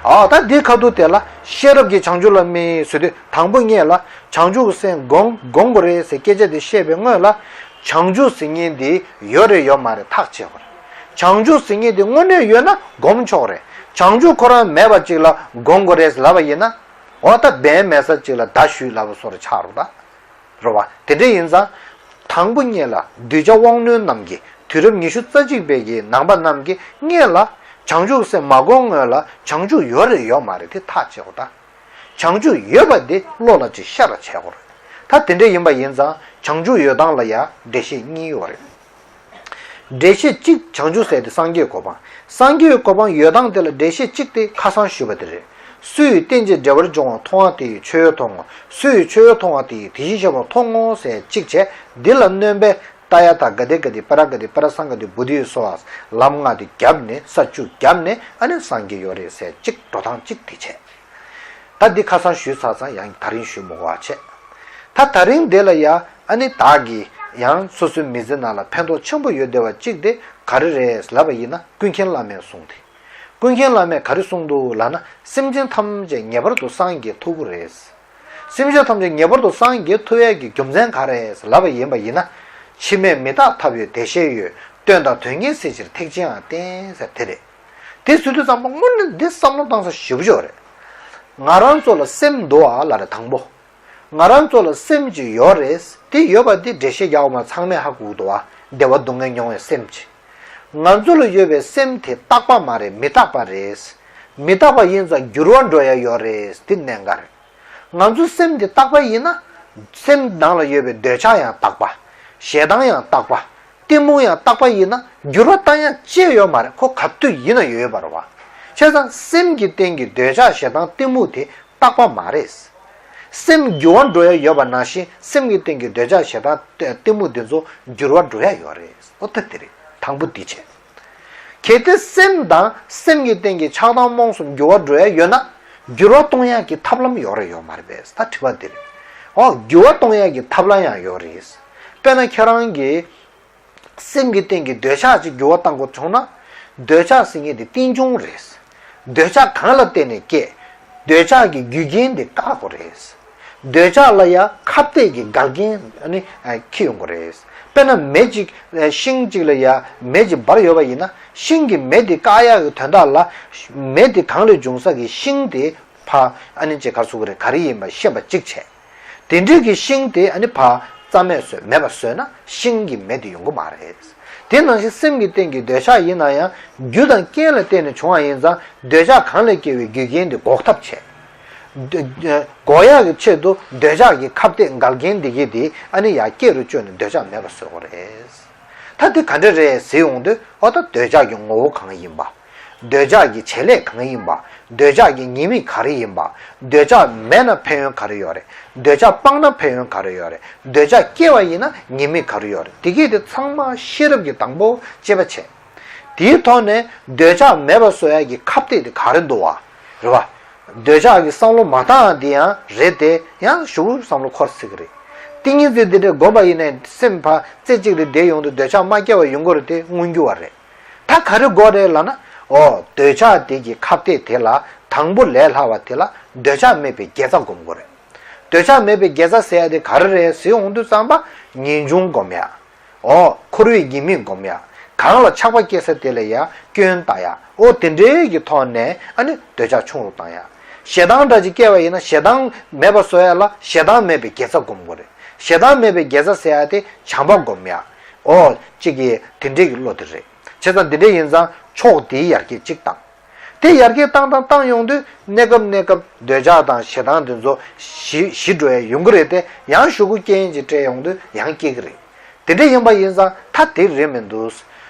ཨ་ད་འདི་ཁ་ཐུག་དེ་ལ་ཤེས་རབ་ཀྱི་བྱང་ཆུབ་ལ་དམིགས་ཟེར་དུས་དང་པོ་ངེད་ལ་བྱང་ཆུབ་སེམས་སྒོམ་སྒོམ་དགོས་རེད་ཟེར་སྐད་ཆ་དེ་བཤད་པའི་སྔོན་ལ་བྱང་ཆུབ་ཟེར་མཁན་དེ་ཡོད་རེད་ཡོད་མ་རེད་ཐག་བཅད་དགོས་རེད། བྱང་ཆུབ་ཟེར་མཁན་དེ་དངོས་གནས་ཡོད་ན་སྒོམ་ཆོག་རེད། བྱང་ཆུབ་ཁོ་རང་མེད་པ་ཅིག་ལ་སྒོམ་དགོས་རེད་ལབ་པ་ཡིན་ན། འོ་ད་འབེན་མེད་ས་ཅིག་ལ་མདའ་གཞུས་ལབ་པ་བཟོ་འདྲ་ཆགས་རོགས་ད། རེད་བ། དེ་འདྲ་ཡིན་ཙང་། དང་པོ་ངེད་ལ་གདུལ་བྱ་དབང་རྣོན་རྣམས་ཀྱིས་དུས་རབས་ཉི་ཤུ་རྩ་གཅིག་པའི་གི་ནང་པ་རྣམས་ཀྱིས་ངེད་ལ་བྱང་ཆུབ་སེམས་མ་སྒོམ་སྔོན་ལ་བྱང་ཆུབ་ཡོད་རེད་ཡོད་མ་རེད་དེ་ཐག་བཅད་དགོས་ད། བྱང་ཆུབ་ཡོད་པ་དེ་བློ་ལ་ཅིག་ཤར་བ་བྱས་དགོས་རེད། ད་དེ་འདྲ་ཡིན་པ་ཡིན་ཙང་བྱང་ཆུབ་ཡོད་སྟངས་ལ་ཡང་འགྲེལ་བཤད་གཉིས་ཡོད་རེད། འགྲེལ་བཤད་གཅིག་བྱང་ཆུབ་ཟེར་དེ་སངས་རྒྱས་གོ་འཕང་། སངས་རྒྱས་གོ་འཕང་ཡོད་སྟངས་དེ་ལ་འགྲེལ་བཤད་གཅིག་དེ་ཁ་སང་ཞུས་པ་དེ་རེད། སུ་ཡིས་རྟེན་ཅིང་འབྲེལ་བར་འབྱུང་བ་མཐོང་བ་དེ་ཡིས་ཆོས་མཐོང་ངོ་། སུ་ཡིས་ཆོས་མཐོང་བ་དེ་ཡིས་དེ་བཞིན་གཤེགས་པ་མཐོང་ངོ་ཟེར་གཅིག་བྱས་འདི་ལ་གནོན་པས་ཏདྱ་ཐཱ་ག་ཏེ་ག་ཏེ་པཱ་ར་ག་ཏེ་པཱ་ར་སཾ་ག་ཏེ་བོ་དྷི་སྭཱ་ཧཱ་ལམ་ལྔ་དེ་བརྒྱབ་ནས་ས་བཅུ་བརྒྱབ་ནས་ཨ་ནི་སངས་རྒྱས་ཡོད་རེད་ཟེར་གཅིག་འགྲོ་སྟངས་གཅིག་དེ་བྱས། ད་འདི་ཁ་སང་ཞུས་ཚར་ཙང་ཡང་ད་རིང་ཞུ་མི་དགོས་པ་བྱས། ད་ད་རིང་འདི་ལ་ཡ་ཨ་ནི་བདག་གིས་ཡང་སོ་སོའི་མི་ཚེ་ནང་ལ་ཕན་ཐོགས་ཆེན་པོ་ཡོད་བསྡད་པ་གཅིག་དེ་ག་རེ་རེད་ལབ་པ་ཡིན་ན་ཀུན་མཁྱེན་བླ་མས་གསུངས་ཏེ། ཀུན་མཁྱེན་བླ་མས་ག་རེ་གསུངས་འདུག་ལབ་ན་སེམས་ཅན་ཐམས་ཅད་ངེས་པར་དུ་སངས་རྒྱས་ཐུབ་ཀྱི་རེད། སེམས་ཅན་ཐམས་ཅད་ངེས་པར་དུ་སངས་རྒྱས་ཐུབ་ཡས་ཀྱི་རྒྱུ་མཚན་ག་རེ་ལབ་པ་ཡིན་པ་ཡིན་ན། འཆི་མེད་མི་རྟག་ཐབས་ཡོད་བདེ་གཤེགས་ཡོད། དོན་དང་དོན་གཉིས་སྲིད་ཕྱིར་ཐེག་ཆེན་ཡང་བསྟན་ཟེར་དེ་རེད། དེ་ཟེར་དུས་ཙམ་པ་དངོས་གནས་འདི་བསམ་བློ་བཏང་ས་ཞེ་པོ་ཅིག་རེད། ང་རང་ཚོ་ལ་སེམས་འདུག་ཨ་ལབ་རེད་དང་པོ། ང་རང་ཚོ་ལ་སེམས་ཅིག་ཡོད་རེད། དེ་ཡོད་པ་དེ་འགྲེལ་བཤད་རྒྱག་འོང་བ་ཚང་མས་ཧ་གོ་གི་འདུག་ཨ། བདེ་བ་སྡུག་བསྔལ་མྱོང་བའི་སེམས་ཅིག་ང་ཚོ་ལ་ཡོད་པའི་སེམས་དེ་རྟག་པ་མ་རེད། མི་རྟག་པ་རེད། མི་རྟག་པ་ཡིན་ཙང་འགྱུར་བ་འགྲོ་ཡ་ཡོད་རེད། དེ་གནད་འགག་རེད། ང་ཚོའི་སེམས་འདི་རྟག་པ་ཡིན་ན། སེམས་ནང་ལ་ཡོད་པའི་འདོད་ཆགས་ཡང་རྟག་པ། ཞེ་སྡང་ཡང་རྟག་པ། གཏི་མུག་ཡང་རྟག་པ་ཡིན་ན་འགྱུར་བ་གཏོང་ཡ་ཅི་ཡང་ཡོད་མ་རེད། ཁོ་ག་དུས་ཡིན་ན་ཡོད་ཡོད་པ་རེད་བ། བྱས་ཙང་སེམས་ཀྱི་སྟེང་གི་འདོད་ཆགས་ཞེ་སྡང་གཏི་མུག་དེ་རྟག་པ་མ་རེད། སེམས་འགྱུར་བ་འགྲོ་ཡ་ཡོད་པ་ནང་བཞིན་སེམས་ཀྱི་སྟེང་གི་འདོད་ཆགས་ཞེ་སྡང་གཏི་མུག་དེ་ཚོ་འགྱུར་བ་འགྲོ་ཡ་ཡོད་རེད། ཨོ་ད་དེ་རེད། དང་པོ་འདི་བྱས། གལ་ཏེ་སེམས་དང་སེམས་ཀྱི་སྟེང་གི་ཆགས་སྡང་རྨོངས་གསུམ་འགྱུར་བ་འགྲོ་ཡ་ཡོད་ན། འགྱུར་བ་གཏོང་ཡག་གི་ཐབས་ལམ་ཡོད་རེད་ཡོད་མ་རེད་པས། ད་དྲི་བ་འདི་རེད། ཨོ་འགྱུར་བ་གཏོང་ཡག་གི་ཐབས་ལམ་ཡང་ཡོད་རེད། དཔེར་ན་ཁྱེད་རང་གིས་སེམས་ཀྱི་སྟེང་གི་འདོད་ཆགས་ཅིག་འགྱུར་བ་གཏང་དགོས་བྱུང་ན། འདོད་ཆགས་ཟེར་མཁན་དེ་རྟེན་འབྱུང་རེད། འདོད་ཆགས་གང་ལ་བརྟེན་ནས་སྐྱེ། འདོད་ཆགས་ཀྱི་རྒྱུ་རྐྱེན་དེ་བཀག་དགོས་རེད། འདོད་ཆགས་ལ་ཡང་ཁ་གཏད་ཀྱི་འགལ་རྐྱེན་ཨ་ནི་ཨ་འཁྱེར་ཡོང་གི་རེད། དཔེར་ན་མེ་གཅིག་ཤིང་གཅིག་ལ་ཡང་མེ་གཅིག་འབར་ཡོད་པ་ཡིན་ན། ཤིང་གི་མེ་དེ་བཀག་ཡག་གི་དོན་དག་ལ། མེ་དེ་གང་ལས་བྱུང་ས་གི་ཤིང་དེ་ཕར་ཨ་ནི་ཅིག་ག་རེ་ཟེར་དགོས་རེད། ག་རེ་ཡིན་པ་ཤེས་པ་གཅིག་བྱས། དེ་འདྲའི་གི་ཤིང་དེ་ཨ་ནི་ཕར་རྩ་མེད་བཟོས་མེད་པ་བཟོས་ན་ཤིང་གི་མེ་དེ་ཡོང་གི་མ་རེད། དེ་ནང་བཞིན་སེམས་ཀྱི་སྟེང་གི་འདོད་ཆགས་ཡིན་ན་ཡང་རྒྱུ་དང་རྐྱེན་ལ་བརྟེན་ནས་བྱུང་བ་ཡིན་ཙང་འདོད་ཆགས་གང་ལས་སྐྱེ་བའི་རྒྱུ་རྐྱེན་དེ་འགོག་ཐབས་བྱས། འདོད་འགོག་ཡག་གི་ཆེད་དུ་འདོད་ཆགས་ཀྱི་ཁ་གཏད་འགལ་རྐྱེན་འདི་གི་དེ་ཨ་ནི་ཡར་སྐྱེ་རུ་བཅུག་ནས་འདོད་ཆགས་མེད་པ་བཟོ་དགོས་རེད། ད་དེ་ག་འདྲ་རེད་ཟེར་ཡོང་དུས། ཨོ་ད་འདོད་ཆགས་ཀྱི་ངོ་བོ་གང་ཡིན་པ། འདོད་ཆགས་ཀྱི་བྱེད་ལས་གང་ཡིན་པ། འདོད་ཆགས་ཀྱི་ཉེས་དམིགས་ག་རེ་ཡིན་པ། འདོད་ཆགས་མེད་ན་ཕན་ཡོན་ག་རེ་ཡོད་རེད། འདོད་ཆགས་སྤངས་ན་ཕན་ཡོན་ག་རེ་ཡོད་རེད། འདོད་ཆགས་སྐྱེ་བ་ཡིན་ན་ཉེས་དམིགས་ག་རེ་ཡོད་རེད། དེ་གས་དེ་ཚང་མ་ཤེས་རབ་ཀྱིས་དང་པོ་དཔྱད་པ་བྱས། དེའི་ཐོག་ནས་འདོད་ཆགས་མེད་པ་བཟོ་ཡག་གི་ཁ་གཏད་དེ་ག་རེ་འདུག་བ། རེད་བ། འདོད་ཆགས་ཀྱི་བསམ་བློ་མ་བཏང་ཡག་དེ་ཡང་རེད་དེ། ཡང་ཞུ་བསམ་བློ་འཁོར་སྲིད་ཀྱི་རེད། ཏིང་ངེ་འཛིན་འདི་འདྲ་བསྒོམ་པ་ཡིན་ནའི་སེམས་ཕར་རྩེ་གཅིག་ཏུ་བསྡད་ཡོང་དུས་འདོད་ཆགས་མ་སྐྱེ་བ་ཡོང་གི་རེད་དེ་མངོན་གྱུར་བ་རེད། ད་ག་རེ་དགོས་རེད་ལབ་ན། ཨོ་འདོད་ཆགས་དེ་གི་ཁ་གཏད་དེ་ལ་དང་པོ་ལས་སླ་བ་དེ་ལ་འདོད་ཆགས་མེད་པའི་དགེ་རྩ་སྒོམ་དགོས་རེད། འདོད་ཆགས་མེད་པའི་དགེ་རྩ་ཟེར་ཡག་དེ་ག་རེ་རེད་ཟེར་ཡོང་དུས་ཙམ་པ་ངེས་འབྱུང་སྒོམ་ཡག་ཨོ་འཁོར་བའི་ཉེས་དམིགས་སྒོམ་ཡག་གང་ལ་ཆགས་པ་སྐྱེ་ས་དེ་ལ་ཡ་སྐྱོན་བལྟ་ཡག་ཨོ་དེ་འདྲའི་གི་ཐོག་ནས་ཨ་ནི་འདོད་ཆགས་ཆུང་རུ་བཏང་ཡག་ཞེ་སྡང་འདྲ་ཅིག་སྐྱེ་བ་ཡིན་ན་ཞེ་སྡང་མེད་པ་བཟོ་ཡག་ལ་ཞེ་སྡང་མེད་པའི་དགེ་རྩ་སྒོམ་དགོས་རེད། ཞེ་སྡང་མེད་པའི་དགེ་རྩ་ཟེར་ཡག་དེ་བྱམས་པ་སྒོམ་ཡག་ཨོ་གཅིག་གི་དེ་འདྲའི་གི་བློ་དེ་རེད། བྱས་ཙང་དེ་འདྲ་ཡིན་ཙང་ཕྱོགས་དེའི་ཡར་རྒྱས་གཅིག་བཏང་། དེ་ཡར་རྒྱས་བཏང་བཏང་བཏང་ཡོང་དུས་གནས་སྐབས་གནས་སྐབས་འདོད་ཆགས་དང་ཞེ་སྡང་དེ་ཚོ་ཞི་ཞི་འགྲོ་ཡ་ཡོང་གི་རེད་དེ། ཡང་ཤོག་གུ་རྐྱེན་གྱིས་སྤྲད་ཡོང་དུས་ཡང་སྐྱེ་གི་རེད། དེ་འདྲ་ཡིན་པ་ཡིན་ཙང་ད་དེ་རེད་མི་འདུག་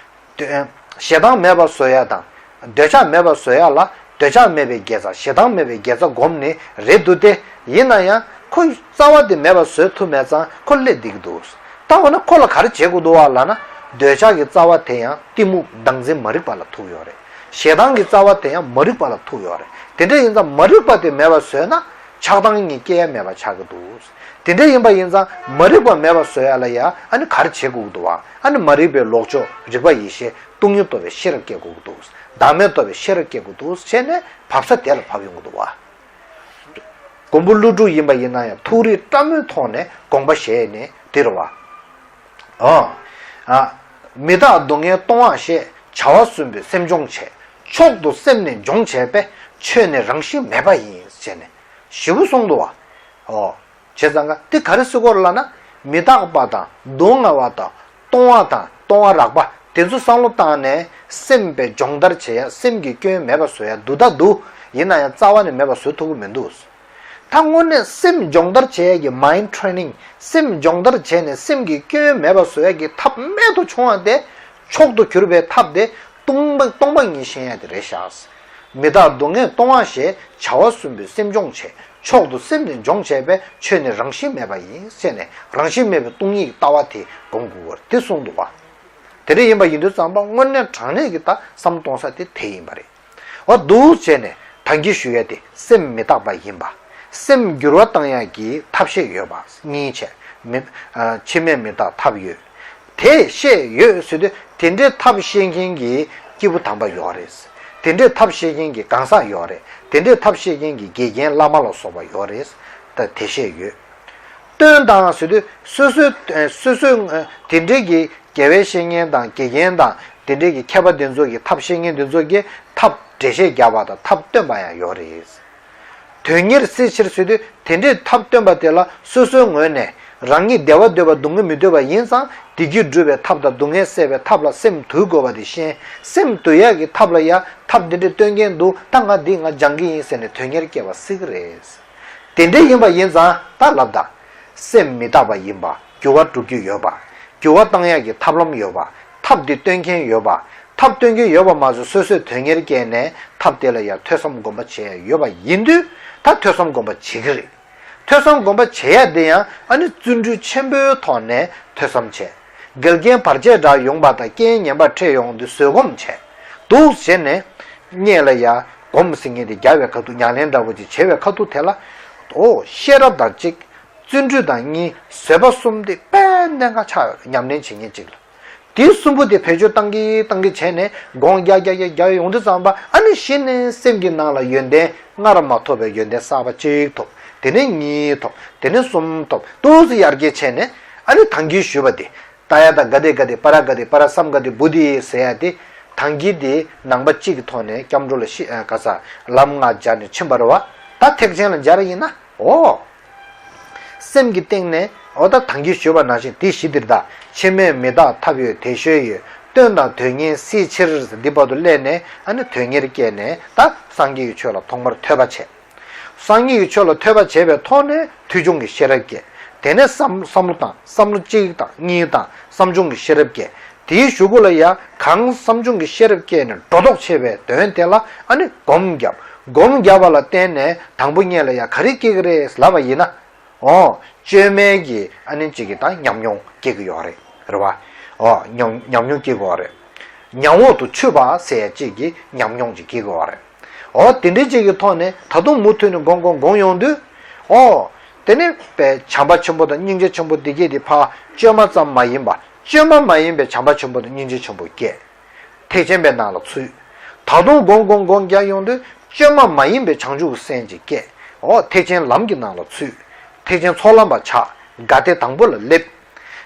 ཞེ་སྡང་མེད་པ་བཟོ་ཡ་དང་། འདོད་ཆགས་མེད་པ་བཟོ་ཡ་ལ་འདོད་ཆགས་མེད་པའི་དགེ་རྩ་ཞེ་སྡང་མེད་པའི་དགེ་རྩ་སྒོམ་ནི་རེད་འདུག་སྟེ། ཡིན་ན་ཡང་ཁོ་རྩ་བ་དེ་མེད་པ་བཟོ་ཐུབ་མེད་ཙང་ཁོ་སླེབས་བསྡད་ཀྱི་འདུག་ད་འོ་ན་ཁོ་ལ་ག་རེ་བྱེད་དགོས་འདུག་བ་ལབ་ན། འདོད་ཆགས་ཀྱི་རྩ་བ་དེ་ཡང་གཏི་མུག་བདག་འཛིན་མ་རིག་པ་ལ་ཐུག་ཡོད་རེད། ཞེ་སྡང་གི་རྩ་བ་དེ་ཡང་མ་རིག་པ་ལ་ཐུག་ཡོད་རེད། དེ་འདྲ་ཡིན་ཙང་མ་རིག་པ་དེ་མེད་པ་བཟོས་ན་ཆགས་སྡང་གཉིས་སྐྱེ་ཡ་མེད་པ་ཆགས་ཀྱི་འདུག་དེ་འདྲ་ཡིན་པ་ཡིན་ཙང་མ་རིག་པ་མེད་པ་བཟོ་ཡ་ལ་ཡ་ཨ་ནི་ག་རེ་བྱེད་དགོས་ཀྱི་འདུག་བ། ཨ་ནི་མ་རིག་པའི་ལོག་ཕྱོགས་རིག་པ་ཡེ་ཤེས་སྟོང་ཉིད་རྟོགས་པའི་ཤེས་རབ་སྐྱེ་དགོས་ཀྱི་འདུག་བདག་མེད་རྟོགས་པའི་ཤེས་རབ་སྐྱེ་དགོས་ཀྱི་འདུག་བྱས་ནས་བབས་ས་དེ་ལ་བབས་ཡོང་གི་འདུག་བ། མགོན་པོ་ཀླུ་སྒྲུབ་ཡིན་པ་ཡིན་ན་ཡང་ཐུགས་རིག་བཀྲ་མོའི་ཐོག་ནས་དགོངས་པ་བཞེས་ནས་དེ་རེད་བ། ཨོ། ཨ། མི་རྟག་སྡུག་བསྔལ་སྟོང་བར་ཤེས། བྱ་བ་གསུམ་པོས་སེམས་སྦྱོང་བྱེད། མཆོག་ཏུ་སེམས་ནི་སྦྱོང་བྱས་པས། ཆོས་ནི་རང་བཞིན་མེད་པ་ཡིན། ཟེར་ནས་ཞེ་པོ་གསུངས་འདུག་བ། ཨོ། བྱས་ཙང་ཀ་དེ་ག་རེ་ཟེར་གོ་ལབ་ན། མི་རྟག་པ་དང་སྡུག་བསྔལ་བ་དང་སྟོང་བ་དང་སྟོང་བ་རགས་པ་དེ་ཚོ་བསམ་བློ་བཏང་ནས་སེམས་པའི་སྦྱོང་བརྡར་བྱེད་ཡ། སེམས་ཀྱི་སྐྱོན་མེད་པ་བཟོ་ཡ་འདུག་ད་འདུག་ཡིན་ན་ཡང་རྩ་བ་ནས་མེད་པ་བཟོ་ཐུབ་ཀྱི་མི་འདུག་ད་དངོས་གནས་སེམས་སྦྱོང་བརྡར་བྱེད་ཡ་གི་mind training སེམས་སྦྱོང་བརྡར་བྱས་ནས་སེམས་ཀྱི་སྐྱོན་མེད་པ་བཟོ་ཡ་གི་ཐབས་རྨད་དུ་བྱུང་བ་དེ། མཆོག་ཏུ་གྱུར་པའི་ཐབས་དེ་སྟོང་པ་སྟོང་པ་ཉིད་ཤེས་ཡ་དེ་རེད་ཤག་མི་རྟག་སྡུག་བསྔལ་སྟོང་བར་ཤེས། བྱ་བ་གསུམ་པོས་སེམས་སྦྱོང་བྱེད། མཆོག་ཏུ་སེམས་ནི་སྦྱོང་བྱས་པས། ཆོས་ནི་རང་བཞིན་མེད་པ་ཡིན། ཟེར་ནས་རང་བཞིན་མེད་པའི་སྟོང་ཉིད་ཀྱི་ལྟ་བ་དེ་སྒོམ་དགོས་པ་དེ་གསུངས་འདུག་བ། དེ་འདྲ་ཡིན་པ་ཡིན་དུས་ཙམ་པ་དངོས་གནས་དྲང་གནས་ཀྱི་ད་བསམ་གཏོང་ས་དེ་དེ་ཡིན་པ་རེད། འོ་འདུག་བྱས་ནས་ད་གིན་ཞུ་ཡ་དེ་སེམས་མི་རྟག་པ་ཡིན་པ། སེམས་འགྱུར་བ་བཏང་ཡ་གི་ཐབས་ཤེས་ཡོད་པ་གཉིས་བྱས། མི། ཨ། འཆི་མེད་མི་རྟག་ཐབས་ཡོད། དེ་ཤེས་ཡོད་ཟེར་དུས་དེ་འདྲའི་ཐབས་ཤེས་མཁན་གྱི་སྐྱེས་བུ་དམ་པ་ཡོད་རེད། དེ་འདྲའི་ཐབས་ཤེས་མཁན་གྱི་གང་ཟག་ཡོད་རེད། དེ་འདྲའི་ཐབས་ཤེས་མཁན་གྱི་དགེ་རྒན་བླ་མ་ལ་སོགས་པ་ཡོད་རེད། ད་དེ་བཤད་ཡོད། སྟོན་དང་ཟེར་དུས་སོ་སོའི་སོ་སོའི་དེ་འདྲའི་གི་དགེ་བའི་བཤེས་གཉེན་དང་དགེ་རྒན་དང་དེ་འདྲའི་གི་མཁས་པ་དེ་ཚོ་གི་ཐབས་བཤེས་གཉེན་དེ་ཚོ་གི་ཐབས་འགྲེལ་བཤད་རྒྱག་པ་དང་ཐབས་སྟོན་པ་ཡང་ཡོད་རེད། དོན་གཉེར་སེལ་ཕྱིར་ཟེར་དུས་དེ་འདྲའི་ཐབས་སྟོན་པ་དེ་ལ་སོ་སོའི་ངོས་ནས་རང་ཉིད་བདེ་བ་འདོད་པ་སྡུག་བསྔལ་མི་འདོད་པ་ཡིན་ཙང་བདེ་སྐྱིད་སྒྲུབ་པའི་ཐབས་དང་སྡུག་བསྔལ་སེལ་བའི་ཐབས་ལ་སེམས་དུལ་དགོས་པ་དེ་ཤེས། སེམས་དུལ་ཡག་གི་ཐབས་ལ་ཡང་ཐབས་འདི་འདྲའི་སྟོན་མཁན་འདུག་ད་ང་འདི་ང་སྦྱང་གི་ཡིན་ཟེར་ནས་དོན་གཉེར་སྐྱེ་བ་སྲིད་ཀྱི་རེད། དེ་འདྲ་ཡིན་པ་ཡིན་ཙང་ད་ལབ་ད། སེམས་མི་རྟག་པ་ཡིན་པ། འགྱུར་བ་འགྲོ་རྒྱུ་ཡོད་པ། འགྱུར་བ་བཏང་ཡག་གི་ཐབས་ལམ་ཡོད་པ། ཐབས་འདི་སྟོན་མཁན་ཡོད་པ། ཐབས་སྟོན་མཁན་ཡོད་པ་མ་ཟད་སོ་སོས་དོན་གཉེར་བསྐྱལ་ནས་ཐབས་དེ་ལ་ཡང་ཐོས་བསམ་སྒོམ་པ་བྱེད་ཡག་ཡོད་པ་ཡིན་དུས་ད་ཐོས་བསམ་སྒོམ་པ་བྱེད་ཀྱི་རེད། ཐོས་བསམ་སྒོམ་པ་བྱེད་ཡག་དེ་ཡང་ཨ་ནི་བརྩོན་འགྲུས་ཆེན་པོའི་ཐོག་ནས་ཐོས་བསམ་བྱས། འགལ་རྐྱེན་བར་ཆད་འདྲ་ཡོང་པ་དང་རྐྱེན་ངན་པ་འཕྲད་ཡོང་དུས་བཟོད་སྒོམ་བྱས། འདུག་བྱས་ནས་སྔོན་ལ་ཡང་སྒོམ་ཟེར་མཁན་དེ་རྒྱག་པའི་ཁ་ཐུག་ཉམས་ལེན་འདྲ་པོ་ཅིག་བྱེད་པའི་ཁ་ཐུག་དེ་ལ། ཨོ་ཤེས་རབ་དང་གཅིག་བརྩོན་འགྲུས་དང་གཉིས། བཟོད་པ་གསུམ་དེ་དཔེ་གནད་འགག་ཆགས་ཡོད་རེད། ཉམས་ལེན་བྱེད་མཁན་གཅིག་ལ། དེ་གསུམ་པོ་དེ་བེད་སྤྱོད་བཏང་གི་བཏང་གི་བྱས་ནས་སྒོམ་རྒྱག་རྒྱག་རྒྱག་རྒྱག་ཡོང་དུས་ཙམ་པ་ཨ་ནི་གཞི་ནས་སེམས་ཀྱི་ནང་ལ་ཡོན་ཏན་སྔར་མ་ཐོབ་པའི་ཡོན་ཏན་གསར་པ་གཅིག་ཐོབ། དེ་ནས་གཉིས་ཐོབ། དེ་ནས་གསུམ་ཐོབ། འདུག་སེ་ཡར་རྒྱས་བྱས་ནས་ཨ་ནི་ད་གིན་ཞུས་པ་དེ། ཏཱ་ཡ་ཐཱ་ག་ཏེ་ག་ཏེ་པཱ་ར་ག་ཏེ་པཱ་ར་སཾ་ག་ཏེ་བོ་དྷི་ཟེར་ཡ་དེ། ད་གིན་དེ་ནང་པ་གཅིག་གི་ཐོག་ནས་སྐྱབས་འགྲོ་ལ་ཤི་ཨ་ག་ས་ལམ་ལྔ་སྦྱར་ནས་ཕྱིན་པ་རེད་བ། ད་ཐེག་ཆེན་ལ་སྦྱར་ཡིན་ན་ཨོ། སེམས་ཀྱི་སྟེང་ནས་ཨོ་ད་ད་གིན་ཞུས་པ་ནང་བཞིན་དེ་བཞི་འདིར་གདའ། ཕྱི་མས་མི་རྟག་ཐབས་ཡོད་དེ་ཤོད་ཡོད། སྟོན་དང་དོན་གཉེར་སེལ་ཕྱིར་འདི་བར་དུ་སླེབས་ནས་ཨ་ནི་དོན་གཉེར་བསྐྱལ་ནས་ད་སངས་རྒྱས་ཀྱི་ཆོས་ལ་ཐོག་མར་ཐོས་པ་བྱས། སངས་རྒྱས་ཀྱི་ཆོས་ལ་ཐོས་པ་བྱས་པའི་ཐོག་ནས་ཐོས་བྱུང་གི་ཤེས་རབ་སྐྱེ། དེ་ནས་བསམ་བསམ་བློ་བཏང་། བསམ་བློ་གཅིག་དང་གཉིས་དང་བསམ་བྱུང་གི་ཤེས་རབ་སྐྱེ། དེའི་གཞུག་གུ་ལ་ཡང་གང་བསམ་བྱུང་གི་ཤེས་རབ་སྐྱེས་ནས་སྒྲོ་འདོགས་ཆད་པའི་དོན་དེ་ལ་ཨ་ནི་སྒོམ་བརྒྱབ། སྒོམ་བརྒྱབ་པ་ལ་བརྟེན་ནས་དང་པོ་ཉིད་ལ་ཡང་ག་རེ་སྐྱེ་གི་རེད་ལབ་པ་ཡིན་ན། ཨོ། བཅོས་མའི་གི་ཨ་ནི་གཅིག་གི་ད་ཉམས་མྱོང་སྐྱེ་གི་ཡོད་རེད། རེད་བ། ཨོ། ཉམས་ཉམས་མྱོང་སྐྱེ་གི་ཡོད་རེད། ཉམས་འོག་ཏུ་ཆུད་པ་ཟེར་ཡ་གཅིག་གི་ཉམས་མྱོང་ཅིག་སྐྱེ་གི་ཡོད་རེད། ཨོ་དེ་འདྲའི་གཅིག་གི་ཐོག་ནས་ད་དུང་མུ་མཐུད་ནས་སྒོམ་སྒོམ་སྒོམ་ཡོང་དུས། ཨོ། དེ་ནི་པའི་བྱམས་པ་ཆེན་པོ་དང་སྙིང་རྗེ་ཆེན་པོ་འདི་གས་དེ་ཕར་བཅོས་མ་ཙམ་མ་ཡིན་པ། བཅོས་མ་མ་ཡིན་པའི་བྱམས་པ་ཆེན་པོ་དང་སྙིང་རྗེ་ཆེན་པོ་སྐྱེ། ཐེག་ཆེན་པའི་ནང་ལ་ཚུད། ད་དུང་སྒོམ་སྒོམ་སྒོམ་རྒྱག་ཡོང་དུས་བཅོས་མ་མ་ཡིན་པའི་བྱང་ཆུབ་ཀྱི་སེམས་ཅིག་སྐྱེ། འོ་ཐེག་ཆེན་ལམ་གྱི་ནང་ལ་ཚུད། ཐེག་ཆེན་ཚོགས་ལམ་པ་ཆགས། དགའ་སྟེ་དང་པོ་ལ་སླེབས།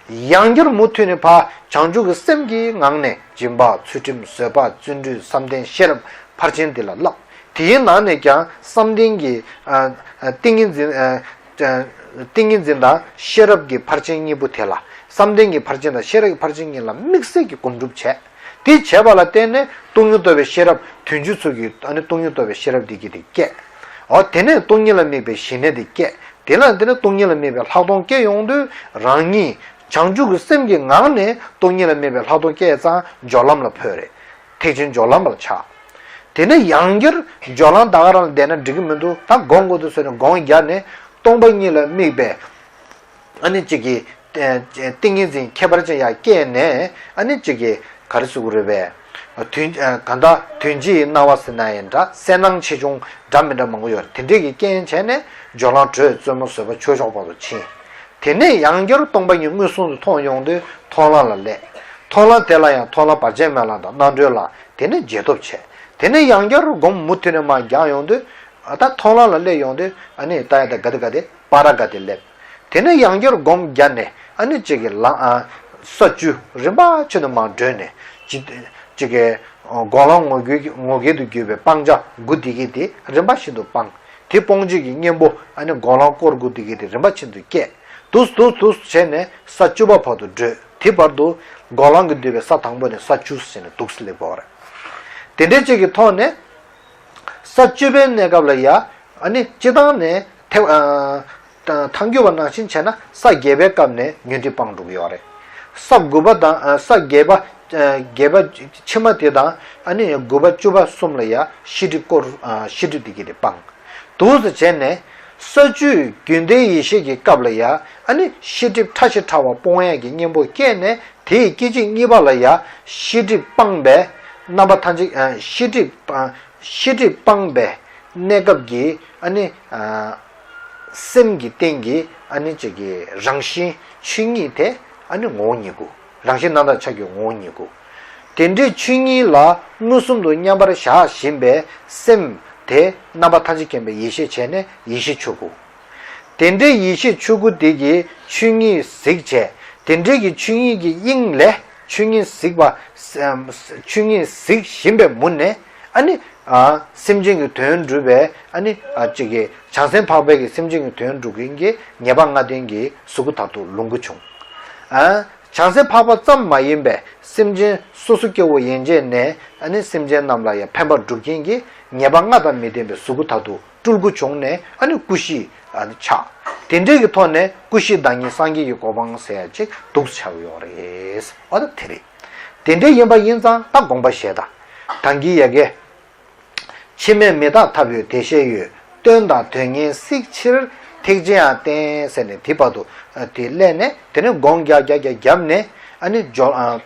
ཡང་བསྐྱར་མུ་མཐུད་ནས་ཕར་བྱང་ཆུབ་ཀྱི་སེམས་ཀྱི་ངང་ནས་སྦྱིན་པ་ཚུལ་ཁྲིམས་བཟོད་པ་བརྩོན་འགྲུས་བསམ་གཏན་ཤེས་རབ་ཕར་ཕྱིན་འདི་ལ་བསླབ། དེའི་ནང་ནས་ཀྱང་བསམ་གཏན་གྱི་ཨ་ཨ་ཏིང་ངེ་འཛིན་ཨ་ཨ་ཏིང་ངེ་འཛིན་དང་ཤེས་རབ་ཀྱི་ཕར་ཕྱིན་གཉིས་པོ་དེ་ལ། བསམ་གཏན་གྱི་ཕར་ཕྱིན་དང་ཤེས་རབ་ཀྱི་ཕར་ཕྱིན་གཉིས་ལ་དམིགས་བསལ་གྱི་སྒོམ་སྒྲུབ་བྱས། དེ་བྱས་པ་ལ་བརྟེན་ནས་སྟོང་ཉིད་རྟོགས་པའི་ཤེས་རབ་དོན་བྱེད་ཚུལ་གྱི་ཨ་ནི་སྟོང་ཉིད་རྟོགས་པའི་ཤེས་རབ་འདི་གི་དེ་སྐྱེས། འོ་དེ་ནས་སྟོང་ཉིད་ལ་དམིགས་པའི་ཞི་གནས་དེ་སྐྱེས། དེ་ལ་དེ་ནས་སྟོང་ཉིད་ལ་དམིགས་པའི་ལྷག་མཐོང་སྐྱེ་ཡོང་དུས་རང་ཉིད་བྱང་ཆུབ་ཀྱི་སེམས་ཀྱི་ངང་ནས་སྟོང་ཉིད་ལ་དམིགས་པའི་ལྷག་མཐོང་སྐྱེས་ཙང་སྦྱོར་ལམ་ལ་འཕོས་རེད། ཐེག་ཆེན་སྦྱོར་ལམ་པར་ཆགས། དེ་ནས་ཡང་བསྐྱར་སྦྱོར་ལམ་ད་ག་རང་ལ་བསྡད་ན་འགྲིག་གི་མི་འདུག་ད་སྒོམ་དགོས་འདུག་ཟེར་ནས་སྒོམ་རྒྱག་ནས་སྟོང་པ་ཉིད་ལ་དམིགས་པའི་ཨ་ནི་གཅིག་གི་ཏིང་ངེ་འཛིན་ཁྱད་པར་ཅན་ཡར་སྐྱེས་ནས་ཨ་ནི་གཅིག་གི་ག་རེ་ཟེར་དགོས་རེད་པས། དོན་གང་ལྟར་དོན་བྱེད་སྣང་བ་ཟེར་ན་ཡང་འདྲ་གསལ་སྣང་ཆེ་ཆུང་འདྲ་མི་འདྲ་མང་པོ་ཡོད་རེད། དེ་འདྲས་ཀྱི་རྐྱེན་བྱས་ནས་སྦྱོར་ལམ་གྲོལ་རྩོད་མོ་བཟོད་པ་ཆོས་མཆོག་བར་དུ་ཕྱིན། དེ་ནས་ཡང་བསྐྱར་སྟོང་པ་ཉིད་མངོན་སུམ་དུ་མཐོང་ཡོང་དུས་མཐོང་ལམ་ལ་སླེབས། མཐོང་ལམ་དེ་ལ་ཡང་མཐོང་ལམ་བར་ཆད་མེད་ལམ་དང་རྣམ་གྲོལ་ལམ། དེ་ནས་རྗེས་ཐོབ་བྱས། དེ་ནས་ཡང་བསྐྱར་སྒོམ་མུ་མཐུད་ནས་མར་རྒྱག་ཡོང་དུས། ད་མཐོང་ལམ་ལ་སླེབས་ཡོང་དུས་ཨ་ནི་ཏདྱ་ཐཱ་ག་ཏེ་ག་ཏེ་པཱ་ར་ག་ཏེ་སླེབས། དེ་ནས་ཡང་བསྐྱར་སྒོམ་བརྒྱབ་ནས་ཨ་ནི་གཅིག་གི་ལམ་ཨ་ས་བཅུ་རིམ་པ་བྱས་ནས་མར་བགྲོད་ནས་གཅིག་གཅིག་གི་སྒོམ་ལམ་ངོ་བོ་ངོ་སྐལ་དུ་གྱུར་པའི་སྤང་བྱ་དགུ་འདི་གི་དེ་རིམ་པ་བཞིན་དུ་སྤངས། དེ་སྤོང་བྱེད་ཀྱི་གཉེན་པོ་ཨ་ནི་སྒོམ་ལམ་སྐོར་དགུ་འདི་གི་དེ་རིམ་པ་བཞིན་དུ་སྐྱེས། འདུག་འདུག་འདུག་བྱས་ནས་ས་བཅུ་པ་བར་དུ་བགྲོད། དེ་བར་དུ་སྒོམ་ལམ་གྱིས་བསྡུས་པའི་ས་དང་པོ་ནས་ས་བཅུ་ཟེར་ནས་འདུག་སེ་སླེབས་པ་རེད། དེ་འདྲའི་གཅིག་གི་ཐོག་ནས། ས་བཅུ་པའི་གནས་སྐབས་ལ་ཡ། ཨ་ནི་སྤྱིར་བཏང་ནས་ཐེ་ཨ་ཐལ་འགྱུར་བ་ནང་བཞིན་བྱས་ན་ས་བརྒྱད་པའི་སྐབས་ནས་ཉོན་སྒྲིབ་སྤངས་འགྲོ་གི་ཡོད་རེད། ས་དགུ་པ་དང་ཨ་ས་བརྒྱད་པ་ཨ་བརྒྱད་པ་ཕྱི་མ་དེ་དང་ཨ་ནི་དགུ་པ་བཅུ་པ་གསུམ་ལ་ཡ་ཤེས་སྒྲིབ་སྐོར་ཨ་ཤེས་སྒྲིབ་དེ་གི་དེ་སྤངས། འདུག་སེ་བྱས་ནས་ས་བཅུའི་རྒྱུན་མཐའི་ཡེ་ཤེས་ཀྱི་སྐབས་ལ་ཡ་ཨ་ནི་ཤེས་སྒྲིབ་ཕྲ་ཞིང་ཕྲ་བ་སྤོང་ཡས་ཀྱི་གཉེན་པོ་སྐྱེས་ནས་དེའི་སྐད་ཅིག་གཉིས་པ་ལ་ཡ་ཤེས་སྒྲིབ་སྤངས་པའི་རྣམ་པ་ཐམས་ཅད་ཨ་ཤེས་སྒྲིབ་སྤངས། ཤེས་སྒྲིབ་སྤངས་པའི་གནས་སྐབས་ཀྱི་ཨ་ནི་ཨ་སེམས་ཀྱི་སྟེང་གི་ཨ་ནི་གཅིག་གི་རང་བཞིན་ཆོས་ཉིད་དེ་ཨ་ནི་ངོ་བོ་ཉིད་དགོས། རང་བཞིན་རྣམ་དག་ཆ་གི་ངོ་བོ་ཉིད་དགོས། དེ་འདྲའི་ཆོས་ཉིད་ལ་མངོན་སུམ་དུ་མཉམ་པར་བཞག་བཞིན་པའི་སེམས་དེ་རྣམ་པ་ཐམས་ཅད་མཁྱེན་པའི་ཡེ་ཤེས་བྱས་ནས་ཡེ་ཤེས་ཆོས་དགོས། དེ་འདྲའི་ཡེ་ཤེས་ཆོས་སྐུ་དེ་གིས་ཆོས་ཉིད་གཟིགས་བྱས། དེ་འདྲའི་གི་ཆོས་ཉིད་ཀྱི་དབྱིངས་ལས་ཆོས་ཉིད་གཟིགས་པ། ཆོས་ཉིད་གཟིགས་བཞིན་པའི་མུ་ནས། ཨ་ནི། ཨ། སེམས་ཅན་གྱི་དོན་སྒྲུབ་པའི། ཨ་ནི། ཨ། ཅིག་གི་བྱང་སེམས་འཕགས་པའི་གི་སེམས་ཅན་གྱི་དོན་སྒྲུབ་མཁན་གྱི་ཉེས་པ་ལྔ་ལྡན་གྱི་གཟུགས་སྐུ་དག་ཏུ་ལོངས་སྐུ་བྱུང་། ཨ། བྱང་སེམས་འཕགས་པ་ཙམ་མ་ཡིན་པའི་སེམས་ཅན་སོ་སོ་སྐྱེ་བོ་ཡན་ཆད་ནས། ཨ་ནི། སེམས་ཅན་རྣམས་ལ་ཡང་ཕན་པ་སྒྲུབ་མཁན་གྱི་ཉེས་པ་ལྔ་དང་མི་ལྡན་པའི་གཟུགས་སྐུ་དག་ཏུ་སྤྲུལ་སྐུ་བྱུང་ནས། ཨ་ནི། སྐུ་བཞི། ཨ་ནི། ཆགས། དེ་འདྲའི་གི་ཐོག་ནས་སྐུ་བཞི་བདག་ཉིད་སངས་རྒྱས་ཀྱི་གོ་འཕང་ཟེར་ཡ་ཅིག་འདུག་ཆགས་ཡོད་རེད། འོ་ད་དེ་རེད། དེ་འདྲའི་ཡིན་པ་ཡིན་ཙང་ད་དགོངས་པ་བཞེས་དང་། ད་གིན་ཡ་གི། འཆི་མེད་མི་རྟག་ཐབས་ཡོད་བདེ་གཤེགས་འོད། དོན་དང་དོན་གཉེར་གཟིགས་ཕྱིར་ཐེག་ཆེན་ཡང་བསྟེན་ཟེར་ནས་དེ་བར་དུ། ཨ། དེ་སླེབས་ནས། དེ་ནས་དགོངས་རྒྱག་རྒྱག་རྒྱག་རྒྱབ་ནས། ཨ་ནི། སྦྱོར། ཨ།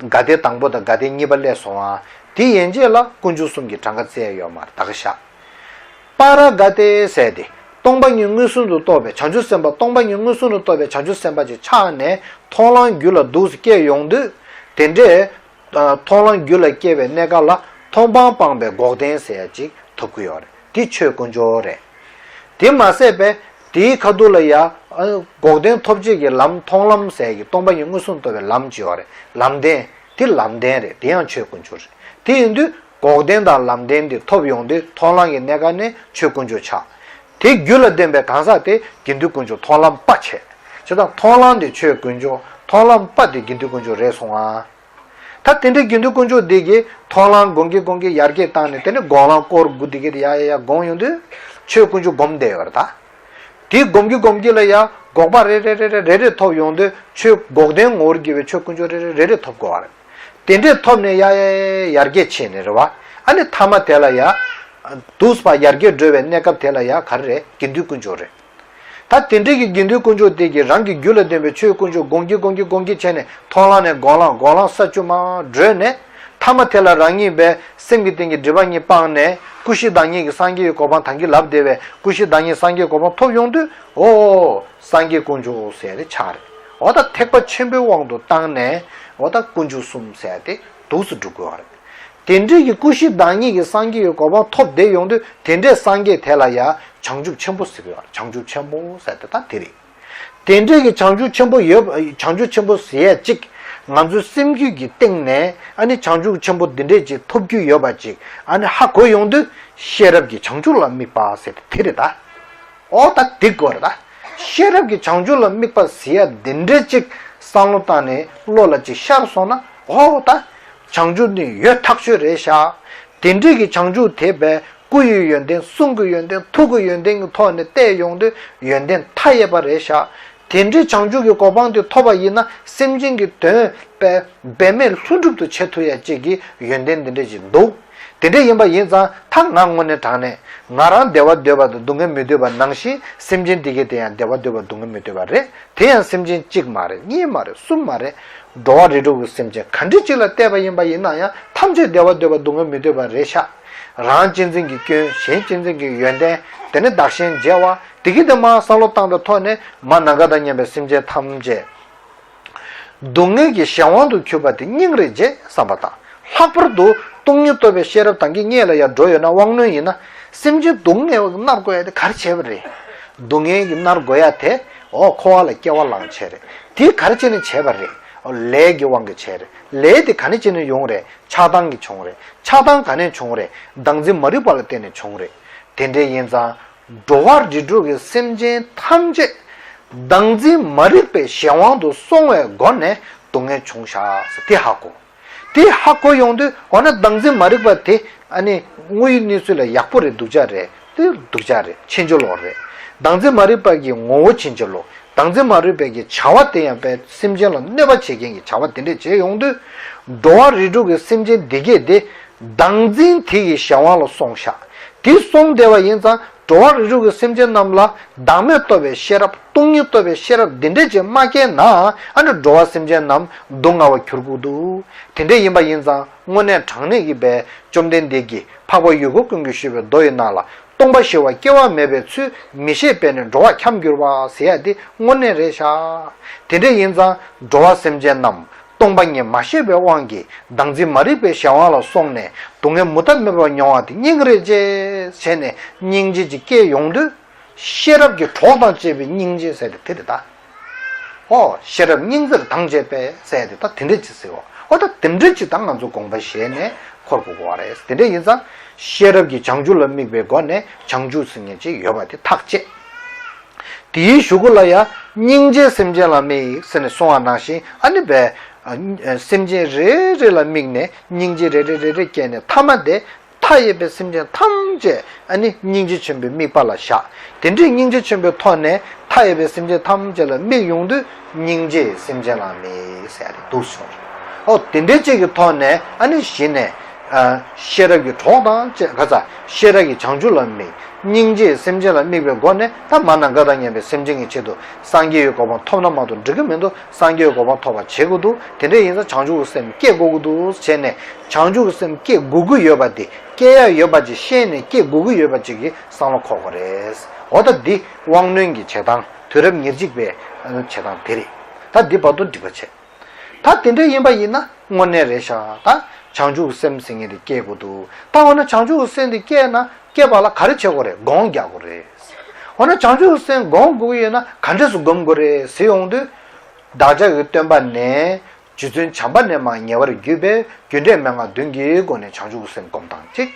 དགའ་སྡེ་དང་པོ་དང་དགའ་སྡེ་གཉིས་པ་སླེབས་སོང་བ། དེ་ཡན་ཆད་ལ་དཀོན་མཆོག་གསུམ་གྱི་གྲངས་ཀ་བཙལ་ཡོད་མ་རེད། ད་ག་ཤ། པཱ་ར་ག་ཏེ་ཟེར་དེ། སྟོང་པ་ཉིད་མངོན་སུམ་དུ་རྟོགས་པའི་བྱང་ཆུབ་སེམས་དཔའ། སྟོང་པ་ཉིད་མངོན་སུམ་དུ་རྟོགས་པའི་བྱང་ཆུབ་སེམས་དཔའ་ཅིག་ཆགས་ནས་མཐོང་ལམ་རྒྱུད་ལ་འདུག་སེ་སྐྱེས་ཡོང་དུས། དེ་འདྲའི། ཨ། མཐོང་ལམ་རྒྱུད་ལ་སྐྱེ་བའི་གནས་སྐབས་ལ་མཐོང་སྤང་སྤངས་པའི་འགོག་བདེན་ཟེར་ཡ་ཅིག་ཐོབ་ཀྱི་ཡོད་རེད། དེ་ཆོས་དཀོན་མཆོག་རེད། དེ་མ་ཟད་པའི་དེའི་ཁ་ཐུག་ལ་ཡ། ཨ། འགོག་བདེན་ཐོབ་བྱེད་ཀྱི་ལམ། མཐོང་ལམ་ཟེར་གྱི་སྟོང་པ་ཉིད་མངོན་སུམ་རྟོགས་པའི་ལམ་ཅིག་ཡོད་རེད། ལམ་བདེན། དེ་ལམ་བདེན་རེད། དེ་ཡང་ཆོས་དཀོན་མཆོག་རེད། དེ་ཡིན་དུས་འགོག་བདེན་དང་ལམ་བདེན་དེ་ཐོབ་ཡོང་དུས། མཐོང་ལམ་གྱི་གནས་སྐབས་ནས་ཆོས་དཀོན་མཆོག་ཆགས། དེ་རྒྱུད་ལ་ལྡན་པའི་གང་ཟག་དེ་དགེ་འདུན་དཀོན་མཆོག་མཐོང་ལམ་པ་བྱས། བྱས་ཙང་མཐོང་ལམ་དེ་ཆོས་དཀོན་མཆོག་མཐོང་ལམ་པ་དེ་དགེ་འདུན་དཀོན་མཆོག་རེད་སོང་ཨ། ད་དེ་འདྲའི་དགེ་འདུན་དཀོན་མཆོག་འདི་གིས་མཐོང་ལམ་སྒོམ་གྱིན་སྒོམ་གྱིན་ཡར་རྒྱས་བཏང་ནས། དེ་ནས་སྒོམ་ལམ་སྐོར་དགུ་འདི་གས་དེ་ཡ་ཡ་ཡ་སྒོམ་ཡོང་དུས་ཆོས་དཀོན་མཆོག་སྒོམ་བསྡད་ཡོད་རེད་ད། དེ་སྒོམ་གྱིན་སྒོམ་གྱིན་ལ་ཡ་འགོག་པ་རེ་རེ་རེ་རེ་རེ་རེ་ཐོབ་ཡོང་དུས། ཆོས་འགོག་བདེན་ངོ་བོར་གྱུར་པའི་ཆོས་དཀོན་མཆོག་རེ་རེ་རེ་རེ་ཐོབ་དགོས་པ་རེད། དེ་འདྲས་ཐོབ་ནས་ཡ་ཡ་ཡ་ཡར་རྒྱས་ཕྱིན་ནས་རེད་བ། ཨ་ནི་མཐའ་མ་དེ་ལ་ཡ། འདུག་སེ་ཡར་རྒྱས་འགྲོ་བའི་གནས་སྐབས་དེ་ལ་ཡ་ག་རེ་རེད། དགེ་འདུན་དཀོན་མཆོག་རེད། ད་དེ་འདྲའི་གི་དགེ་འདུན་དཀོན་མཆོག་དེ་གིས་རང་གི་རྒྱུད་ལ་ལྡན་པའི་ཆོས་དཀོན་མཆོག་སྒོམ་གྱིན་སྒོམ་གྱིན་སྒོམ་གྱིན་བྱས་ནས། མཐོང་ལམ་ནས་སྒོམ་ལམ། སྒོམ་ལམ་ས་བཅུ་མར་བགྲོད་ནས། མཐའ་མ་དེ་ལ་རང་ཉིད་པའི་སེམས་ཀྱི་སྟེང་གི་སྒྲིབ་པ་གཉིས་སྤངས་ནས། སྐུ་བཞི་བདག་ཉིད་ཀྱི་སངས་རྒྱས་ཀྱི་གོ་འཕང་ད་གིན་ལབ་བསྡད་པའི་སྐུ་བཞི་བདག་ཉིད་སངས་རྒྱས་གོ་འཕང་ཐོབ་ཡོང་དུས། འོ། སངས་རྒྱས་དཀོན་མཆོག་ཟེར་དེ་ཆགས་རེད། འོ་ད་ཐེག་པ་ཆེན་པོའི་དབང་དུ་བཏང་ནས། འོ་ད་དཀོན་མཆོག་གསུམ་ཟེར་དེ་འདུག་སེ་འགྲོ་དགོས་པ་རེད། དེ་འདྲའི་གི་སྐུ་བཞི་བདག་ཉིད་ཀྱི་སངས་རྒྱས་ཀྱི་གོ་འཕང་ཐོབ་བསྡད་ཡོང་དུས། དེ་འདྲའི་སངས་རྒྱས་དེ་ལ་ཡ་བྱང་ཆུབ་ཆེན་པོ་ཟེར་གྱི་ཡོད་རེད། བྱང་ཆུབ་ཆེན་པོ་ཟེར་དེ་ད་དེ་རེད། དེ་འདྲའི་གི་བྱང་ཆུབ་ཆེན་པོ་ཡོད། བྱང་ཆུབ་ཆེན་པོ་ཟེར་ཡ་ཅིག་ང་ཚོའི་སེམས་རྒྱུད་ཀྱི་སྟེང་ནས། ཨ་ནི། བྱང་ཆུབ་ཆེན་པོ་འདི་འདྲས་ཅིག་ཐོབ་རྒྱུ་ཡོད་པ་ཅིག་ཨ་ནི། ཧ་གོ་ཡོང་དུས། ཤེས་རབ་ཀྱི་བྱང་ཆུབ་ལ་དམིགས་པ་ཟེར་དེ་རེད་ད། འོ་ད་འདི་དགོས་རེད་ད། ཤེས་རབ་ཀྱི་བྱང་ཆུབ་ལ་དམིགས་པ་ཟེར་ཡ་འདི་འདྲས་ཅིག་བསམ་བློ་བཏང་ནས་བློ་ལ་ཅིག་ཤར་སོང་ན། འོ་ད་བྱང་ཆུབ་ནི་ཡོད་ཐག་ཆོད་རེད་ཤག་དེ་འདྲས་ཀྱི་བྱང་ཆུབ་དེ་བས། སྐུ་ཡི་ཡོན་ཏན། གསུང་གི་ཡོན་ཏན། ཐུགས་ཀྱི་ཡོན་ཏན་གྱི་ཐོག་ནས་བལྟས་ཡོང་དུས། ཡོན་ཏན་མཐའ་ཡས་པ་རེད་ཤག་དེ་འདྲའི་བྱང་ཆུབ་ཀྱི་གོ་འཕང་དེ་ཐོབ་པ་ཡིན་ན། སེམས་ཅན་གྱི་དོན་འབད་འབད་མེད་ལྷུན་གྲུབ་ཏུ་བྱེད་ཐུབ་ཡ་ཅིག་གི་ཡོན་ཏན་འདི་འདྲ་ཅིག་འདུག་དེ་འདྲ་ཡིན་པ་ཡིན་ཙང་། ད་ང་དངོས་གནས་དྲང་གནས་ང་རང་བདེ་བ་འདོད་པ་དང་སྡུག་བསྔལ་མི་འདོད་པ་ནང་བཞིན། སེམས་ཅན་འདི་གས་དེ་ཡང་བདེ་བ་འདོད་པ་སྡུག་བསྔལ་མི་འདོད་པ་རེད། དེ་ཡང་སེམས་ཅན་གཅིག་མ་རེད། གཉིས་མ་རེད། གསུམ་མ་རེད། འགྲོ་བ་རིགས་དྲུག་གི་སེམས་ཅན་ག་འདྲ་ཅིག་ལ་བལྟས་པ་ཡིན་པ་ཡིན་ན་ཡང་། ཐམས་ཅད་བདེ་བ་འདོད་པ་སྡུག་བསྔལ་མི་འདོད་པ་རེད་ཤག་རང་གཅེས་འཛིན་གྱི་སྐྱོན། གཞན་གཅེས་འཛིན་གྱི་ཡོན་ཏན། དེ་ནས་བདག་གཞན་བརྗེ་བ། དེ་གི་དེ་མར་བསམ་བློ་བཏང་བའི་ཐོག་ནས། མ་ནམ་མཁའ་དང་མཉམ་པའི་སེམས་ཅན་ཐམས་ཅད་སྡུག་བསྔལ་གྱི་གཞན་དབང་དུ་གྱུར་པ་དེ་སྙིང་རེ་རྗེ་བསམ་པ་དང་། ལྷག་པར་དུ་སྟོང་ཉིད་རྟོགས་པའི་ཤེས་རབ་ད་གིན་སྔོན་ལ་ཡར་འགྲོ་ཡོད་ན། དབང་རྣོན་ཡིན་ན། སེམས་ཅན་སྡུག་བསྔལ་མནར་དགོས་ཡ་དེ་ག་རེ་བྱས་པ་རེད། སྡུག་བསྔལ་གྱིས་མནར་དགོས་ཡ་དེ། འོ། འཁོར་བ་ལ་སྐྱེ་བ་བླངས་བྱས་རེད། དེ་ག་རེ་བྱས་ནས་བྱས་པ་རེད། འོ། ལས་ཀྱི་དབང་གིས་བྱས་རེད། ལས་དེ་ག་ནས་བྱས་ནས་ཡོང་རེད། ཆགས་སྡང་གིས་བྱུང་རེད། ཆགས་སྡང་ག་ནས་བྱུང་རེད། བདག་འཛིན་མ་རིག་པ་ལ་བརྟེན་ནས་བྱུང་རེད། དེ་འདྲ་ཡིན་ཙང་། འགྲོ་བ་རིགས་དྲུག་གི་སེམས་ཅན་ཐམས་ཅད་བདག་འཛིན་མ་རིག་པའི་གཞན་དབང་དུ་སོང་བའི་སྒོ་ནས་སྡུག་བསྔལ་བྱུང་ཤག་ཟེར་དེ་ཧ་གོ། དེ་ཧ་གོ་ཡོང་དུས། འོ་ན་བདག་འཛིན་མ་རིག་པ་དེ། ཨ་ནི། དངོས་ཡོད་གནས་ཚུལ་ལ་ཡག་པོ་རེད། སྡུག་ཅག་རེད། དེ་སྡུག་ཅག་རེད། ཕྱིན་ཅི་ལོག་རེད། བདག་འཛིན་མ་རིག་པ་གི་ངོ་བོ་ཕྱིན་ཅི་ལོག་བདག་འཛིན་མ་རིག་པའི་གི་བྱ་བ་དེ་ཡང་དཔེ་སེམས་ཅན་ལ་གནོད་པ་བྱེད་མཁན་གྱི་བྱ་བ་དེ་འདྲས་བྱས་ཡོང་དུས། འགྲོ་བ་རིགས་དྲུག་གི་སེམས་ཅན་འདི་གས་དེ་བདག་འཛིན་དེ་ཡི་གཞན་དབང་ལ་སོང་ཤག་དེ་སོང་བསྡད་པ་ཡིན་ཙང་། འགྲོ་བ་རིགས་དྲུག་གི་སེམས་ཅན་རྣམས་ལ་བདག་མེད་རྟོགས་པའི་ཤེས་རབ། སྟོང་ཉིད་རྟོགས་པའི་ཤེས་རབ་འདི་འདྲས་ཅིག་མ་སྐྱེས་ན། ཨ་ནི་འགྲོ་བ་སེམས་ཅན་རྣམས་སྡུག་བསྔལ་བར་གྱུར་དགོས་འདུག་དེ་འདྲས་ཡིན་པ་ཡིན་ཙང་། དངོས་གནས་དྲང་གནས་ཀྱི་དཔེ་བཅོམ་ལྡན་འདས་ཀྱིས་འཕགས་པ་ཡུལ་འཁོར་ཀུན་གྱིས་བཞུགས་པའི་མདོ་ཡི་ནང་ལ། སྟོང་པ་ཞི་བ་སྐྱེ་བ་མེད་པའི་ཚུལ། མི་ཤེས་པས་ནི་འགྲོ་བ་འཁྱམས་གྱུར་པ་ཟེར་ཡ་དེ་དངོས་གནས་རེད་ཤག་དེ་འདྲས་ཡིན་ཙང་། འགྲོ་བ་སེམས་ཅན་རྣམས་སྟོང་པ་ཉིད་མ་ཤེས་པའི་དབང་གིས་བདག་འཛིན་མ་རིག་པའི་གཞན་དབང་ལ་སོང་ནས། སྡུག་བསྔལ་མུ་མཐའ་མེད་པར་མྱོང་བ་དེ་སྙིང་རེ་རྗེ་བྱས་ནས་སྙིང་རྗེ་ཅིག་སྐྱེས་ཡོང་དུས། ཤེས་རབ་ཀྱི་གྲོགས་དང་བཅས་པའི་སྙིང་རྗེ་ཟེར་ཏེ་དེ་རེད་ད། ཨོ་ཤེས་རབ་སྙིང་རྗེར་དང་བཅས་པས་ཟེར་ཏེ་ད་དེ་འདྲ་ཅིག་ཟེར་བ། ཨོ་ད་དེ་འདྲ་ཅིག་ད་ང་ཚོ་དགོངས་པ་བཞེས་ནས་འཁོར་དགོས་པ་རེད། དེ་འདྲ་ཡིན་ཙང་ཤེས་རབ་ཀྱིས་བྱང་ཆུབ་ལ་དམིགས་པའི་སྒོ་ནས་བྱང་ཆུབ་ཟེར་མཁན་ཅིག་ཡོད་པ་དེ་ཐག་བཅད། དེའི་གཞུག་གུ་ལ་ཡང་སྙིང་རྗེས་སེམས་ཅན་ལ་དམིགས་ཟེར་ནས་གསུངས་པ་ནང་བཞིན་ཨ་ནི་བས་སེམས་ཅན་རེ་རེ་ལ་དམིགས་ནས་སྙིང་རྗེ་རེ་རེ་རེ་རེ་སྐྱེས་ནས་ཐ་མ་དེ། མཐའ་ཡས་པའི་སེམས་ཅན་ཐམས་ཅད་ཨ་ནི་སྙིང་རྗེ་ཆེན་པོའི་དམིགས་པ་ལ་བཞག་དེ་འདྲའི་སྙིང་རྗེ་ཆེན་པོའི་ཐོག་ནས་མཐའ་ཡས་པའི་སེམས་ཅན་ཐམས་ཅད་ལ་དམིགས་ཡོང་དུས་སྙིང་རྗེས་སེམས་ཅན་ལ་དམིགས་ཟེར་ཡ་དེ་འདུག་སོང་། ཨོ་དེ་འདྲའི་ཅིག་གི་ཐོག་ནས་ཨ་ནི་གཞི་ནས་ཤེས་རབ་ཀྱི་གྲོགས་དང་བཅས་ག་ཚ་ཤེས་རབ་ཀྱི་བྱང་ཆུབ་ལ་དམིགས། སྙིང་རྗེས་སེམས་ཅན་ལ་དམིགས་པའི་སྒོ་ནས་ད་མ་ན་དགའ་དང་མཉམ་པའི་སེམས་ཅན་གྱི་ཆེད་དུ་སངས་རྒྱས་ཀྱི་གོ་འཕང་ཐོབ་ན་མ་གཏོགས་འགྲིག་གི་མི་འདུག་སངས་རྒྱས་ཀྱི་གོ་འཕང་ཐོབ་པ་བྱེད་དགོས་འདུག་དེ་འདྲ་ཡིན་ཙང་བྱང་ཆུབ་ཀྱི་སེམས་བསྐྱེད་དགོས་ཀྱི་འདུག་བྱས་ནས་བྱང་ཆུབ་ཀྱི་སེམས་བསྐྱེད་དགོས་ཀྱི་ཡོད་པ་དེ་བསྐྱེད་ཡ་ཡོད་པ་ཅིག་ཤེས་ནས་བསྐྱེད་དགོས་ཀྱི་ཡོད་པ་ཅིག་གི་བསམ་བློ་འཁོར་དགོས་རེད། འོ་ད་འདི་དབང་རྣོན་གྱི་བྱེད་སྟངས་དུས་རབས་ཉེར་གཅིག་པའི་བྱེད་སྟངས་དེ་རེད། ད་འདི་བར་དུ་འགྲིག་པ་བྱེད། ད་དེ་འདྲ་ཡིན་པ་ཡིན་ན་དངོས་གནས་རེད་ཤག་ད་བྱང་ཆུབ་སེམས་ཟེར་མཁན་དེ་སྐྱེ་དགོས་འདུག་ད་འོ་ན་བྱང་ཆུབ་སེམས་དེ་སྐྱེས་ན་སྐྱེས་པ་ལ་ག་རེ་བྱེད་དགོས་རེད། སྒོམ་རྒྱག་དགོས་རེད། འོ་ན་བྱང་ཆུབ་སེམས་སྒོམ་དགོས་ཀྱི་ཡོད་ན་ག་འདྲས་སུ་སྒོམ་དགོས་རེད་ཟེར་ཡོང་དུས། བདག་ཅག་གི་སྟོན་པ་ནས་རྗེ་བཙུན་བྱམས་པ་ནས་མར་ཉེ་བར་བརྒྱུད་པའི་རྒྱུ་འབྲས་མན་ངག་བདུན་གྱི་སྒོ་ནས་བྱང་ཆུབ་སེམས་སྒོམ་སྟངས་གཅིག་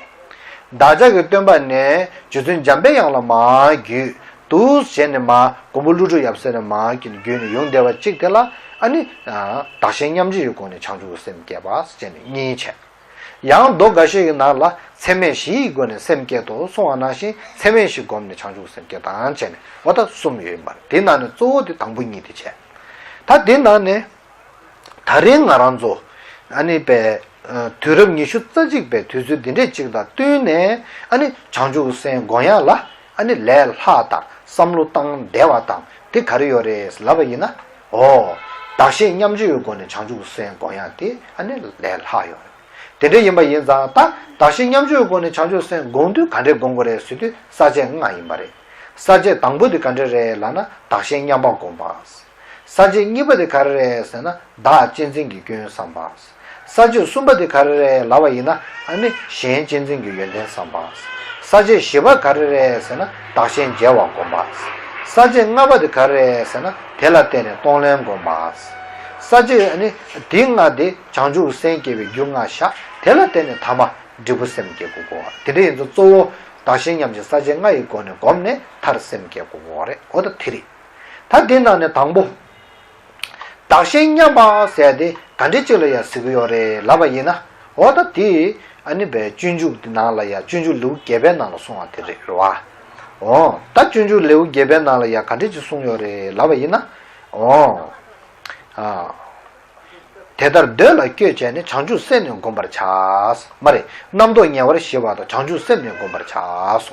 བདག་ཅག་གི་སྟོན་པ་ནས་རྗེ་བཙུན་འཇམ་པའི་དབྱངས་ལ་མར་བརྒྱུད་དུ་བྱས་ནས་མར་མགོན་པོ་ཀླུ་སྒྲུབ་ཡབ་སྲས་ནས་མར་བརྒྱུད་ནས་ཡོང་བསྡད་པ་གཅིག་དེ་ལ་ཨ་ནི་བདག་གཞན་མཉམ་བརྗེ་ཡི་སྒོ་ནས་བྱང་ཆུབ་སེམས་བསྐྱེད་པ་བྱས་ནས་གཉིས་བྱས། ཡང་མདོ་འགའ་ཤས་ཀྱི་ནང་ལ་ཚད་མེད་བཞི་ཡི་སྒོ་ནས་སེམས་བསྐྱེད་དོ་གསུངས་པ་ནང་བཞིན་ཚད་མེད་བཞི་བསྒོམས་ནས་བྱང་ཆུབ་སེམས་བསྐྱེད་དང་བྱས་ནས་འོ་ད་གསུམ་ཡོད་ཡིན་པ་རེད། དེ་ནང་ནས་གཙོ་བོ་དེ་དང་པོ་གཉིས་དེ་བྱས། ད་དེ་ནང་ནས། ད་རིང་ང་རང་ཚོ་ཨ་ནི་པའི་དུས་རབས་ཉི་ཤུ་རྩ་གཅིག་པའི་དུས་ཚོད་འདི་འདྲས་ཅིག་དང་བསྟུན་ནས་ཨ་ནི་བྱང་ཆུབ་སེམས་སྒོམ་ཡག་ལ་ཨ་ནི་ལས་སླ་དང་བསམ་བློ་བཏང་བདེ་བ་དང་དེ་ག་རེ་ཡོད་རེད་ལབ་པ་ཡིན་ན། ཨོ། བདག་གཞན་མཉམ་བརྗེ་ཡི་སྒོ་ནས་བྱང་ཆུབ་སེམས་སྒོམ་ཡག་དེ་ཨ་ནི་ལས་སླ་ཡོད་རེད། དེ་འདྲ་ཡིན་པ་ཡིན་ཙང་ད་བདག་གཞན་མཉམ་བརྗེ་ཡི་སྒོ་ནས་བྱང་ཆུབ་སེམས་སྒོམ་དུས་ག་འདྲས་སྒོམ་དགོས་རེད་ཟེར་དུས་ས་བཅད་ལྔ་ཡིན་པ་རེད། ས་བཅད་དང་པོ་དེ་ག་འདྲས་རེད་ལབ་ན་བདག་གཞན་མཉམ་པར་སྒོམ་པ། ས་བཅད་གཉིས་པ་དེ་ག་རེ་རེད་ཟེར་ན་བདག་གཅེས་འཛིན་གྱི་སྐྱོན་བསམ་པ། ས་བཅད་གསུམ་པ་དེ་ག་རེ་རེད་ལབ་པ་ཡིན་ན་ཨ་ནི་གཞན་གཅེས་འཛིན་གྱི་ཡོན་ཏན་བསམ་པ། ས་བཅད་བཞི་པ་ག་རེ་རེད་ཟེར་ན་བདག་གཞན་བརྗེ་བ་སྒོམ་པ། ས་བཅད་ལྔ་པ་དེ་ག་རེ་རེད་ཟེར་ན་དེ་ལ་བརྟེན་ནས་གཏོང་ལེན་སྒོམ་པ། ས་བཅད་ཨ་ནི་དེ་ལྔ་དེ་བྱང་ཆུབ་སེམས་སྐྱེ་བའི་རྒྱུ་ལྔ་བཞག་དེ་ལ་བརྟེན་ནས་ཐ་མ་འབྲས་བུ་སེམས་བསྐྱེད་དགོས་གོ། དེ་འདྲ་ཡིན་ཙང་གཙོ་བོ་བདག་གཞན་མཉམ་བརྗེ་ས་བཅད་ལྔ་ཡི་སྒོ་ནས་བསྒོམས་ནས་མཐར་སེམས་བསྐྱེད་དགོས་གོ་རེད། འོ་ད་དེ་རེད། ད་དེ་ནང་ནས་དང་པོ། བདག་གཞན་མཉམ་པ་ཟེར་དེ་ག་འདྲས་ཅིག་ལ་ཡང་ཟེར་གི་ཡོད་རེད་ལབ་པ་ཡིན་ན། འོ་ད་དེ་ཨ་ནི་བའི་སྤྱོད་འཇུག་དེ་ནང་ལ་ཡང་སྤྱོད་འཇུག་ལེའུ་བརྒྱད་པའི་ནང་ལ་གསུངས་པ་དེ་རེད་རེད་བ། འོ་ད་སྤྱོད་འཇུག་ལེའུ་བརྒྱད་པའི་ནང་ལ་ཡང་ག་འདྲས་ཅིག་གསུངས་ཡོད་རེད་ལབ་པ་ཡིན་ན། འོ། ཨ། དེ་ལྟར་འདོད་ལ་བསྐྱོད་བྱས་ནས་བྱང་ཆུབ་སེམས་ནི་བསྒོམ་པར་བྱ། མ་རེད། རྣམ་རྟོག་ཉེ་བར་ཞི་བ་དང་བྱང་ཆུབ་སེམས་ནི་བསྒོམ་པར་བྱ་གསུངས།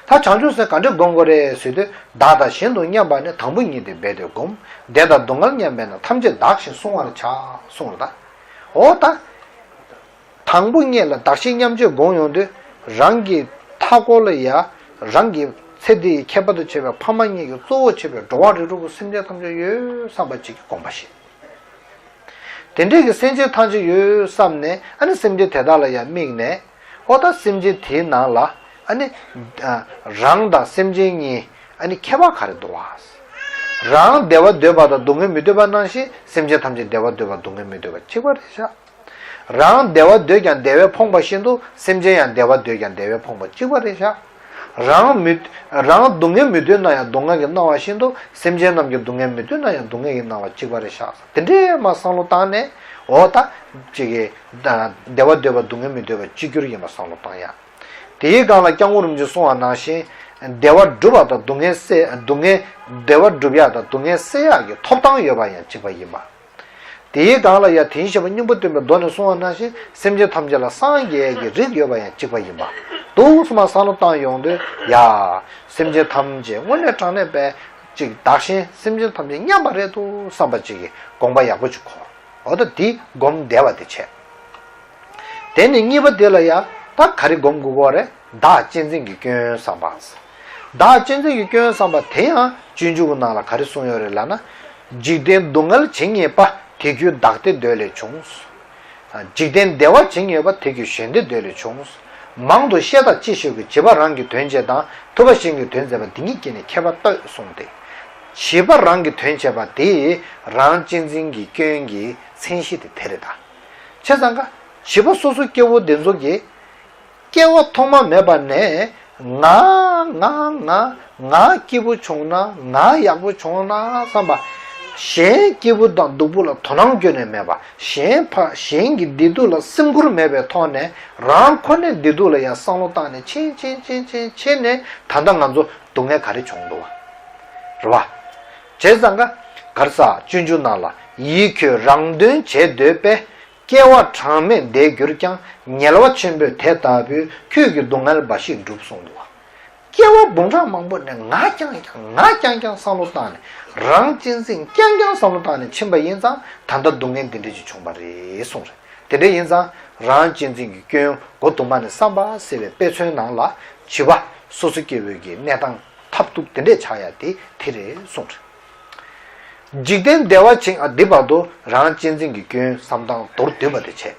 ད་བྱང་ཆུབ་སེམས་ག་འདྲས་བསྒོམ་དགོས་རེད་ཟེར་དུས་བདག་དང་གཞན་དུ་མཉམ་པ་ནི་དང་པོ་ཉིད་དེ་འབད་དེ་བསྒོམ། བདེ་དང་སྡུག་བསྔལ་མཉམ་པས་ན་ཐམས་ཅད་བདག་བཞིན་བསྲུང་བར་བྱ་གསུངས་རེད་ད། འོ་ད། དང་པོ་ཉིད་ལ་བདག་གཞན་མཉམ་བརྗེ་བསྒོམ་ཡོང་དུས་རང་གི་མཐའ་འཁོར་ལ་ཡ་རང་གི་ཚེ་འདིའི་ཁྱད་པར་དུ་བྱས་པའི་ཕ་མ་གཉིས་ཀྱི་གཙོ་བོ་བྱས་པའི་འགྲོ་བ་རིགས་དྲུག་གི་སེམས་ཅན་ཐམས་ཅད་ཡོད་བསམ་པ་ཅིག་གི་དགོངས་པ་བཞེས། དེ་འདྲས་ཀྱི་སེམས་ཅན་ཐམས་ཅད་ཡོད་བསམ་ནས་ཨ་ནི་སེམས་ཅན་དེ་དག་ལ་ཡང་དམིགས་ནས་ཨོ་ད་སེམས་ཅན་དེའི་ནང་ལ་ཨ་ནི་རང་དང་སེམས་ཅན་གཉིས་ཨ་ནི་ཁྱད་པར་ག་རེ་འདུག་བ། རང་བདེ་བ་འདོད་པ་དང་སྡུག་བསྔལ་མི་འདོད་པ་ནང་བཞིན་སེམས་ཅན་ཐམས་ཅད་བདེ་བ་འདོད་པ་སྡུག་བསྔལ་མི་འདོད་པ་གཅིག་པ་རེད་ཤག་རང་བདེ་བ་འདོད་ཀྱང་བདེ་བས་ཕོངས་པ་བཞིན་དུ་སེམས་ཅན་ཡང་བདེ་བ་འདོད་ཀྱང་བདེ་བས་ཕོངས་པ་གཅིག་པ་རེད་ཤག་རང་མི། རང་སྡུག་བསྔལ་མི་འདོད་ན་ཡང་སྡུག་བསྔལ་གྱིས་མནར་བ་བཞིན་དུ་སེམས་ཅན་རྣམས་ཀྱི་སྡུག་བསྔལ་མི་འདོད་ན་ཡང་སྡུག་བསྔལ་གྱིས་མནར་བ་གཅིག་པ་རེད་ཤག་དེ་འདྲས་མ་བསམ་བློ་བཏང་ནས་འོ་ད་ཅིག་གིས་བདེ་བ་འདོད་པ་སྡུག་བསྔལ་མི་འདོད་པ་གཅིག་གྱུར་ཡིན་པ་བསམ་བློ་བཏང་ཡ། དེའི་སྒང་ལ་སྐྱབས་མགོན་རིན་པོ་ཆེས་གསུངས་པ་ནང་བཞིན་བདེ་བ་སྒྲུབ་པ་དང་སྡུག་བསྔལ་སེལ་སྡུག་བསྔལ་བདེ་བ་སྒྲུབ་ཡ་དང་སྡུག་བསྔལ་སེལ་ཡ་གི་ཐོབ་ཐང་ཡོད་པ་ཡང་གཅིག་པ་ཡིན་པ། དེའི་སྒང་ལ་ཡང་དེའི་བཤད་པ་སྙིང་པོ་སྟོན་པའི་མདོ་ནས་གསུངས་པ་ནང་བཞིན་སེམས་ཅན་ཐམས་ཅད་ལ་སངས་རྒྱས་ཀྱི་རིགས་ཡོད་པ་ཡང་གཅིག་པ་ཡིན་པ། འདུག་སེ་མ་བསམ་བློ་བཏང་ཡོང་དུས་ཡ། སེམས་ཅན་ཐམས་ཅད་དངོས་གནས་དྲང་གནས་པའི་ཅིག་བདག་གཞན་སེམས་ཅན་ཐམས་ཅད་མཉམ་པ་རེད་འདུག་བསམ་པ་ཅིག་གི་དགོངས་པ་ཡག་པོ་ཅིག་འཁོར། འོ་ད་དེ་སྒོམ་བདེ་བ་དེ་བྱས། དེ་ནས་གཉིས་པ་དེ་ལ་ཡང་ད་ག་རེ་སྒོམ་དགོས་ཀྱི་རེད། བདག་གཅེས་འཛིན་གྱི་སྐྱོན་བསམ་པ། བདག་གཅེས་འཛིན་གྱི་སྐྱོན་བསམ་པ་དེ་ཡང་སྤྱོད་འཇུག་གི་ནང་ལ་ག་རེ་གསུངས་ཡོད་རེད་ལབ་ན། འཇིག་རྟེན་སྡུག་བསྔལ་ཇི་སྙེད་པ། དེ་ཁྱོད་བདག་བདེ་འདོད་ལས་བྱུང་། འཇིག་རྟེན་བདེ་བ་ཇི་སྙེད་པ། དེ་ཁྱོད་གཞན་བདེ་འདོད་ལས་བྱུང་། མང་དུ་བཤད་དང་ཅི་ཞིག་གིས། བྱིས་པ་རང་གི་དོན་བྱེད་དང་། ཐུབ་པ་གཞན་གྱི་དོན་མཛད་པ། འདི་ཉིད་ཀྱིས་ནི་ཁྱད་པར་ལྟོས་གསུངས་ཏེ། བྱིས་པ་རང་གི་དོན་བྱེད་པ་དེ་རང་གཅེས་འཛིན་གྱི་སྐྱོན་གྱི་མཚན་གཞི་དེ་དེ་རེད་ད། བྱས་ཙང་ཀ་བྱིས་པ་སོ་སོ་སྐྱེ་བོ་འདི་ཚོ་གིས་སྐྱེ་བ་ཐོག་མ་མེད་པ་ནས་ང་ང་ང་ང་སྐྱིད་པོ་བྱུང་ན། ང་ཡག་པོ་བྱུང་ན་བསམ་པ། གཞན་སྐྱིད་པོ་དང་སྡུག་པོ་ལ་དོ་སྣང་ཁྱོན་ནས་མེད་པ། གཞན་ཕ་གཞན་གྱི་བདེ་སྡུག་ལ་སེམས་ཁུར་མེད་པའི་ཐོག་ནས། རང་ཁོ་ནའི་བདེ་སྡུག་ལ་ཡང་བསམ་བློ་བཏང་ནས། ཕྱིན་ཕྱིན་ཕྱིན་ཕྱིན་ཕྱིན་ནས་ད་ལྟ་ང་ཚོ་སྡུག་བསྔལ་ག་རེ་བྱུང་འདུག་བ། རེད་བ། བྱས་ཙང་ཀ་གར་ས་སྤྱོད་འཇུག་ནང་ལ། ཡིད་ཁྱོད་རང་དོན་བྱེད་འདོད་པས། སྐྱེ་བ་གྲངས་མེད་འདས་གྱུར་ཀྱང་། ཉེས་པ་ཆེན་པོས་དེ་ལྟ་བུས། ཁྱོད་ཀྱི་སྡུག་བསྔལ་འབའ་ཞིག་འགྲུབ་གསུངས་འདུག་བ། སྐྱེ་བ་འབུམ་ཕྲག་མང་པོ་ནས་ང་རྐྱང་རྐྱང་ང་རྐྱང་རྐྱང་བསམ་བློ་བཏང་ནས། རང་གཅེས་འཛིན་རྐྱང་རྐྱང་བསམ་བློ་བཏང་ནས་ཕྱིན་པ་ཡིན་ཙང་། ད་ལྟ་སྡུག་བསྔལ་འདི་འདྲ་ཅིག་བྱུང་བ་རེད་གསུངས་རེད། དེ་འདྲ་ཡིན་ཙང་རང་གཅེས་འཛིན་གྱི་སྐྱོན་འགོ་དུ་མ་ནས་བསམ་པ་ཟེར་བའི་དཔེ་མཚོན་ནང་ལ། བྱིས་པ་སོ་སོ་སྐྱེ་བོའི་གི་གནས་སྟངས་ཐབས་སྡུག་དེ་འདྲས་ཆགས་ཡ་དེ་དེ་རེད་གསུངས་རེད། འཇིག་རྟེན་བདེ་བ་ཅན། ཨ། འདི་བར་དུ་རང་གཅེས་འཛིན་གྱི་སྐྱོན་བསམ་སྟངས་མདོར་བསྡུས་པ་དེ་བྱས།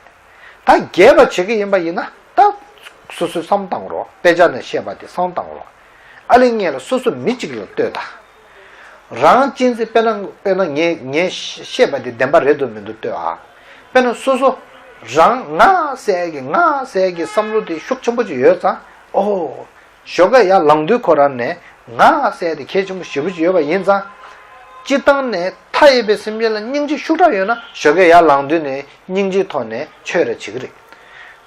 ད་རྒྱས་པ་བྱེད་ཀྱི་ཡིན་པ་ཡིན་ན། ད་སོ་སོས་བསམ་བཏང་རོགས། དཔེ་ཆ་ནས་བཤད་པ་དེ་བསམ་བཏང་རོགས། ཨ་ལེ་ངས་ལ་སོ་སོ་མི་གཅིག་ལ་ལྟོས་དང་། རང་གཅེས་འཛིན། དཔེར་ན་དཔེར་ན་ངས་ངས་བཤད་པ་དེ་བདེན་པ་རེད་འདུག་མི་འདུག་ལྟོས་ཨ། དཔེར་ན་སོ་སོ་རང་ང་ཟེར་གྱི་ང་ཟེར་གྱི་བསམ་བློ་དེ་ཤུགས་ཆེན་པོ་ཅིག་ཡོད་ཙང་། ཨོ། ཞོགས་ཀས་ཡར་ལངས་དུས་ཁོ་རང་ནས་ང་ཟེར་དེ་གལ་ཆེན་པོ་ཞེ་པོ་ཅིག་ཡོད་པ་ཡིན་ཙང་། སྤྱིར་བཏང་ནས་མཐའ་ཡས་པའི་སེམས་ཅན་ལ་སྙིང་རྗེ་ཤུགས་དྲག་ཡོད་ན། ཞོགས་ཀས་ཡར་ལངས་དུས་ནས་སྙིང་རྗེའི་ཐོག་ནས་ཆོས་རེ་བྱེད་ཀྱི་རེད།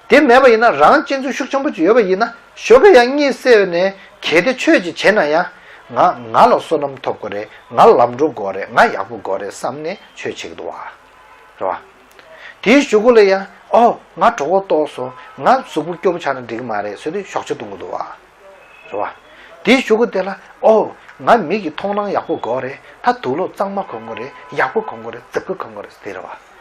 དེ་མེད་པ་ཡིན་ན། རང་གཅེས་འཛིན་ཤུགས་ཆེན་པོ་ཅིག་ཡོད་པ་ཡིན་ན། ཞོགས་ཀས་ཡར་གཉིད་སད་ནས་གལ་ཏེ་ཆོས་ཅིག་བྱས་ན་ཡང་། ང་ང་ལ་བསོད་ནམས་ཐོབ་དགོས་རེད། ང་ལམ་འགྲོ་དགོས་རེད། ང་ཡག་པོ་དགོས་རེད་བསམ་ནས་ཆོས་བྱེད་ཀྱི་འདུག་བ། རེད་བ། དེའི་གཞུག་གུ་ལ་ཡང་། ཨོ། ང་གྲོད་ཁོག་ལྟོགས་སོང་། ང་གཟུགས་པོ་སྐྱོ་པོ་ཆགས་ན་འགྲིག་གི་མ་རེད་ཟེར་དུས་ཞོགས་ཇ་འཐུང་གི་འདུག་བ། རེད་བ། དེའི་གཞུག་གུ་དེ་ལ། ཨོ། ང་མིག་གི་མཐོང་སྣང་ཡག་པོ་དགོས་རེད། ད་དུག་ལོག་གཙང་མ་གོན་དགོས་རེད། ཡག་པོ་གོན་དགོས་རེད། རྫིག་པོ་གོན་དགོས་རེད་ཟེར་དེ་རེད་བ།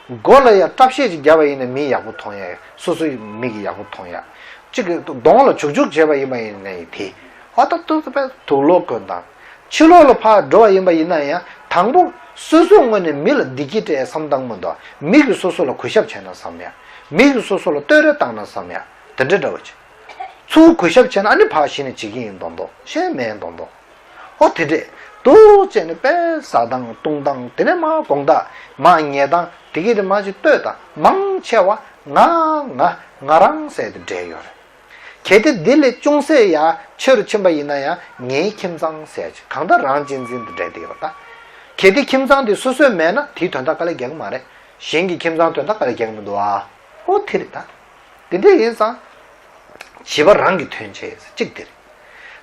མགོ་ལ་ཡང་སྲབ་ཤད་ཅིག་བརྒྱབ་པ་ཡིན་ན་མིག་ཡག་པོ་མཐོང་ཡ། སོ་སོའི་མིག་གིས་ཡག་པོ་མཐོང་ཡ། གཅིག་གི་གདོང་ལ་བྱུག་བྱུག་བྱས་པ་ཡིན་པ་ཡིན་ནའི་དེ། ཨ། ད་ཏོག་ཙམ་པའི་དུག་ལོག་གོན་དང་། ཕྱི་ལོགས་ལ་ཕར་འགྲོ་བ་ཡིན་པ་ཡིན་ན་ཡང་། དང་པོ་སོ་སོའི་ངོས་ནས་མི་ལ་བདེ་སྐྱིད་སྤྲད་བསམ་བཏང་མི་འདུག་མི་གིས་སོ་སོ་ལ་གུས་ཞབས་བྱས་ན་བསམ་ཡ། མི་གིས་སོ་སོ་ལ་བསྟོད་ར་བཏང་ན་བསམ་ཡ། དེ་འདྲ་འདྲ་བོ་ཅིག་ཚུར་གུས་ཞབས་བྱས་ན། ཨ་ནི་ཕར་གཞི་ནས་བྱེད་ཀྱི་ཡིན་མདོག་མདོག་གཞན་མེད་མདོག་མདོག་ཨོ། དེ་འདྲས་འདུག་བྱས་ནས་དཔེ་ཟ་སྟངས་བཏུང་སྟངས་དེ་ནས་མར་དགོང་དག་མར་ཉལ་སྟངས་དེ་གི་དེ་མར་ཅིག་ལྟོས་དང་། མང་ཆེ་བ་ང་ང་ང་རང་ཟེར་དེ་འདྲས་ཡོད་རེད། གལ་ཏེ་འདི་ལས་ཅུང་ཟད་ཡར་ཆེ་རུ་ཕྱིན་པ་ཡིན་ན་ཡང་། ངའི་ཁྱིམ་ཚང་ཟེར་ཅིག་གང་ལྟར་རང་གཅེས་འཛིན་དེ་འདྲས་དེ་ཡོད་ད། གལ་ཏེ་ཁྱིམ་ཚང་དེ་སོ་སོའི་མེད་ན། དེའི་དོན་དག་དཀའ་ལས་རྒྱག་གི་མ་རེད། གཞན་གྱི་ཁྱིམ་ཚང་དོན་དག་དཀའ་ལས་རྒྱག་གི་མི་འདུག་ཨ། ཨོ། དེ་རེད་ད། དེ་འདྲས་ཡིན་ཙང་། བྱིས་པ་རང་གི་དོན་བྱེད་གཅིག་དེ་རེད།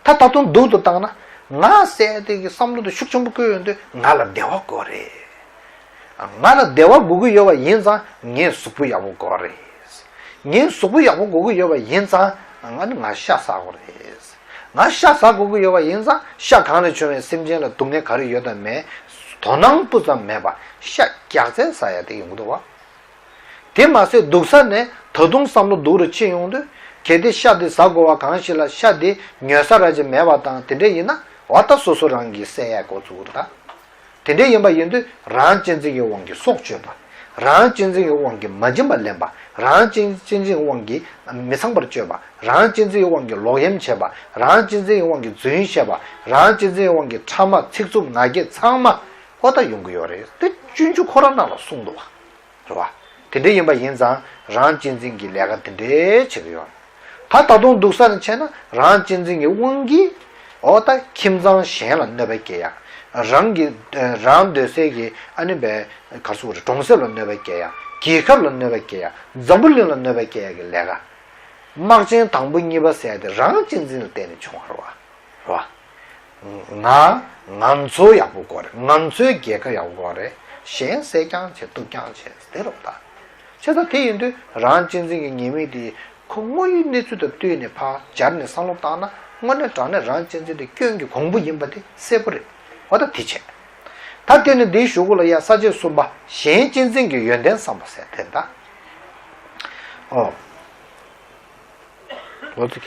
ད་ད་དུང་སྡུག་ཏུ་བཏང་ན། ང་ཟེར་དེ་གི་བསམ་བློ་དེ་ཤུགས་ཆེན་པོ་བསྐྱེད་ཡོང་དུས། ང་ལ་བདེ་བ་དགོས་རེད། ང་ལ་བདེ་བ་དགོས་ཀྱི་ཡོད་པ་ཡིན་ཙང་། ངས་གཟུགས་པོ་ཡག་པོ་དགོས་རེད། ངས་གཟུགས་པོ་ཡག་པོ་དགོས་ཀྱི་ཡོད་པ་ཡིན་ཙང་། ང་ནི་ང་ཤ་ཟ་དགོས་རེད། ང་ཤ་ཟ་དགོས་ཀྱི་ཡོད་པ་ཡིན་ཙང་། ཤ་གང་ལས་བྱུང་བའི་སེམས་ཅན་ལ་སྡུག་བསྔལ་ག་རེ་ཡོད་དམ་མེད། དོ་སྣང་སྤུ་ཙམ་མེད་པ། ཤ་རྒྱགས་ཚད་ཟ་ཡ་དེ་ཡོང་གི་འདུག་བ། དེ་མ་ཟད་སྡུག་ས་ནས་ད་དུང་བསམ་བློ་སྡུག་རུ་ཕྱིན་ཡོང་དུས། གལ་ཏེ་ཤ་དེ་ཟ་དགོས་པ་གང་ཞིག་ལ། ཤ་དེ་ཉོ་ས་ར་ཅིག་མེད་པ་དང་དེ་འདྲ་ཡིན་ན། འོ། ད་སོ་སོ་རང་གིས་བསད་ཡ་འགོ་བཙུགས་རེད་ད། དེ་འདྲ་ཡིན་པ་ཡིན་དུས། རང་གཅེས་འཛིན་གྱི་དབང་གིས་སྲོག་གཅོད་པ། རང་གཅེས་འཛིན་གྱི་དབང་གིས་མ་བྱིན་པ་ལེན་པ། རང་གཅེས་གཅེས་འཛིན་གྱི་དབང་གིས་མི་ཚངས་པར་སྤྱོད་པ། རང་གཅེས་འཛིན་གྱི་དབང་གིས་ལོག་གཡེམ་བྱེད་པ། རང་གཅེས་འཛིན་གྱི་དབང་གིས་རྫུན་བཤད་པ། རང་གཅེས་འཛིན་གྱི་དབང་གིས་ཕྲ་མ་ཚིག་རྩུབ་ངག་འཁྱལ་ཚང་མ། འོ། ད་ཡོང་གི་ཡོད་རེད། དེ་སྤྱོད་འཇུག་ཁོ་རང་ནང་ལ་གསུངས་འདུག་བ། རེད་བ། དེ་འདྲ་ཡིན་པ་ཡིན་ཙང་། རང་གཅེས་འཛིན་གྱི་ལས་ཀ་དེ་འདྲའི་བྱེད་ཀྱི་ཡོད། ད་ད་དུང་སྡུག་ས་ནས་བྱས་ན། རང་གཅེས་འཛིན་གྱི་དབང་གིས། འོ། ད་ཁྱིམ་ཚང་གཞན་ལ་གནོད་པ་སྐྱེལ་ཡ། རང་གི་རང་སྡོད་སའི་གི། ཨ་ནི་བའི་ག་རེ་ཟེར་དགོས་རེད། གྲོང་གསེབ་ལ་གནོད་པ་སྐྱེལ་ཡ། རྒྱལ་ཁབ་ལ་གནོད་པ་སྐྱེལ་ཡ། འཛམ་བུ་གླིང་ལ་གནོད་པ་སྐྱེལ་ཡ་གི་ལས་ཀ། དམག་ཆེན་དང་པོ་གཉིས་པ་ཟེར་ཡ་དེ་རང་གཅེས་འཛིན་ལ་བརྟེན་ནས་བྱུང་བ་རེད་བ། རེད་བ། ང་ང་ཚོ་ཡག་པོ་དགོས་རེད། ང་ཚོའི་རྒྱལ་ཁབ་ཡག་པོ་དགོས་རེད། གཞན་བསད་རྐྱང་བྱེད། གཏུབ་རྐྱང་བྱེད་དེ་རེད་བ་ད། བྱས་ཙང་དེ་ཡིན་དུས་རང་གཅེས་འཛིན་གྱི་ཉེས་དམིགས་དེ་ཁོ་དངོས་ཡོད་གནས་ཚུལ་དང་བསྟུན་ནས་ཕར་སྦྱར་ནས་བསམ་བློ་བཏང་ན། དངོས་གནས་དྲང་གནས་རང་གཅེས་འཛིན་དེ་སྐྱོན་གྱི་གོང་བུ་ཡིན་པ་དེ་གསལ་པོ་རེད། འོ། ད་དེ་བྱས། ད་དེ་ནི་འདིའི་གཞུག་གུ་ལ་ཡ་ས་བཅད་གསུམ་པ། གཞན་གཅེས་འཛིན་གྱི་ཡོན་ཏན་བསམ་པ་ཟེར་དེ་ད། ཨོ། ལོ་ཙིག་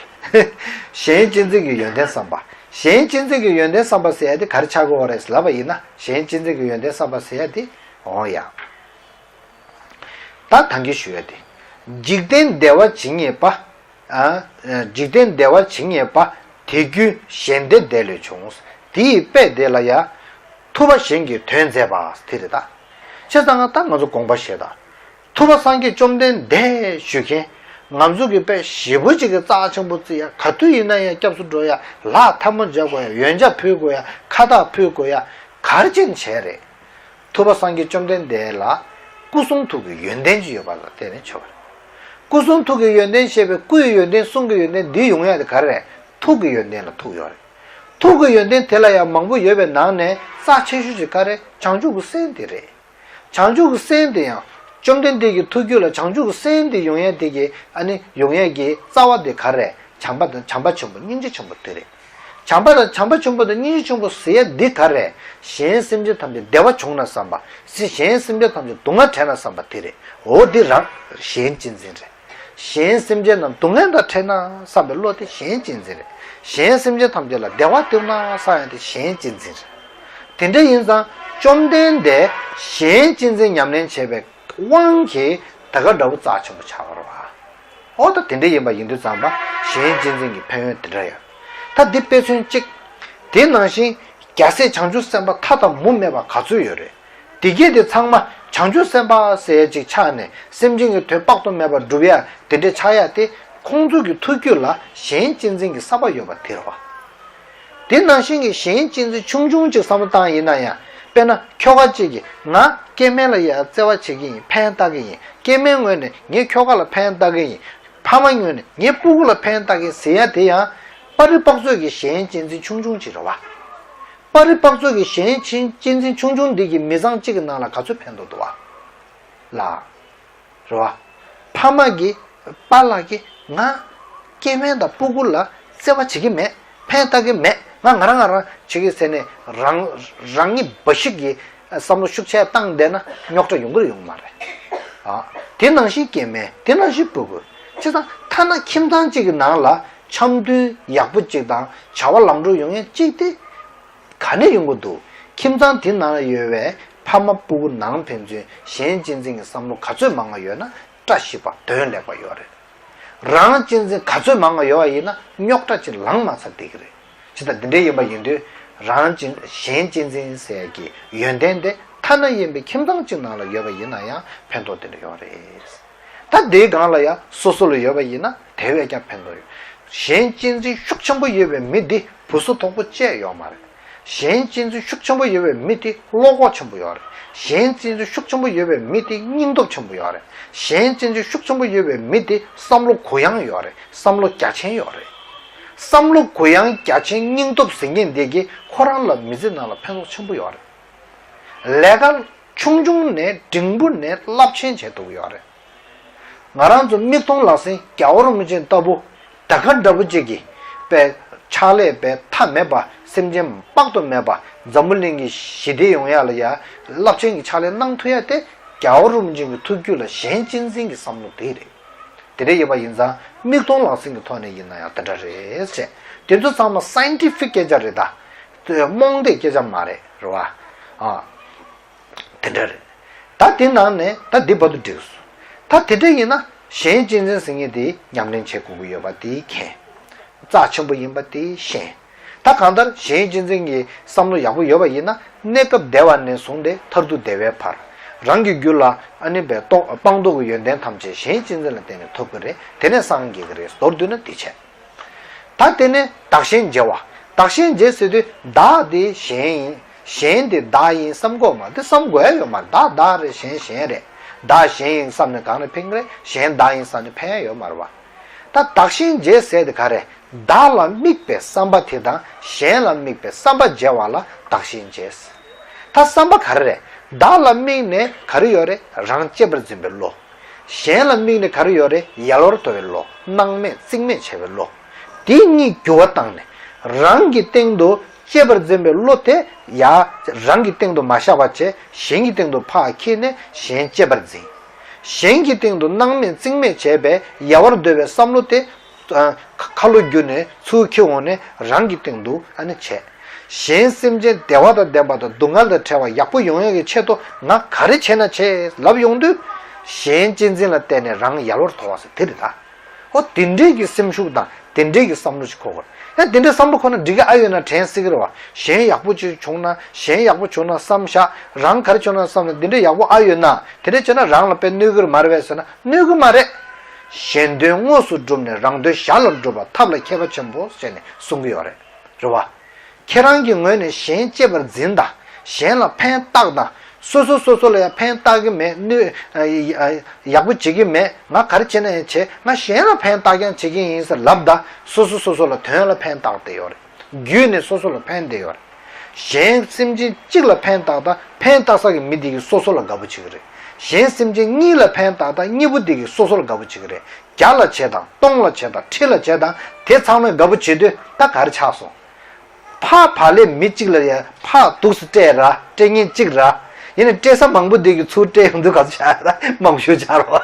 གཞན་གཅེས་འཛིན་གྱི་ཡོན་ཏན་བསམ་པ། གཞན་གཅེས་འཛིན་གྱི་ཡོན་ཏན་བསམ་པ་ཟེར་ཡ་དེ་ག་རེ་ཆགས་ཀྱི་ཡོད་རེད་ལབ་པ་ཡིན་ན། གཞན་གཅེས་འཛིན་གྱི་ཡོན་ཏན་བསམ་པ་ཟེར་ཡ་དེ། འོ་ཡ། ད་ད་གིན་ཞུ་ཡ་དེ། འཇིག་རྟེན་བདེ་བ་ཇི་སྙེད་པ། ཨ། འཇིག་རྟེན་བདེ་བ་ཇི་སྙེད་པ། དེ་ཀུན་གཞན་བདེ་བདེ་ལས་བྱུང་། དེ་ཡི་དཔེ་དེ་ལ་ཡ། ཐུབ་པ་གཞན་གྱི་དོན་མཛད་པ་དེ་རེད་ད། བྱས་ཙང་ད་ང་ཚོ་དགོངས་པ་བཞེས་དང་། ཐུབ་པ་སངས་རྒྱས་བཅོམ་ལྡན་འདས་ཞུ་མཁན། ང་ཚོ་གི་དཔེ་ཞེ་པོ་ཅིག་གི་རྩ་ཆེན་པོ་བརྩི་ཡ། ག་དུས་ཡིན་ན་ཡང་སྐྱབས་སུ་འགྲོ་ཡ། ལྷ་ཐལ་མོ་སྦྱར་དགོས་ཡ། ཡོན་ཆབ་ཕུལ་དགོས་ཡ། ཁ་བཏགས་ཕུལ་དགོས་ཡ། ག་རེ་བྱས་ནས་བྱས་རེད། ཐུབ་པ་སངས་རྒྱས་བཅོམ་ལྡན་འདས་ལ་སྐུ་གསུང་ཐུགས་ཀྱི་ཡོན་ཏན་ཅིག་ཡོད་པ་ལ་བརྟེན་ནས་བྱུང་བ་རེད། སྐུ་གསུང་ཐུགས་ཀྱི་ཡོན་ཏན་ཞེས་པའི་སྐུའི་ཡོན་ཏན་གསུང་གི་ཡོན་ཏན་འདི་ཡོང་ཡ་དེ་ག་རེ་རེད། ཐུགས་ཀྱི་ཡོན་ཏན་ལ་ཐུག་ཡོད་རེད། ཐུགས་ཀྱི་ཡོན་ཏན་དེ་ལ་ཡང་མང་པོ་ཡོད་པའི་ནང་ནས་རྩ་ཆེ་ཤོས་ཅིག་ག་རེ། བྱང་ཆུབ་ཀྱི་སེམས་དེ་རེད། བྱང་ཆུབ་ཀྱི་སེམས་དེ་ཡང་། བཅོམ་ལྡན་འདས་ཀྱི་ཐུགས་རྒྱུད་ལ་བྱང་ཆུབ་ཀྱི་སེམས་དེ་ཡོང་ཡ་དེ་གི་ཨ་ནི་ཡོང་ཡ་གི་རྩ་བ་དེ་ག་རེ་རེད། བྱམས་པ་དང་བྱམས་པ་ཆེན་པོ་སྙིང་རྗེ་ཆེན་པོ་དེ་རེད། བྱམས་པ་དང་བྱམས་པ་ཆེན་པོ་དང་སྙིང་རྗེ་ཆེན་པོ་ཟེར་ཡ་འདི་ག་རེ། གཞན་སེམས་ཅན་ཐམས་ཅད་བདེ་བ་བྱུང་ན་བསམ་པ། གཞན་སེམས་ཅན་ཐམས་ཅད་སྡུག་བསྔལ་བྲལ་ན་བསམ་པ་དེ་རེད། འོ་འདི་རང་གཞན་གཅེས་འཛིན་རེད། གཞན་སེམས་ཅན་རྣམས་སྡུག་བསྔལ་དང་བྲལ་ན་བསམ་པའི་བློ་དེ་གཞན་གཅེས་འཛིན་རེད། གཞན་སེམས་ཅན་ཐམས་ཅད་ལ་བདེ་བ་སྟེར་ན་བསམ་ཡ་དེ་གཞན་གཅེས་འཛིན་རེད། དེ་འདྲ་ཡིན་ཙང་བཅོམ་ལྡན་འདས་གཞན་གཅེས་འཛིན་ཉམས་ལེན་བྱས་པའི་དབང་གིས་ད་ག་འདྲ་བོ་རྩ་ཆེན་པོ་ཆགས་པ་རེད་བ། འོ་ད་དེ་འདྲ་ཡིན་པ་ཡིན་དུས་ཙམ་པ་གཞན་གཅེས་འཛིན་གྱི་ཕན་ཡོན་དེ་འདྲ་ཡོད། ད་འདི་དཔེ་མཚོན་གཅིག་དེ་ནང་བཞིན་རྒྱལ་སྲས་བྱང་ཆུབ་སེམས་དཔའ་མཐའ་དང་མུ་མེད་པ་ག་ཚོད་ཡོད་རེད། དེ་གས་དེ་ཚང་མ་བྱང་ཆུབ་སེམས་དཔའ་ཟེར་ཡ་ཅིག་ཆགས་ནས་སེམས་ཅན་གྱི་དོན་དཔག་ཏུ་མེད་པ་སྒྲུབ་ཡ་དེ་འདྲ་ཆགས་ཡ་དེ་ཁོང་ཚོ་གི་ཐུགས་རྒྱུད་ལ་གཞན་གཅེས་འཛིན་གྱི་བསམ་པ་ཡོད་པ་དེ་རེད་བ། དེ་ནང་བཞིན་གྱི་གཞན་གཅེས་འཛིན་ཆུང་ཆུང་ཅིག་བསམ་བློ་བཏང་ཡིན་ན་ཡང་། དཔེར་ན་ཁྱོ་ག་ཅིག་གིས་ང་སྐྱེ་དམན་ལ་ཡ་བརྩེ་བ་བྱེད་ཀྱི་ཡིན། ཕན་བཏགས་ཀྱི་ཡིན། སྐྱེ་དམན་ངོས་ནས་ངའི་ཁྱོ་ག་ལ་ཕན་བཏགས་ཀྱི་ཡིན། ཕ་མ་ངོས་ནས་ངའི་སྤུ་གུ་ལ་ཕན་བཏགས་ཀྱི་ཡིན་ཟེར་ཡ་དེ་ཡང་པ་རི་པག་ཚོད་ཀྱི་གཞན་གཅེས་འཛིན་ཆུང་ཆུང་ཅིག་རེད་བ། པ་རི་པག་ཚོད་ཀྱི་གཞན་གཅེས་འཛིན་ཆུང་ཆུང་འདི་གིས་མི་ཚང་གཅིག་གི་ནང་ལ་ག་ཚོད་ཕན་ཐོགས་འདུག་བ། ལ། རེད་བ། ཕ་མ་གིས་པཱ་ལགས་ཀྱིས་ང་སྐྱེ་དམན་དང་སྤུ་གུ་ལ་བརྩེ་བ་བྱེད་ཀྱི་མེད། ཕན་བཏགས་ཀྱི་མེད། ང་ང་རང་ང་རང་བྱེད་ཀྱི་ཟེར་ནས་རང་རང་ཉིད་འབའ་ཞིག་གི་བསམ་བློ་ཤུགས་ཆེ་བཏང་བསྡད་ན་རྙོག་དྲ་ཡོང་གི་རེད་ཡོང་མ་རེད། ཨ། དེ་ནང་བཞིན་སྐྱེ་དམན། དེ་ནང་བཞིན་སྤུ་གུ། བྱས་ཙང་ཐ་ན་ཁྱིམ་ཚང་གཅིག་གི་ནང་ལ་འཆམ་མཐུན་ཡག་པོ་གཅིག་དང་བྱ་བ་ལམ་འགྲོ་ཡོང་ཡ་གཅིག་དེ། ག་ནས་ཡོང་གི་འདུག་ཁྱིམ་ཚང་དེ་ནང་ལ་ཡོད་པའི་ཕ་མ་སྤུ་གུ་ནང་ཕན་ཚུན་གཞན་གཅེས་འཛིན་གྱི་བསམ་བློ་ག་ཚོད་མང་བ་ཡོད་ན་བཀྲ་ཤིས་པ་དོན་ལེགས་པ་ཡོད་རེད། རང་གཅེས་འཛིན་ག་ཚོད་མང་བ་ཡོད་པ་ཡིན་ན་རྙོག་དྲ་ཅིག་ལངས་མ་ཚར་བསྡད་ཀྱི་རེད། ཇི་ལྟར་འདི་འདྲ་ཡིན་པ་ཡིན་དུས་རང་གཅེས་གཞན་གཅེས་འཛིན་ཟེར་ཡ་གི་ཡོན་ཏན་དེ་ཐ་ན་ཡིན་པའི་ཁྱིམ་ཚང་གཅིག་ནང་ལ་ཡོད་པ་ཡིན་ན་ཡང་ཕན་ཐོགས་དེ་འདྲ་ཡོད་རེད། ད་དེའི་སྒང་ལ་ཡང་སོ་སོ་ལ་ཡོད་པ་ཡིན་ན་དེ་བས་ཀྱང་ཕན་ཐོགས་ཡོད། གཞན་གཅེས་འཛིན་ཤུགས་ཆེན་པོ་ཡོད་པའི་མི་འདི་བུ་སྲོག་དོག་པོ་བཅད་ཡོད་མ་རེད། གཞན་གཅེས་འཛིན་ཤུགས་ཆེན་པོ་ཡོད་པའི་མི་དེ་བློ་ཁོག་ཆེན་པོ་ཡོད་རེད། གཞན་གཅེས་འཛིན་ཤུགས་ཆེན་པོ་ཡོད་པའི་མི་དེ་སྙིང་སྟོབས་ཆེན་པོ་ཡོད་རེད། གཞན་གཅེས་འཛིན་ཤུགས་ཆེན་པོ་ཡོད་པའི་མི་དེ་བསམ་བློ་གུ་ཡངས་ཡོད་རེད། བསམ་བློ་རྒྱ་ཆེན་ཡོད་རེད། བསམ་བློ་གུ་ཡངས་རྒྱ་ཆེན་སྙིང་སྟོབས་ཟེར་མཁན་དེ་གིས་ཁོ་རང་ལ་མི་ཚེ་ནང་ལ་ཕན་ཐོགས་ཆེན་པོ་ཡོད་རེད། ལས་ཀ་ཆུང་ཆུང་ནས་འབྲིང་པོ་ནས་རླབས་ཆེན་བྱེད་ཐུབ་ཀྱི་ཡོད་རེད། ང་རང་ཚོ་མིག་མཐོང་ལག་ཟིན་རྒྱལ་བ་རིན་པོ་ཆེ་ལྟ་བུ་ད་ག་འདྲ་པོ་ཅིག་གིས་དཔེ་ཕྱག་ལས་དཔེ་མཐའ་མེད་པ་སེམས་ཅན་དཔག་ཏུ་མེད་པ་འཛམ་བུ་གླིང་གི་ཞི་བདེ་ཡོང་ཡ་ལ་ཡ་རླབས་ཆེན་གྱི་ཕྱག་ལས་གནང་ཐུབ་ཡ་དེ་རྒྱལ་བ་རིན་པོ་ཆེ་གི་ཐུགས་རྒྱུད་ལ་གཞན་གཅེས་འཛིན་གྱི་བསམ་བློ་དེ་རེད། དེ་འདྲ་ཡོད་པ་ཡིན་ཙང་མིག་མཐོང་ལག་ཟིན་གྱི་ཐོག་ནས་ཡིན་ན་ཡང་དེ་འདྲ་རེད་ཟེར། དེ་ཚོ་ཚང་མ་སའིན་ཊི་ཕིག་སྐད་ཆ་རེད་ད། རྨོངས་དད་སྐད་ཆ་མ་རེད། རེད་བ། ཨ། དེ་འདྲ་རེད། ད་དེ་ནང་ནས་ད་འདི་བར་དུ་འགྲིག་སོང་། ད་དེ་འདྲ་ཡིན་ན་གཞན་གཅེས་འཛིན་ཟེར་མཁན་དེ་ཉམས་ལེན་བྱེད་དགོས་ཀྱི་ཡོད་པ་དེ་མཁྱེན། རྩ་ཆེན་པོ་ཡིན་པ་དེ་ཤེས། ད་གང་ལྟར་གཞན་གཅེས་འཛིན་གྱི་བསམ་བློ་ཡག་པོ་ཡོད་པ་ཡིན་ན་གནས་སྐབས་བདེ་བ་ནས་བཟུང་སྟེ་མཐར་ཐུག་བདེ་བའི་བར། རང་གི་རྒྱུད་ལ་ཨ་ནི་བའི་རྟོགས་སྤངས་རྟོགས་ཀྱི་ཡོན་ཏན་ཐམས་ཅད་གཞན་གཅེས་འཛིན་ལ་བརྟེན་ནས་ཐོབ་ཀྱི་རེད། དེ་ནས་སངས་རྒྱས་ཀྱི་རེད། མདོར་བསྡུས་ན་འདི་བྱས། ད་དེ་ནས་བདག་གཞན་བརྗེ་བ། བདག་གཞན་བརྗེ་ཟེར་དུས་བདག་དེ་གཞན་ཡིན། གཞན་དེ་བདག་ཡིན་བསམ་དགོས་མ་དེ་བསམ་དགོས་ཡ་ཡོད་མ་རེད། བདག་བདག་རེད། གཞན་གཞན་རེད། བདག་གཞན་ཡིན་བསམ་ནས་གང་ནས་ཕན་གི་རེད། གཞན་བདག་ཡིན་བསམ་ནས་ཕན་ཡ་ཡོད་མ་རེད་བ། ད་བདག་གཞན་བརྗེ་ཟེར་དེ་ག་རེད། བདག་ལ་དམིགས་པའི་བསམ་པ་དེ་དང་གཞན་ལ་དམིགས་པའི་བསམ་པ་བརྗེ་བ་ལ་བདག་གཞན་བརྗེ་ཟེར། ད་བསམ་པ་ག་རེ་རེད། བདག་ལ་དམིགས་ནས་ག་རེ་ཡོད་རེད། རང་གཅེས་པར་འཛིན་པའི་བློ། གཞན་ལ་དམིགས་ནས་ག་རེ་ཡོད་རེད། ཡལ་བར་དོར་བའི་བློ། སྣང་མེད་རྩིས་མེད་བྱེད་པའི་བློ། དེ་གཉིས་འགྱུར་བ་བཏང་ནས་རང་གི་སྟེང་དུ་གཅེས་པར་འཛིན་པའི་བློ་དེ་ཡ་རང་གི་སྟེང་དུ་མ་བཞག་པ་བྱས་གཞན་གྱི་སྟེང་དུ་ཕར་འཁྱེར་ནས་གཞན་གཅེས་པར་འཛིན། གཞན་གྱི་སྟེང་དུ་སྣང་མེད་རྩིས་མེད་བྱས་པའི་ཡལ་བར་དོར་བའི་བསམ་བློ་དེ། ཨ། ཁ་ཁ་ལོ་བསྒྱུར་ནས་ཚུར་འཁྱེར་འོང་ནས་རང་གི་སྟེང་དུ་ཨ་ནི་བྱས། གཞན་སེམས་ཅན་བདེ་བ་དང་ལྡན་པ་དང་སྡུག་བསྔལ་དང་བྲལ་བ་ཡག་པོ་ཡོང་ཡག་གི་ཆེད་དུ་ང་ག་རེ་བྱས་ན་བྱས་ལབ་ཡོང་དུས། གཞན་གཅེས་འཛིན་ལ་བརྟེན་ནས་རང་ཡལ་བར་དོར་བ་ཟེར་དེ་རེད་ད། ཨོ་དེ་འདྲས་ཀྱི་སེམས་ཤུགས་དང་དེ་འདྲས་ཀྱི་བསམ་བློ་ཞིག་འཁོར་དགོས་རེད། ཡང་དེ་འདྲས་བསམ་བློ་འཁོར་ན་འགྲིག་གི་ཨ་ཡོད་ན་དྲན་སྲིད་ཀྱི་རེད་བ། གཞན་ཡག་པོ་ཅིག་བྱུང་ན་གཞན་ཡག་པོ་བྱུང་ན་བསམ་བཞག་རང་ག་རེ་བྱུང་ན་བསམ་ན་དེ་འདྲས་ཡག་པོ་ཨ་ཡོད་ན་དེ་འདྲས་བྱས་ན་རང་ལ་དཔེ་གནོད་ཀྱི་རེད་མ་རེད་པས་ཟེར་ན་གནོད་ཀྱི་མ་རེད། གཞན་དོན་དངོས་སུ་བསྒྲུབས་ནས་རང་དོན་ཞར་ལ་སྒྲུབ་པ་ཐབས་ལ་མཁས་པ་ཆེན་པོ་ཟེར་ནས་གསུང་གི་ཡོད་རེད། རེད་བ། ཁྱེད་རང་གི་ངོས་ནས་གཞན་གཅེས་པར་འཛིན་དང་གཞན་ལ་ཕན་བཏགས་དང་། སོ་སོ་སོ་སོ་ལ་ཡང་ཕན་བཏགས་ཀྱི་མེད་གནོད་ཡག་པོ་བྱེད་ཀྱི་མེད། ང་ག་རེ་བྱེད་ན་ཡང་བྱེད། ང་གཞན་ལ་ཕན་བཏགས་ཀྱང་བྱེད་ཀྱི་ཡིན་ཟེར་ལབ་ད་སོ་སོ་སོ་སོ་ལ་དོན་ལ་ཕན་བཏགས་བསྡད་ཡོད་རེད། རྒྱུད་ནས་སོ་སོ་ལ་ཕན་བསྡད་ཡོད་རེད། གཞན་སེམས་ཅན་གཅིག་ལ་ཕན་བཏགས་དང་ཕན་བཏགས་ས་གི་མི་དེ་གིས་སོ་སོ་ལ་དགའ་པོ་བྱེད་ཀྱི་རེད། གཞན་སེམས་ཅན་གཉིས་ལ་ཕན་བཏགས་དང་གཉིས་པོ་དེ་གིས་སོ་སོ་ལ་དགའ་པོ་བྱེད་ཀྱི་རེད། བརྒྱ་ལ་བྱེད་དང་སྟོང་ལ་བྱེད་དང་ཁྲི་ལ་བྱེད་དང་དེ་ཚང་མས་དགའ་པོ་བྱེད་དུས་ད་ག་རེ་ཆགས་སོང་། ཕ་བ་ལས་མི་གཅིག་ལ་ཡ་ཕ་འདུག་སེ་སྤྲད་ར་སྤྲད་མཁན་གཅིག་ར། ཡིན་ན་སྤྲད་ས་མང་པོ་འདི་གི་ཚུར་སྤྲད་ཡོང་དུས་ག་ཚོད་ཆགས་ར་མང་ཤོས་ཆགས་ར་བ།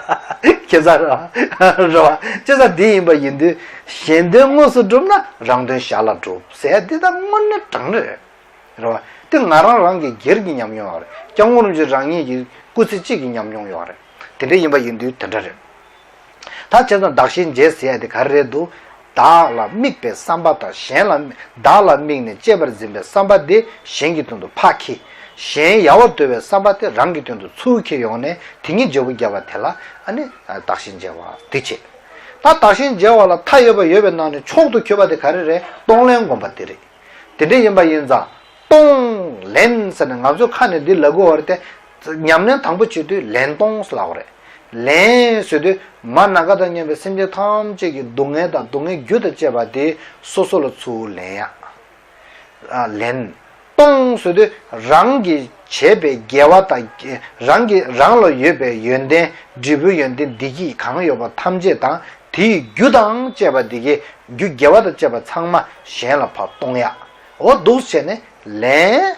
ཁྱེད་ཚ་ར་ར་བ། ཁྱེད་ཚ་འདི་ཡིན་པ་ཡིན་དུས་གཞན་དོན་དངོས་སུ་བསྒྲུབ་ན་རང་དོན་ཞར་ལ་སྒྲུབ་ཟེར་འདི་ད་དངོས་གནས་དྲང་གནས་རེད། རེད་བ། དེ་ང་རང་རང་གི་སྒེར་གྱི་ཉམས་མྱོང་ཡོད་རེད། སྐྱབས་མགོན་རིན་པོ་ཆེ་རང་ཉིད་ཀྱི་སྐུ་ཚེ་གཅིག་གི་ཉམས་མྱོང་ཡོད་རེད། དེ་འདྲ་ཡིན་པ་ཡིན་དུས་དེ་འདྲ་རེད། ད་བྱས་ཙང་བདག་གཞན་བརྗེ་ཟེར་ཡ་དེ་ག་རེ་རེད་འདུག་བདག་ལ་དམིགས་པའི་བསམ་པ་དང་གཞན་ལ་བདག་ལ་དམིགས་ནས་གཅེས་པར་འཛིན་པའི་བསམ་པ་དེ་གཞན་གྱི་དོན་དུ་ཕར་འཁྱེར། གཞན་ཡལ་བར་འདོད་པའི་བསམ་པ་དེ་རང་གི་དོན་དུ་ཚུར་འཁྱེར་ཡོང་ནས་དེ་ཉིད་བརྗེ་པོ་བརྒྱབ་པ་དེ་ལ་ཨ་ནི་བདག་གཞན་བརྗེ་བ་དེ་བྱེད། ད་བདག་གཞན་བརྗེ་བ་ལ་མཐའ་ཡས་པ་ཡོད་པའི་ནང་ནས་མཆོག་ཏུ་གྱུར་པ་དེ་ག་རེ་རེད། གཏོང་ལེན་སྒོམ་པ་དེ་རེད། དེ་འདྲ་ཡིན་པ་ཡིན་ཙང་གཏོང་ལེན་ཟེར་ནས་ང་ཚོས་ཁ་ནས་འདི་ལབ་དགོས་པ་རེད་དེ། ཉམས་ལེན་དང་པོ་བྱེད་དུས་ལེན་གཏོང་ཟེར་ལབ་པ་རེད། ལེན་ཟེར་དུས་མ་ན་ཀ་དང་མཉམ་པའི་སེམས་ཅན་ཐམས་ཅད་ཀྱི་སྡུག་བསྔལ་དང་སྡུག་བསྔལ་རྒྱུ་དང་བཅས་པ་དེ་སོ་སོ་ལ་ཚུར་ལེན་ཡ། ཨ་ལེན། གཏོང་ཟེར་དུས་རང་གིས་བྱས་པའི་དགེ་བ་དང་རང་གི་རང་ལ་ཡོད་པའི་ཡོན་ཏན་འབྲས་བུའི་ཡོན་ཏན་བདེ་སྐྱིད་གང་ཡོད་པ་ཐམས་ཅད་དང་དེའི་རྒྱུ་དང་བཅས་པ་དེ་གའི་རྒྱུ་དགེ་བ་དང་བཅས་པ་ཚང་མ་གཞན་ལ་ཕར་གཏོང་ཡ། འོ་འདུག་བྱས་ནས་ལེན།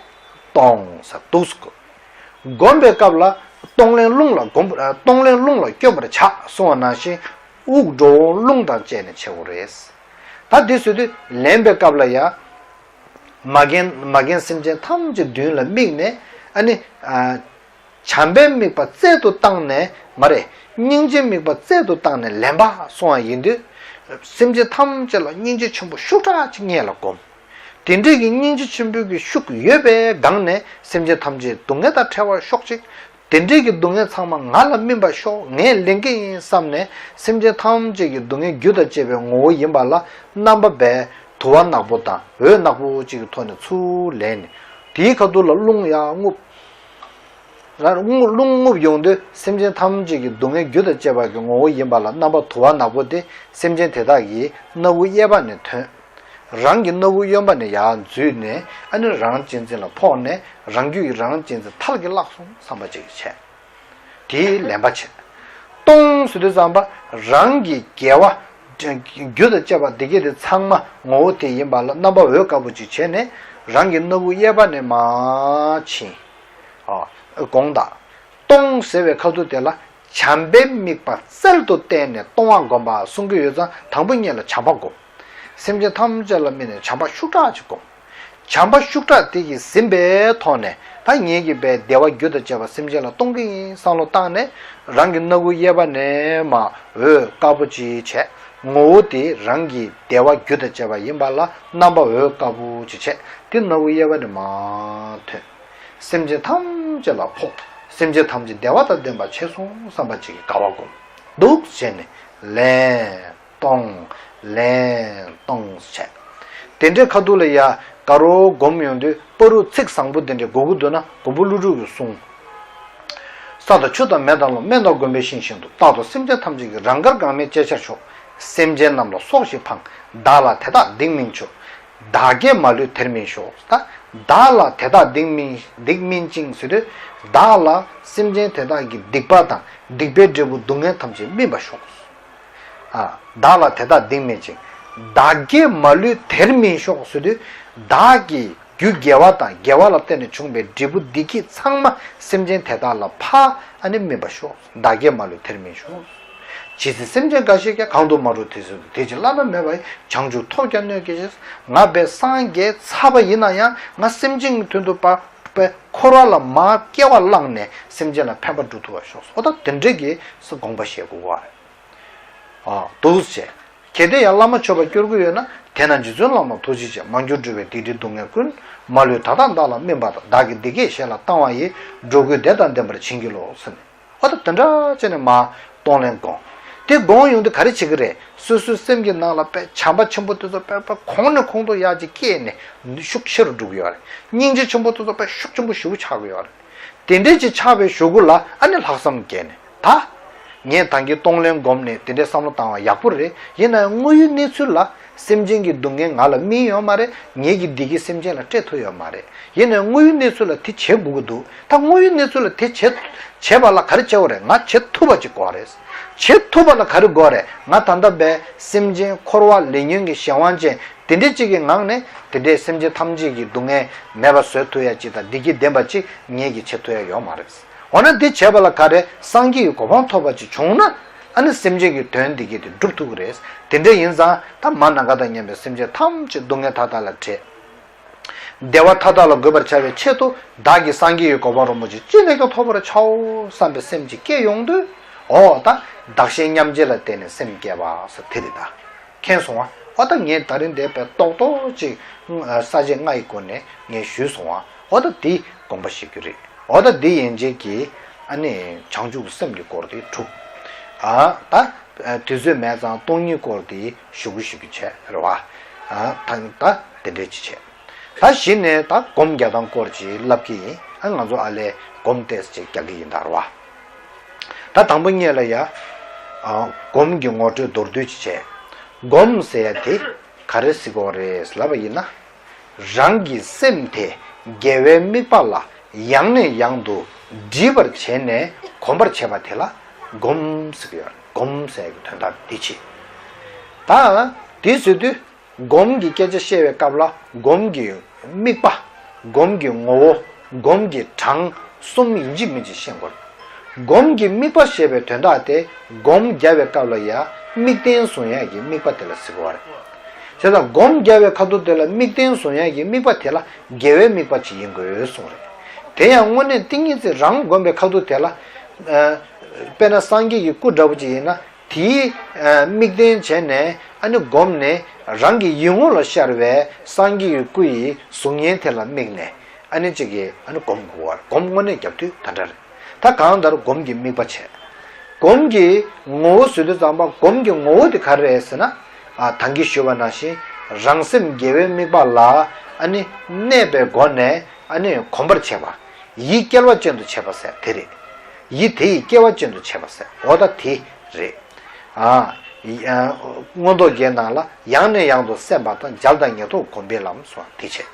གཏོང་ཟེར་འདུག་སྒོམ་པའི་སྐབས་ལ་གཏོང་ལེན་རླུང་ལ་སྒོམ་གཏོང་ལེན་རླུང་ལ་སྐྱོན་པར་བྱ་གསུང་བ་ནང་བཞིན་དབུགས་འགྲོ་འོང་རླུང་དང་བཅས་ནས་བྱེད་དགོས་རེད། ད་འདི་ཟེར་དུས་ལེན་པའི་སྐབས་ལ་ཡ། མ་རྒན་མ་རྒན་སེམས་ཅན་ཐམས་ཅད་མདུན་ལ་དམིགས་ནས་ཨ་ནི་ཨ། བྱམས་པའི་དམིགས་པ་རྩལ་དུ་བཏང་ནས་མ་རེད། སྙིང་རྗེའི་དམིགས་པ་རྩལ་དུ་བཏང་ནས་ལེན་པ་སོང་བ་ཡིན་དུས། སེམས་ཅན་ཐམས་ཅད་ལ་སྙིང་རྗེ་ཆེན་པོ་ཤུགས་དྲག་ཅིག་སྔོན་ལ་སྒོམ། དེ་འདྲའི་གི་སྙིང་རྗེ་ཆེན་པོའི་གི་ཤུགས་ཡོད་པའི་སྒང་ནས་སེམས་ཅན་ཐམས་ཅད་སྡུག་བསྔལ་དང་བྲལ་བར་ཤོག་ཅིག་དེ་འདྲའི་གི་སྡུག་བསྔལ་ཚང་མ་ང་ལ་སྨིན་པར་ཤོག་ངས་ལེན་གི་ཡིན་བསམ་ནས་སེམས་ཅན་ཐམས་ཅད་ཀྱི་སྡུག་བསྔལ་རྒྱུ་དང་བཅས་པའི་ངོ་བོ་ཡིན་པ་ལ་རྣམ་པ་བས་དུ་བ་ནག་པོ་དང་འོད་ནག་པོ་གཅིག་གི་ཐོག་ནས་ཚུར་ལེན་ནས་དེའི་ཁ་ཐུག་ལ་རླུང་ཡར་རྔུབ། རླུང་རླུང་རྔུབ་ཡོང་དུས་སེམས་ཅན་ཐམས་ཅད་ཀྱི་སྡུག་བསྔལ་རྒྱུ་དང་བཅས་པ་གི་ངོ་བོ་ཡིན་པ་ལ་རྣམ་པ་དུ་བ་ནག་པོ་དེ་སེམས་ཅན་དེ་དག་གི་སྣ་བུག་གཡས་པ་ནས་ཐོན། རང་གི་སྣ་བུག་གཡོན་པ་ནས་ཡར་འཛུལ་ནས་ཨ་ནི་རང་གཅེས་འཛིན་ལ་ཕོག་ནས་རང་རྒྱུད་ཀྱི་རང་གཅེས་འཛིན་ཐལ་གྱིས་བརླག་སོང་བསམ་པ་ཅིག་བྱས། དེའི་ལེན་པ་བྱེད། གཏོང་ཟེར་དུས་ཙམ་པ་རང་གི་དགེ་བ་རྒྱུ་དང་བཅས་པ་དེ་གས་དེ་ཚང་མ་ངོ་བོ་དེ་ཡིན་པ་ལ་རྣམ་པ་འོད་དཀར་པོ་ཅིག་བྱས་ནས་རང་གི་སྣ་བུག་གཡས་པ་ནས་མར་ཕྱིན། ཨ་དགོངས་དག་གཏོང་ཟེར་བའི་ཁ་ཐུག་དེ་ལ་བྱམས་པའི་དམིགས་པ་རྩལ་དུ་བསྟན་ནས་གཏོང་བ་སྒོམ་པ་གསུང་གི་ཡོད་ཙང་དང་པོ་ཉིད་ལ་བྱམས་པ་སྒོམ། སེམས་ཅན་ཐམས་ཅད་ལ་དམིགས་ནས་བྱམས་པ་ཤུགས་དྲག་ཅིག་སྒོམ། བྱམས་པ་ཤུགས་དྲག་དེ་གིས་ཟིན་པའི་ཐོག་ནས་ད་ངེད་ཀྱིས་བའི་བདེ་བ་རྒྱུ་དང་བཅས་པ་སེམས་ཅན་ལ་གཏོང་གི་ཡིན་བསམ་བློ་བཏང་ནས་རང་གི་སྣ་བུག་གཡས་པ་ནས་མར་འོད་དཀར་པོ་ཅིག་བྱས། ངོ་བོ་དེ་རང་གི་བདེ་བ་རྒྱུ་དང་བཅས་པ་ཡིན་པ་ལ་རྣམ་པ་འོད་དཀར་པོ་ཅིག་བྱས་དེ་སྣ་བུག་གཡས་པ་ནས་མར་ཐོན། སེམས་ཅན་ཐམས་ཅད་ལ་ཕོག་སེམས་ཅན་ཐམས་ཅད་བདེ་བ་དང་ལྡན་པ་བྱས་སོང་བསམ་པ་ཅིག་གི་དགའ་བ་སྒོམ། འདུག་བྱས་ནས་ལན། གཏོང་། ལན་གཏོང་བྱས། དེ་འདྲའི་ཁ་ཐུག་ལ་ཡ་དགའ་རོགས་སྒོམ་ཡོང་དུས་བར་དུ་ཚིག་བཟང་པོ་དེ་འདྲའི་གོ་གི་འདུག་ན་མགོན་པོ་ཀླུ་སྒྲུབ་ཀྱིས་གསུངས། ས་དང་ཆུ་དང་མེ་དང་རླུང་སྨན་དང་དགོན་པའི་ཤིང་བཞིན་དུ། རྟག་ཏུ་སེམས་ཅན་ཐམས་ཅད་ཀྱི་རང་དགར་འགག་མེད་བཅས་ཆར་ཤོག་སེམས་ཅན་རྣམས་ལ་སྲོག་ཤིང་འཕང་། བདག་ལ་དེ་དག་སྡིག་མིན་འཇོག་བདག་གིས་མ་ལུས་དེར་སྨིན་ཤོག་ད་བདག་ལ་དེ་དག་སྡིག་མིན་སྡིག་སྨིན་ཅིང་ཟེར་དུས་བདག་ལ་སེམས་ཅན་དེ་དག་གི་སྡིག་པ་དང་སྡིག་པའི་འབྲས་བུ་སྡུག་བསྔལ་ཐམས་ཅད་སྨིན་པར་ཤོག་ཨ། བདག་ལ་དེ་དག་སྡིག་མིན་ཅིང་། བདག་གིས་མ་ལུས་དེར་སྨིན་ཤོག་ཟེར་དུས་བདག་གི་རྒྱུ་དགེ་བ་དང་དགེ་བ་ལ་བརྟེན་ནས་བྱུང་བའི་འབྲས་བུ་བདེ་སྐྱིད་ཚང་མ་སེམས་ཅན་དེ་དག་ལ་ཕར་ཨ་ནི་སྨིན་པར་ཤོག་བདག་གིས་མ་ལུས་དེར་སྨིན་ཤོག་ཇི་སྲིད་སེམས་ཅན་འགའ་ཞིག་ཀྱང་། གང་དུ་མ་འགྲོ་དེ་སྲིད་དུ། དེ་ཕྱིར་བླ་ན་མེད་པ་ཡི། བྱང་ཆུབ་ཐོབ་ཀྱང་གནོད་བསྐྱལ་ཞེས། ང་བས་སངས་རྒྱས་ཚར་བ་ཡིན་ན་ཡང་ང་སེམས་ཅན་གྱི་དོན་དུ་པ་པའི་འཁོར་བ་ལ་མར་སྐྱེ་བ་བླངས་ནས་སེམས་ཅན་ལ་ཕན་པ་སྒྲུབ་ཐུབ་པར་ཤོག་ཨོ་ད་དེ་འདྲའི་གི་སུ་དགོངས་པ་བཞེས་དགོས་པ་རེད། ཨ་འདུག་ཟེར། གལ་ཏེ་ཡང་བླ་མ་མཆོད་པར་གྱུར་གྱི་ཡོད་ན། དེས་ན་རྗེ་བཙུན་བླ་མ་ཐུགས་རྗེ་ཆེ། མ་གྱུར་འགྲོ་བའི་སྡིག་སྒྲིབ་སྡུག་བསྔལ་ཀུན། མ་ལུས་ད་ལྟ་བདག་ལ་སྨིན་པ་དང་། བདག་གིས་འདི་སྐད་བཞེས་ལ་བཏང་བ་ཡིས། འགྲོ་ཀུན་བདེ་དང་ལྡན་པར་བྱིན་གྱིས་རློབས་ཟེར་ནས། ཨོ་ད་དེ་འདྲ་བྱས་ནས་མར་གཏོང་ལེན་སྒོམ། དེ་སྒོམ་ཡོང་དུས་ག་རེ་བྱེད་ཀྱི་རེད། སོ་སོའི་སེམས་ཀྱི་ནང་ལ་དཔེ་བྱམས་པ་ཆེན་པོ་དེ་ཚོ་དཔེ་དཔེ་གོང་ནས་གོང་དུ་ཡར་ཅིག་སྐྱེས་ནས་ཤུགས་ཆེ་རུ་འགྲོ་གི་ཡོད་རེད། སྙིང་རྗེ་ཆེན་པོ་དེ་ཚོ་དཔེ་ཤུགས་ཆེན་པོ་ཞེ་པོ་ཆགས་ཀྱི་ཡོད་རེད། དེ་འདྲས་ཅིག་ཆགས་པའི་གཞུག་གུ་ལ་ཨ་ནི་ལྷག་བསམ་སྐྱེས་ནས་ད། ངས་ད་གིན་གཏོང་ལེན་སྒོམ་ནས་དེ་འདྲའི་བསམ་བློ་བཏང་བ་ཡག་པོ་རེད། ཡིན་ན་ཡང་དངོས་ཡོད་གནས་ཚུལ་ལ་སེམས་ཅན་གྱི་སྡུག་བསྔལ་ང་ལ་སྨིན་ཡོད་མ་རེད། ངེད་ཀྱི་བདེ་སྐྱིད་སེམས་ཅན་ལ་སྤྲད་ཐུབ་ཡོད་མ་རེད། ཡིན་ན་ཡང་དངོས་ཡོད་གནས་ཚུལ་ལ་དེ་བྱེད་དགོས་ཀྱི་འདུག་ད་དངོས་ཡོད་གནས་ཚུལ་ལ་དེ་བྱེད་བྱེད་པ་ལ་ག་རེ་བྱེད་དགོས་རེད། ང་བྱེད་ཐུབ་པ་ཅིག་དགོས་རེད། བྱེད་ཐུབ་པ་ལ་ག་རེ་དགོས་རེད། ང་ད་ལྟ་བའི་སེམས་ཅན་འཁོར་བ་ལས་ཉོན་གྱི་གཞན་དབང་ཅན་དེ་འདྲ་ཅིག་གི་ངང་ནས་དེ་འདྲའི་སེམས་ཅན་ཐམས་ཅད་ཀྱི་སྡུག་བསྔལ་མེད་པ་བཟོ་ཐུབ་ཡ་ཅིག་དང་བདེ་སྐྱིད་ལྡན་པ་ཅིག་ངེད་ཀྱིས་བྱེད་ཐུབ་ཡ་ཡོད་མ་རེད། འོ་ན་འདི་བྱས་པ་ལ་ག་རེ་སངས་རྒྱས་ཀྱི་གོ་འཕང་ཐོབ་པ་ཅིག་བྱུང་ན། ཨ་ནི་སེམས་ཅན་གྱི་དོན་བདེ་སྐྱིད་དེ་འགྲུབ་ཐུབ་ཀྱི་རེད། དེ་འདྲ་ཡིན་ཙང་ད་མ་ནམ་མཁའ་དང་མཉམ་པའི་སེམས་ཅན་ཐམས་ཅད་སྡུག་བསྔལ་མཐའ་དག་ལས་བྲལ། བདེ་བ་མཐའ་དག་ལ་འགོད་པར་བྱ་བའི་ཆེད་དུ་བདག་གིས་སངས་རྒྱས་ཀྱི་གོ་འཕང་རིན་པོ་ཆེ་ཅི་ལེགས་ཀྱང་ཐོབ་པར་བྱའོ་བསམ་པའི་སེམས་ཅིག་སྐྱེ་ཡོང་དུས། འོ་ད་བདག་གཞན་མཉམ་བརྗེ་ལ་བརྟེན་ནས་སེམས་བསྐྱེད་པ་ཟེར་དེ་རེད་ད། མཁྱེན་སོང་ང་། འོ་ད་ངས་ད་རིང་འདས་པའི་རྡོག་རྡོག་ཅིག་ས་བཅད་ལྔ་ཡི་སྒོ་ནས་ངས་ཞུས་སོང་ང་། འོ་ད་འདི་དགོངས་པ་བཞེས་རྒྱུ་རེད། འོ་ད་འདི་ཡན་ཆད་ཀྱིས་ཨ་ནི་བྱང་ཆུབ་སེམས་ཀྱི་སྐོར་དེ་གྲུབ། ཨ་ད་དུས་ཚོད་མེད་ཙང་སྟོང་ཉིད་སྐོར་དེ་ཞུ་གི་ཞུ་གི་བྱས་རེད་བ། ཨ་ད་ད་དེ་འདྲས་ཅིག་བྱས། ད་གཞི་ནས་ད་སྒོམ་རྒྱག་སྟངས་སྐོར་ཅིག་ལབ་ཀྱི་ཡིན། ཨ་ང་ཚོ་ཨ་ལས་སྒོམ་ཏོག་ཙམ་ཅིག་རྒྱག་གི་ཡིན་ད་རེད་བ། ད་དང་པོ་ཉིད་ལ་ཡ། ཨ་སྒོམ་གྱི་ངོ་སྤྲོད་མདོར་བསྡུས་ཅིག་བྱས། སྒོམ་ཟེར་ཡ་དེ་ག་རེ་ཟེར་གྱི་ཡོད་རེད་ལབ་པ་ཡིན་ན། རང་གི་སེམས་དེ་དགེ་བའི་དམིགས་པ་ལ་ཡང་ནས་ཡང་དུ་འདྲིས་པར་བྱས་ནས་གོམས་པར་བྱེད་པ་དེ་ལ་སྒོམ་ཟེར་གྱི་ཡོད་རེད། སྒོམ་ཟེར་གྱི་དོན་དག་འདི་བྱེད། ད་དེ་ཟེར་དུས། སྒོམ་གྱི་སྐད་ཆ་བཤད་པའི་སྐབས་ལ་སྒོམ་གྱི་དམིགས་པ། སྒོམ་གྱི་ངོ་བོ། སྒོམ་གྱི་གྲངས་གསུམ་ཡིན་གཅིག་མིན་གཅིག་ཤེས་དགོས། སྒོམ་གྱི་དམིགས་པ་ཞེས་པའི་དོན་དག་དེ་སྒོམ་རྒྱག་པའི་སྐབས་ལ་ཡང་དམིགས་རྟེན་བཟུང་ཡག་གི་དམིགས་པ་དེ་ལ་ཟེར་གྱི་ཡོད་རེད། བྱས་ཙང་སྒོམ་རྒྱག་པའི་ཁ་ཐུག་དེ་ལ་དམིགས་རྟེན་བཟུང་ཡག་གི་དམིགས་པ་དེ་ལ་དགེ་བའི་དམིགས་པ་ཅིག་ཡིན་དགོས་གསུངས་རེད། དེ་ཡང་དངོས་གནས་ཏིང་ངེ་འཛིན་རང་སྒོམ་པའི་ཁ་ཐུག་དེ་ལ། ཨ་དཔེར་ན་སངས་རྒྱས་ཀྱི་སྐུ་འདྲ་པོ་ཅིག་ཡིན་ན། དེའི་ཨ་དམིགས་རྟེན་བྱས་ནས་ཨ་ནི་སྒོམ་ནས་རང་གི་ཡིད་ངོ་ལ་ཤར་བའི་སངས་རྒྱས་ཀྱི་སྐུ་ཡི་གཟུགས་བརྙན་དེ་ལ་དམིགས་ནས་ཨ་ནི་གཅིག་གིས་ཨ་ནི་སྒོམ་དགོས་པ་རེད། སྒོམ་དངོས་གནས་རྒྱབ་དུས་ད་འདྲ་རེད། ད་གང་ལྟར་སྒོམ་གྱི་དམིགས་པ་བྱས། སྒོམ་གྱི་ངོ་བོ་ཟེར་དུས་ཙམ་པ་སྒོམ་གྱི་ངོ་བོ་དེ་ག་རེ་རེད་ཟེར་ན། ཨ་ད་གིན་ཞུས་པ་ནང་བཞིན་རང་སེམས་དགེ་བའི་དམིགས་པ་ལ་ཨ་ནི་གནས་པའི་སྒོ་ནས་ཨ་ནི་གོམས་པར་བྱེད་པ། ཡིད་སྐྱེ་བ་ཅན་དུ་བྱེད་པ་ཟེར་དེ་རེད། ཡིད་དེ་ཡི་སྐྱེ་བ་ཅན་དུ་བྱེད་པ་ཟེར་འོ་ད་དེ་རེད། ཨ་ཡ་མངོན་རྟོགས་རྒྱན་ནང་ལ་ཡང་ནས་ཡང་དུ་སེམས་པ་དང་འཇལ་དང་ཉེར་ཐོབ་གོམས་པའི་ལམ་གསུངས་པ་དེ་བྱས།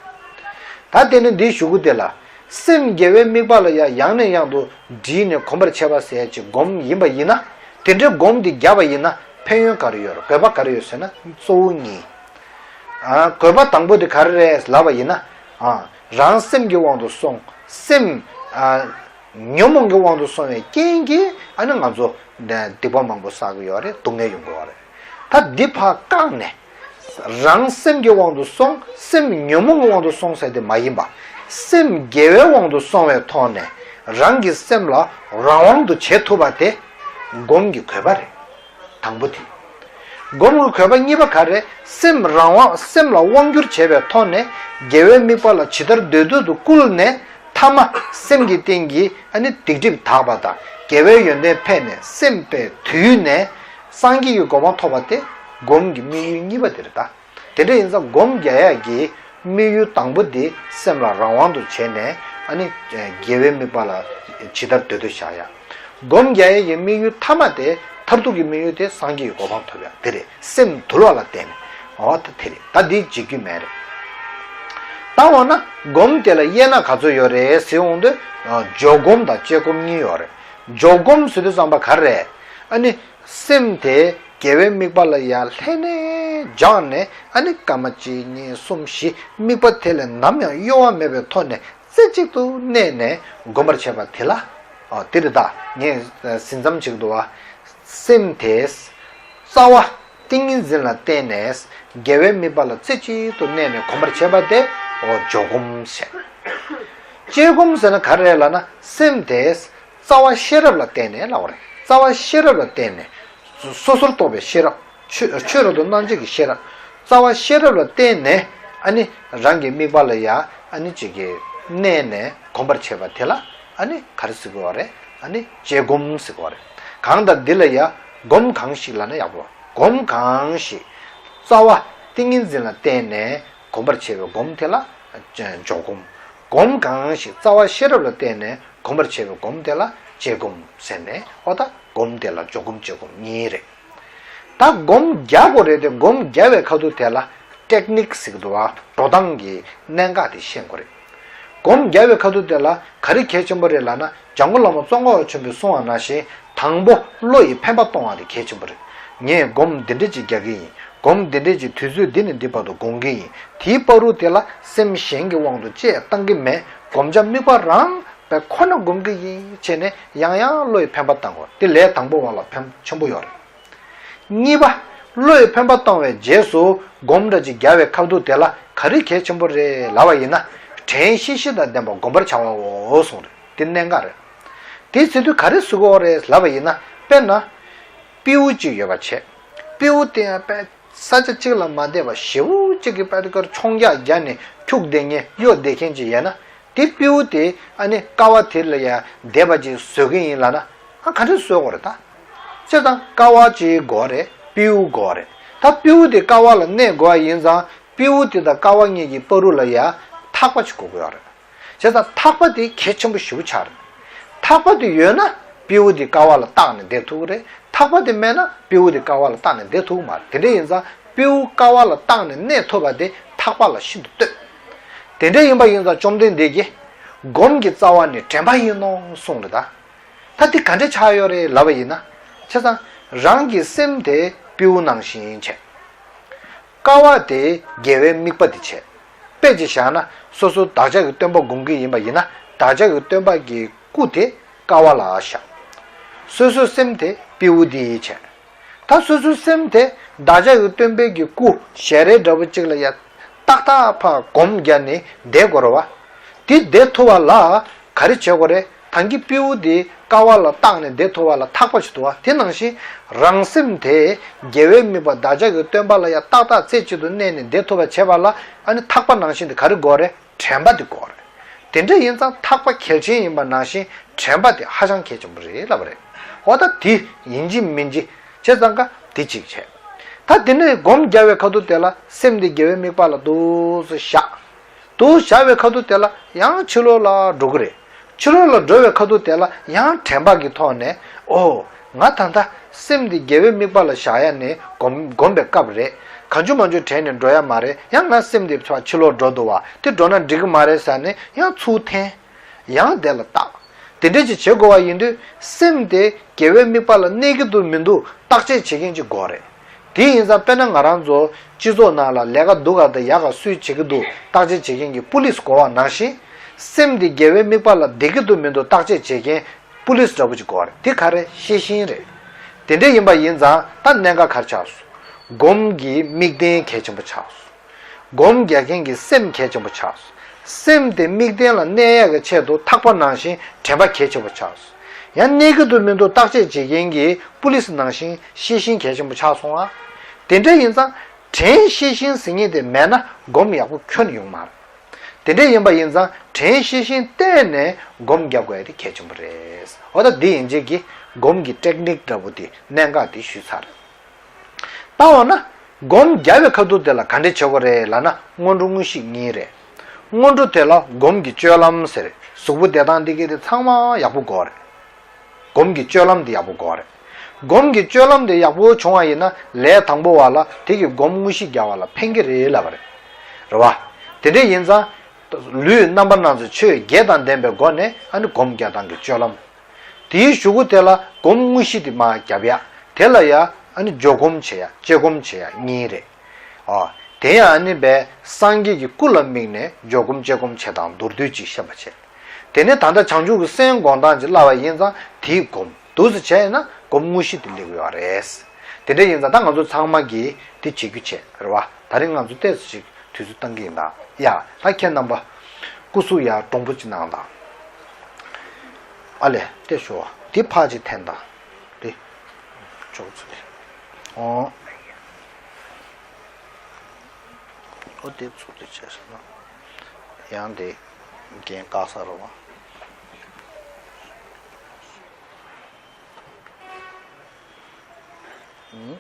ད་དེ་ནི་འདིའི་གཞུག་གུ་དེ་ལ་སེམས་དགེ་བའི་དམིགས་པ་ལ་ཡང་ཡང་ནས་ཡང་དུ་འདྲིས་ནས་གོམས་པར་བྱེད་པ་ཟེར་ཡ་ཅིག་སྒོམ་ཡིན་པ་ཡིན་ན། དེ་འདྲའི་སྒོམ་འདི་བརྒྱབ་པ་ཡིན་ན་ཕན་ཡོན་ག་རེ་ཡོད་རེད། དགོས་པ་ག་རེ་ཡོད་ཟེར་ན་གཙོ་བོ་གཉིས། ཨ་དགོས་པ་དང་པོ་དེ་ག་རེ་རེད་ལབ་པ་ཡིན་ན། ཨ་རང་སེམས་ཀྱི་དབང་དུ་སོང་། སེམས་ཨ་ཉོན་མོངས་ཀྱི་དབང་དུ་སོང་བའི་རྐྱེན་གྱིས་ཨ་ནི་ང་ཚོ་སྡིག་པ་མང་པོ་བསགས་ཀྱི་ཡོད་རེད། སྡུག་བསྔལ་ཡོང་གི་ཡོད་རེད། ད་འདི་ཕར་བཀག་ནས། རང་སེམས་ཀྱི་དབང་དུ་སོང་། སེམས་ཉོན་མོངས་ཀྱི་དབང་དུ་སོང་ཟེར་དེ་མ་ཡིན་པ། སེམས་དགེ་བའི་དབང་དུ་སོང་བའི་ཐོག་ནས་རང་གི་སེམས་ལ་རང་དབང་དུ་བྱེད་ཐུབ་པ་དེ་སྒོམ་གྱི་དགོས་པ་རེད། དང་པོ་དེ། སྒོམ་གྱི་དགོས་པ་གཉིས་པ་ག་རེ། སེམས་རང་དབང་། སེམས་ལ་དབང་བསྒྱུར་བྱེད་པའི་ཐོག་ནས་དགེ་བའི་དམིགས་པ་ལ་ཇི་ལྟར་འདོད་འདོད་དུ་བསྐུལ་ནས་མཐའ་མ་སེམས་ཀྱི་སྟེང་གི་ཨ་ནི་སྡིག་སྒྲིབ་དག་པ་དང་དགེ་བའི་ཡོན་ཏན་འཕེལ་ནས་སེམས་དཔའི་དུས་ནས་སངས་རྒྱས་ཀྱི་གོ་འཕང་ཐོབ་པ་དེ་སྒོམ་གྱི་དམིགས་ཡུལ་གཉིས་པ་དེ་རེད་ད། དེ་འདྲ་ཡིན་ཙང་སྒོམ་རྒྱག་ཡག་གི་དམིགས་ཡུལ་དང་པོ་དེ་སེམས་ལ་རང་དབང་དུ་བྱས་ནས་ཨ་ནི་དགེ་བའི་དམིགས་པ་ལ་ཇི་ལྟར་འདོད་འདོད་བཞག་ཡག་སྒོམ་རྒྱག་ཡག་གི་དམིགས་ཡུལ་མཐའ་མ་དེ་མཐར་ཐུག་གི་དམིགས་ཡུལ་དེ་སངས་རྒྱས་ཀྱི་གོ་འཕང་ཐོབ་ཡག་དེ་རེད། སེམས་དུལ་བ་ལ་བརྟེན་ནས། འོ་ད་དེ་རེད། ད་འདི་འཇིགས་རྒྱུ་མེད་རེད། ད་འོ་ན་སྒོམ་དེ་ལ་དབྱེ་ན་ག་ཚོད་ཡོད་རེད་ཟེར་འོང་དུས་འཇོག་སྒོམ་དང་དཔྱད་སྒོམ་གཉིས་ཡོད་རེད། འཇོག་སྒོམ་ཟེར་དུས་ཙམ་པ་ག་རེ་རེད། ཨ་ནི། སེམས་དེ་དགེ་བའི་དམིགས་པ་ལ་ཡར་ལྷན་ནེ་སྦྱངས་ནས་ཨ་ནི་སྐར་མ་གཅིག་གཉིས་གསུམ་བཞི་དམིགས་པ་དེ་ལས་ནམ་ཡང་གཡོ་བ་མེད་པའི་ཐོག་ནས་རྩེ་གཅིག་ཏུ་གནས་ནས་སྒོམ་པར་བྱེད་པ་དེ་ལ། ཨ་དེ་རེད་ད། ངས་ཟིན་མཚམས་བྱེད་ཀྱི་འདུག་བ། སེམས་དེ་རྩ་བ་ཏིང་ངེ་འཛིན་ལ་བརྟེན་ནས་དགེ་བའི་དམིགས་པ་ལ་རྩེ་གཅིག་ཏུ་གནས་ནས་སྒོམ་པར་བྱེད་པ་དེ་འོ་འཇོག་སྒོམ་ཟེར། དཔྱད་སྒོམ་ཟེར་ན་ག་རེ་རེད་ལབ་ན་སེམས་དེ། རྩ་བ་ཤེས་རབ་ལ་བརྟེན་ནས་ལབ་པ་རེད། རྩ་བ་ཤེས་རབ་ལ་བརྟེན་ནས། སོ་སོར་རྟོག་པའི་ཤེས་རབ། ཆོས་ཆོས་རབ་ཏུ་སྣང་བྱེད་ཀྱི་ཤེས་རབ། རྩ་བ་ཤེས་རབ་ལ་བརྟེན་ནས་ཨ་ནི་རང་གི་དམིགས་པ་ལ་ཡ་ཨ་ནི་ཅིག་གི་གནས་ནས་གོམས་པར་བྱེད་པ་དེ་ལ་ཨ་ནི་ག་རེ་ཟེར་དགོས་པ་རེད། ཨ་ནི་དཔྱད་སྒོམ་ཟེར་དགོས་པ་རེད། གང་ལྟར་འདི་ལ་ཡ་སྒོམ་གང་ཞིག་ལབ་ན་ཡག་པོ། སྒོམ་གང་ཞིག་རྩ་བ་ཏིང་ངེ་འཛིན་ལ་བརྟེན་ནས་གོམས་པར་བྱེད་པའི་སྒོམ་དེ་ལ་འཇོག་སྒོམ། སྒོམ་གང་ཞིག་རྩ་བ་ཤེས་རབ་ལ་བརྟེན་ནས་གོམས་པར་བྱེད་པའི་སྒོམ་དེ་ལ་དཔྱད་སྒོམ་ཟེར་ནས། འོ་ད་སྒོམ་དེ་ལ་འཇོག་སྒོམ་དཔྱད་སྒོམ་གཉིས་རེད། ད་སྒོམ་རྒྱག་དགོས་རེད་དེ། སྒོམ་རྒྱག་པའི་ཁ་ཐུག་དེ་ལ་ཊེག་ནིག་ཟེར་གྱི་འདུག་བ། འགྲོ་སྟངས་ཀྱི་གནད་འགག་དེ་ཤེས་དགོས་རེད། སྒོམ་རྒྱག་པའི་ཁ་ཐུག་དེ་ལ་ག་རེ་གལ་ཆེན་པོ་རེད་ལབ་ན། འཇམ་མགོན་བླ་མ་ཙོང་ཁ་པ་ཆེན་པོས་གསུངས་པ་ནང་བཞིན། དང་པོ་བློ་ཡི་འཕེན་པ་གཏོང་བ་དེ་གལ་ཆེན་པོ་རེད། ངས་སྒོམ་འདི་འདྲ་ཅིག་རྒྱག་གི་ཡིན། སྒོམ་འདི་འདྲ་ཅིག་དུས་ཚོད་འདི་ནས་འདི་བར་དུ་སྒོམ་གྱི་ཡིན། དེའི་བར་དུ་དེ་ལ་སེམས་གཞན་གྱི་དབང་དུ་ཅི་ཡང་བཏང་གི་མེད། སྒོམ་བྱ་དམིགས་པ་རང་དཔེ་ཁོ་ན་སྒོམ་གྱི་ཡིན་བྱས་ནས་ཡང་ཡང་བློ་ཡི་འཕེན་པ་བཏང་དགོས། དེ་ལས་དང་པོ་བ་ལ་ཕན་ཆེན་པོ་ཡོད་རེད། གཉིས་པ། བློ་ཡི་འཕེན་པ་གཏོང་བའི་རྗེས་སུ་སྒོམ་འདྲ་ཅིག་རྒྱག་པའི་ཁ་ཐུག་དེ་ལ་ག་རེ་གལ་ཆེན་པོ་རེད་ལབ་པ་ཡིན་ན། དྲན་ཤེས་བཞིན་དང་ལྡན་པ་བསྒོམ་པར་བྱ་བའོ་གསུངས་རེད། དེ་གནད་འགག་རེད། དེའི་ཚེ་དུས་ག་རེ་བཟོ་དགོས་རེད་ལབ་པ་ཡིན་ན། དཔེར་ན། སྤྲེའུ་གཅིག་ཡོད་པ་བྱས། སྤྲེའུ་དེ་ཡང་དཔེ་ས་ཆ་གཅིག་ལ་མ་བསྡད་པ་ཞེ་པོ་གཅིག་གི་དཔེ་དེ་ཀར་མཆོང་རྒྱག་རྒྱག་ནས་ཁྱུག་བསྡད་མཁན་གཡོ་བསྡད་མཁན་ཅིག་ཡོད་ན། དེ་སྤྲེའུ་དེ་ཨ་ནི་ཀ་བ་དེ་ལ་ཡང་བསྡད་པ་ཅིག་བཟོ་གི་ཡིན་ལབ་ན། ཨ་ག་འདྲ་བཟོ་དགོས་རེད་ད། བྱས་ཙང་ཀ་བ་གཅིག་དགོས་རེད། སྤྲེའུ་དགོས་རེད། ད་སྤྲེའུ་དེ་ཀ་བ་ལ་གནས་དགོས་པ་ཡིན་ཙང་། སྤྲེའུ་དེ་དང་ཀ་བ་གཉིས་ཀྱི་བར་དུ་ལ་ཡང་ཐག་པ་ཅིག་དགོས་ཀྱི་ཡོད་རེད། བྱས་ཙང་ཐག་པ་དེ་གལ་ཆེན་པོ་ཞེ་པོ་ཆགས་རེད། ཐག་པ་དེ་ཡོད་ན་སྤྲེའུ་དེ་ཀ་བ་ལ་བཏགས་ནས་བསྡད་ཐུབ་ཀྱི་རེད། ཐག་པ་དེ་མེད་ན་སྤྲེའུ་དེ་ཀ་བ་ལ་བཏགས་ནས་བསྡད་ཐུབ་ཀྱི་མ་རེད། དེ་འདྲ་ཡིན་ཙང་སྤྲེའུ་ཀ་བ་ལ་བཏགས་ནས་གནས་ཐུབ་པ་དེ་ཐག་པ་ལ་ཤིན་ཏུ་ལྟོས། དེ་འདྲ་ཡིན་པ་ཡིན་ཙང་བཅོམ་ལྡན་འདས་ཀྱིས་སྒོམ་གྱི་རྩ་བ་ནི་དྲན་པ་ཡིན་ནོ་གསུངས་རེད་ད། ད་འདི་ག་འདྲ་ཆགས་ཡོད་རེད་ལབ་པ་ཡིན་ན། བྱས་ཙང་རང་གི་སེམས་དེ་སྤྲེའུ་ནང་བཞིན་བྱས། ཀ་བ་དེ་དགེ་བའི་དམིགས་པ་དེ་བྱས། དཔེ་ཅིག་བཞག་ན། སོ་སོ་བདག་ཅག་གི་སྟོན་པ་སྒོམ་གྱི་ཡིན་པ་ཡིན་ན། བདག་ཅག་གི་སྟོན་པ་གི་སྐུ་དེ་ཀ་བ་ལ་བཞག། སོ་སོའི་སེམས་དེ་སྤྲེའུ་དེ་བྱས། ད་སོ་སོའི་སེམས་དེ་བདག་ཅག་གི་སྟོན་པའི་གི་སྐུ་ཞལ་རས་འདྲ་པོ་གཅིག་ལ་ཡ་ཏག་ཏག་ཕར་སྒོམ་བརྒྱབ་ནས་བསྡད་དགོས་རེད་བ། དེ་བསྡད་ཐུབ་པ་ལ་ག་རེ་བྱེད་དགོས་རེད། ད་གིན་སྤྲེའུ་དེ་ཀ་བ་ལ་བཏགས་ནས་བསྡད་ཐུབ་པ་ལ་ཐག་པ་ཞིག་འདུག་བ། དེ་ནང་བཞིན་རང་སེམས་དེ་དགེ་བའི་དམིགས་པ་བདག་ཅག་གི་སྟོན་པ་ལ་ཡ་ཏག་ཏག་རྩེ་གཅིག་ཏུ་གནས་ནས་བསྡད་ཐུབ་པ་བྱེད་པ་ལ། ཨ་ནི་ཐག་པ་ནང་བཞིན་དེ་ག་རེ་དགོས་རེད། དྲན་པ་དེ་དགོས་རེད། དེ་འདྲ་ཡིན་ཙང་ཐག་པ་གལ་ཆེན་ཡིན་པ་ནང་བཞིན་དྲན་པ་དེ་ཧ་ཅང་གལ་ཆེན་པོ་རེད་ལབ་པ་རེད། འོ་ད་དེ་ཡིན་གཅིག་མིན་གཅིག་བྱས་ཙང་ཀ་དེ་གཅིག་བྱས། ད་དེ་ནས་སྒོམ་རྒྱག་པའི་ཁ་ཐུག་དེ་ལ་སེམས་དེ་དགེ་བའི་དམིགས་པ་ལ་འདུག་སེ་བཞག། འདུག་བཞག་པའི་ཁ་ཐུག་དེ་ལ་ཡང་ཕྱི་ལོགས་ལ་འགྲོ་གི་རེད། ཕྱི་ལོགས་ལ་འགྲོ་བའི་ཁ་ཐུག་དེ་ལ་ཡང་དྲན་པ་གི་ཐོག་ནས། ཨོ། ང་ད་ལྟ་སེམས་འདི་དགེ་བའི་དམིགས་པ་ལ་བཞག་ཡ་ནི་སྒོམ་སྒོམ་པའི་སྐབས་རེད། གང་བྱུང་མང་བྱུང་དྲན་ནས་འགྲོ་ཡ་མ་རེད། ཡང་ང་སེམས་འདི་ཕྱི་ལོགས་འགྲོ་འདུག་བ། དེ་འགྲོ་ན་འགྲིག་གི་མ་རེད་ཟེར་ནས་ཡང་ཚུར་འཐེན། ཡང་དེ་ལ་བརྟག། དེ་འདྲ་ཅིག་བྱེད་དགོས་པ་ཡིན་དུས། སེམས་དེ་དགེ་བའི་དམིགས་པ་ལ་གནས་ཀྱི་འདུག་མི་འདུག་བརྟག་དཔྱད་བྱེད་མཁན་ཅིག་དགོས་རེད། དེ་ཡིན་ཙང་དཔེར་ན་ང་རང་ཚོ་སྤྱི་ཚོགས་ནང་ལ་ལས་ཀ་སྡུག་ག་དང་ཡག་ག་སུས་བྱེད་ཀྱི་འདུག་བརྟག་དཔྱད་བྱེད་མཁན་གྱི་པུ་ལིས་དགོས་པ་ནང་བཞིན། སེམས་དེ་དགེ་བའི་དམིགས་པ་ལ་བདེ་གི་འདུག་མི་འདུག་བརྟག་དཔྱད་བྱེད་མཁན་པུ་ལིས་འདྲ་པོ་ཅིག་དགོས་རེད། དེ་ག་རེ། ཤེས་བཞིན་རེད། དེ་འདྲ་ཡིན་པ་ཡིན་ཙང་ད་གནད་འགག་ག་རེ་ཆགས་སོང་། སྒོམ་གྱི་དམིགས་རྟེན་གལ་ཆེན་པོ་ཆགས་སོང་། སྒོམ་རྒྱག་མཁན་གྱི་སེམས་གལ་ཆེན་པོ་ཆགས་སོང་། སེམས་དེ་དམིགས་རྟེན་ལ་གནས་ཡག་གི་ཆེད་དུ་ཐག་པ་ནང་བཞིན་དྲན་པ་གལ་ཆེན་པོ་ཆགས་སོང་། ཡང་གནས་ཀྱི་འདུག་མི་འདུག་བརྟག་དཔྱད་བྱེད་མཁན་གྱི་པུ་ལིས་ནང་བཞིན་ཤེས་བཞིན་གལ་ཆེན་པོ་ཆགས་སོང་ཨ། དེ་འདྲ་ཡིན་ཙང་དྲན་ཤེས་བཞིན་ཟེར་མཁན་དེ་མེད་ན་སྒོམ་ཡག་པོ་ཁྱོན་ནས་ཡོང་མ་རེད། དེ་འདྲ་ཡིན་པ་ཡིན་ཙང་དྲན་ཤེས་བཞིན་བལྟས་ནས་སྒོམ་རྒྱག་དགོས་ཡ་དེ་གལ་ཆེན་པོ་རེད། འོ་ད་འདི་ཡན་ཆད་ཀྱིས་སྒོམ་གྱི་ཊེག་ནིག་འདྲ་པོ་དེ་གནད་འགག་དེ་ཞུས་ཚར། ད་འོ་ན་སྒོམ་རྒྱག་པའི་ཁ་ཐུག་དེ་ལ་ག་འདྲ་བྱེད་དགོས་རེད་ལབ་ན། སྔོན་འགྲོ་དངོས་གཞི་གཉིས་རེད། སྔོན་འགྲོ་དེ་ལ་སྒོམ་གྱི་སྤྱོད་ལམ་ཟེར། གཟུགས་པོ་བདེ་ཐང་འདི་གའི་དེ་ཚང་མ་ཡག་པོ་དགོས་རེད། སྒོམ་གྱི་སྤྱོད་ལམ་དེ་ཡག་པོ་དགོས་རེད། སྒོམ་གྱི་སྤྱོད་ལམ་དེ་ཡག་པོ་བྱུང་བ་ཡིན་ན་ལས་དང་པོ་བ་ལ་དེ་གི་སྒོམ་དངོས་གཞི་རྒྱག་པ་ལ་ཕན་གྱི་རེད་ལབ་པ་རེད། རེད་བ། དེ་འདྲ་ཡིན་ཙང་། ལུས་རྣམ་པར་སྣང་མཛད་ཆོས་བརྒྱད་དང་ལྡན་པའི་སྒོ་ནས་ཨ་ནི་སྒོམ་རྒྱག་སྟངས་ཀྱི་སྤྱོད་ལམ། དེའི་གཞུག་གུ་དེ་ལ་སྒོམ་དངོས་གཞི་དེ་མར་རྒྱབ་ཡ། དེ་ལ་ཡ་ཨ་ནི་འཇོག་སྒོམ་བྱེད་ཡ་དཔྱད་སྒོམ་བྱེད་ཡ་གཉིས་རེད། ཨོ། དེ་ཡང་ཨ་ནི་པའི་སངས་རྒྱས་ཀྱི་སྐུ་ལ་དམིགས་ནས་འཇོག་སྒོམ་དཔྱད་སྒོམ་བྱེད་སྟངས་མདོར་བསྡུས་ཅིག་བཤད་པ་བྱས། དེ་ནས་ད་ལྟ་བྱང་ཆུབ་ཀྱི་སེམས་སྒོམ་སྟངས་ཅིག་བསླབ་པ་ཡིན་ཙང་དེའི་སྒོམ་འདུག་སེ་བྱས་ཡིན་ན་སྒོམ་དངོས་གཞི་དེ་སླེབས་ཡོད་རེད། དེ་འདྲ་ཡིན་ཙང་ད་ང་ཚོ་ཚང་མ་གིས་དེ་བྱེད་རྒྱུ་བྱས་རེད་བ། ད་རིང་ང་ཚོ་ཏོག་ཙམ་ཅིག་དུས་ཚོད་བཏང་གི་ཡིན་ད། ཡ། ད་ཁྱེད་རྣམ་པ་སྐུ་གཟུགས་ཡར་སྒྲོང་པོ་ཅིག་གནང་དང་། ཨ་ལས་ཏེ་ཤོ་བ་འདི་ཕར་ཅིག་འཐེན་དང་། འདི་ཅོག་ཙེ་འདི། ཨོ། ཨོ་དེབ་ཚུགས་དེ་བྱས་སོང་ན། ཡང་དེ་རྒན་བཀག་ས་རོ་བ། ཨུ།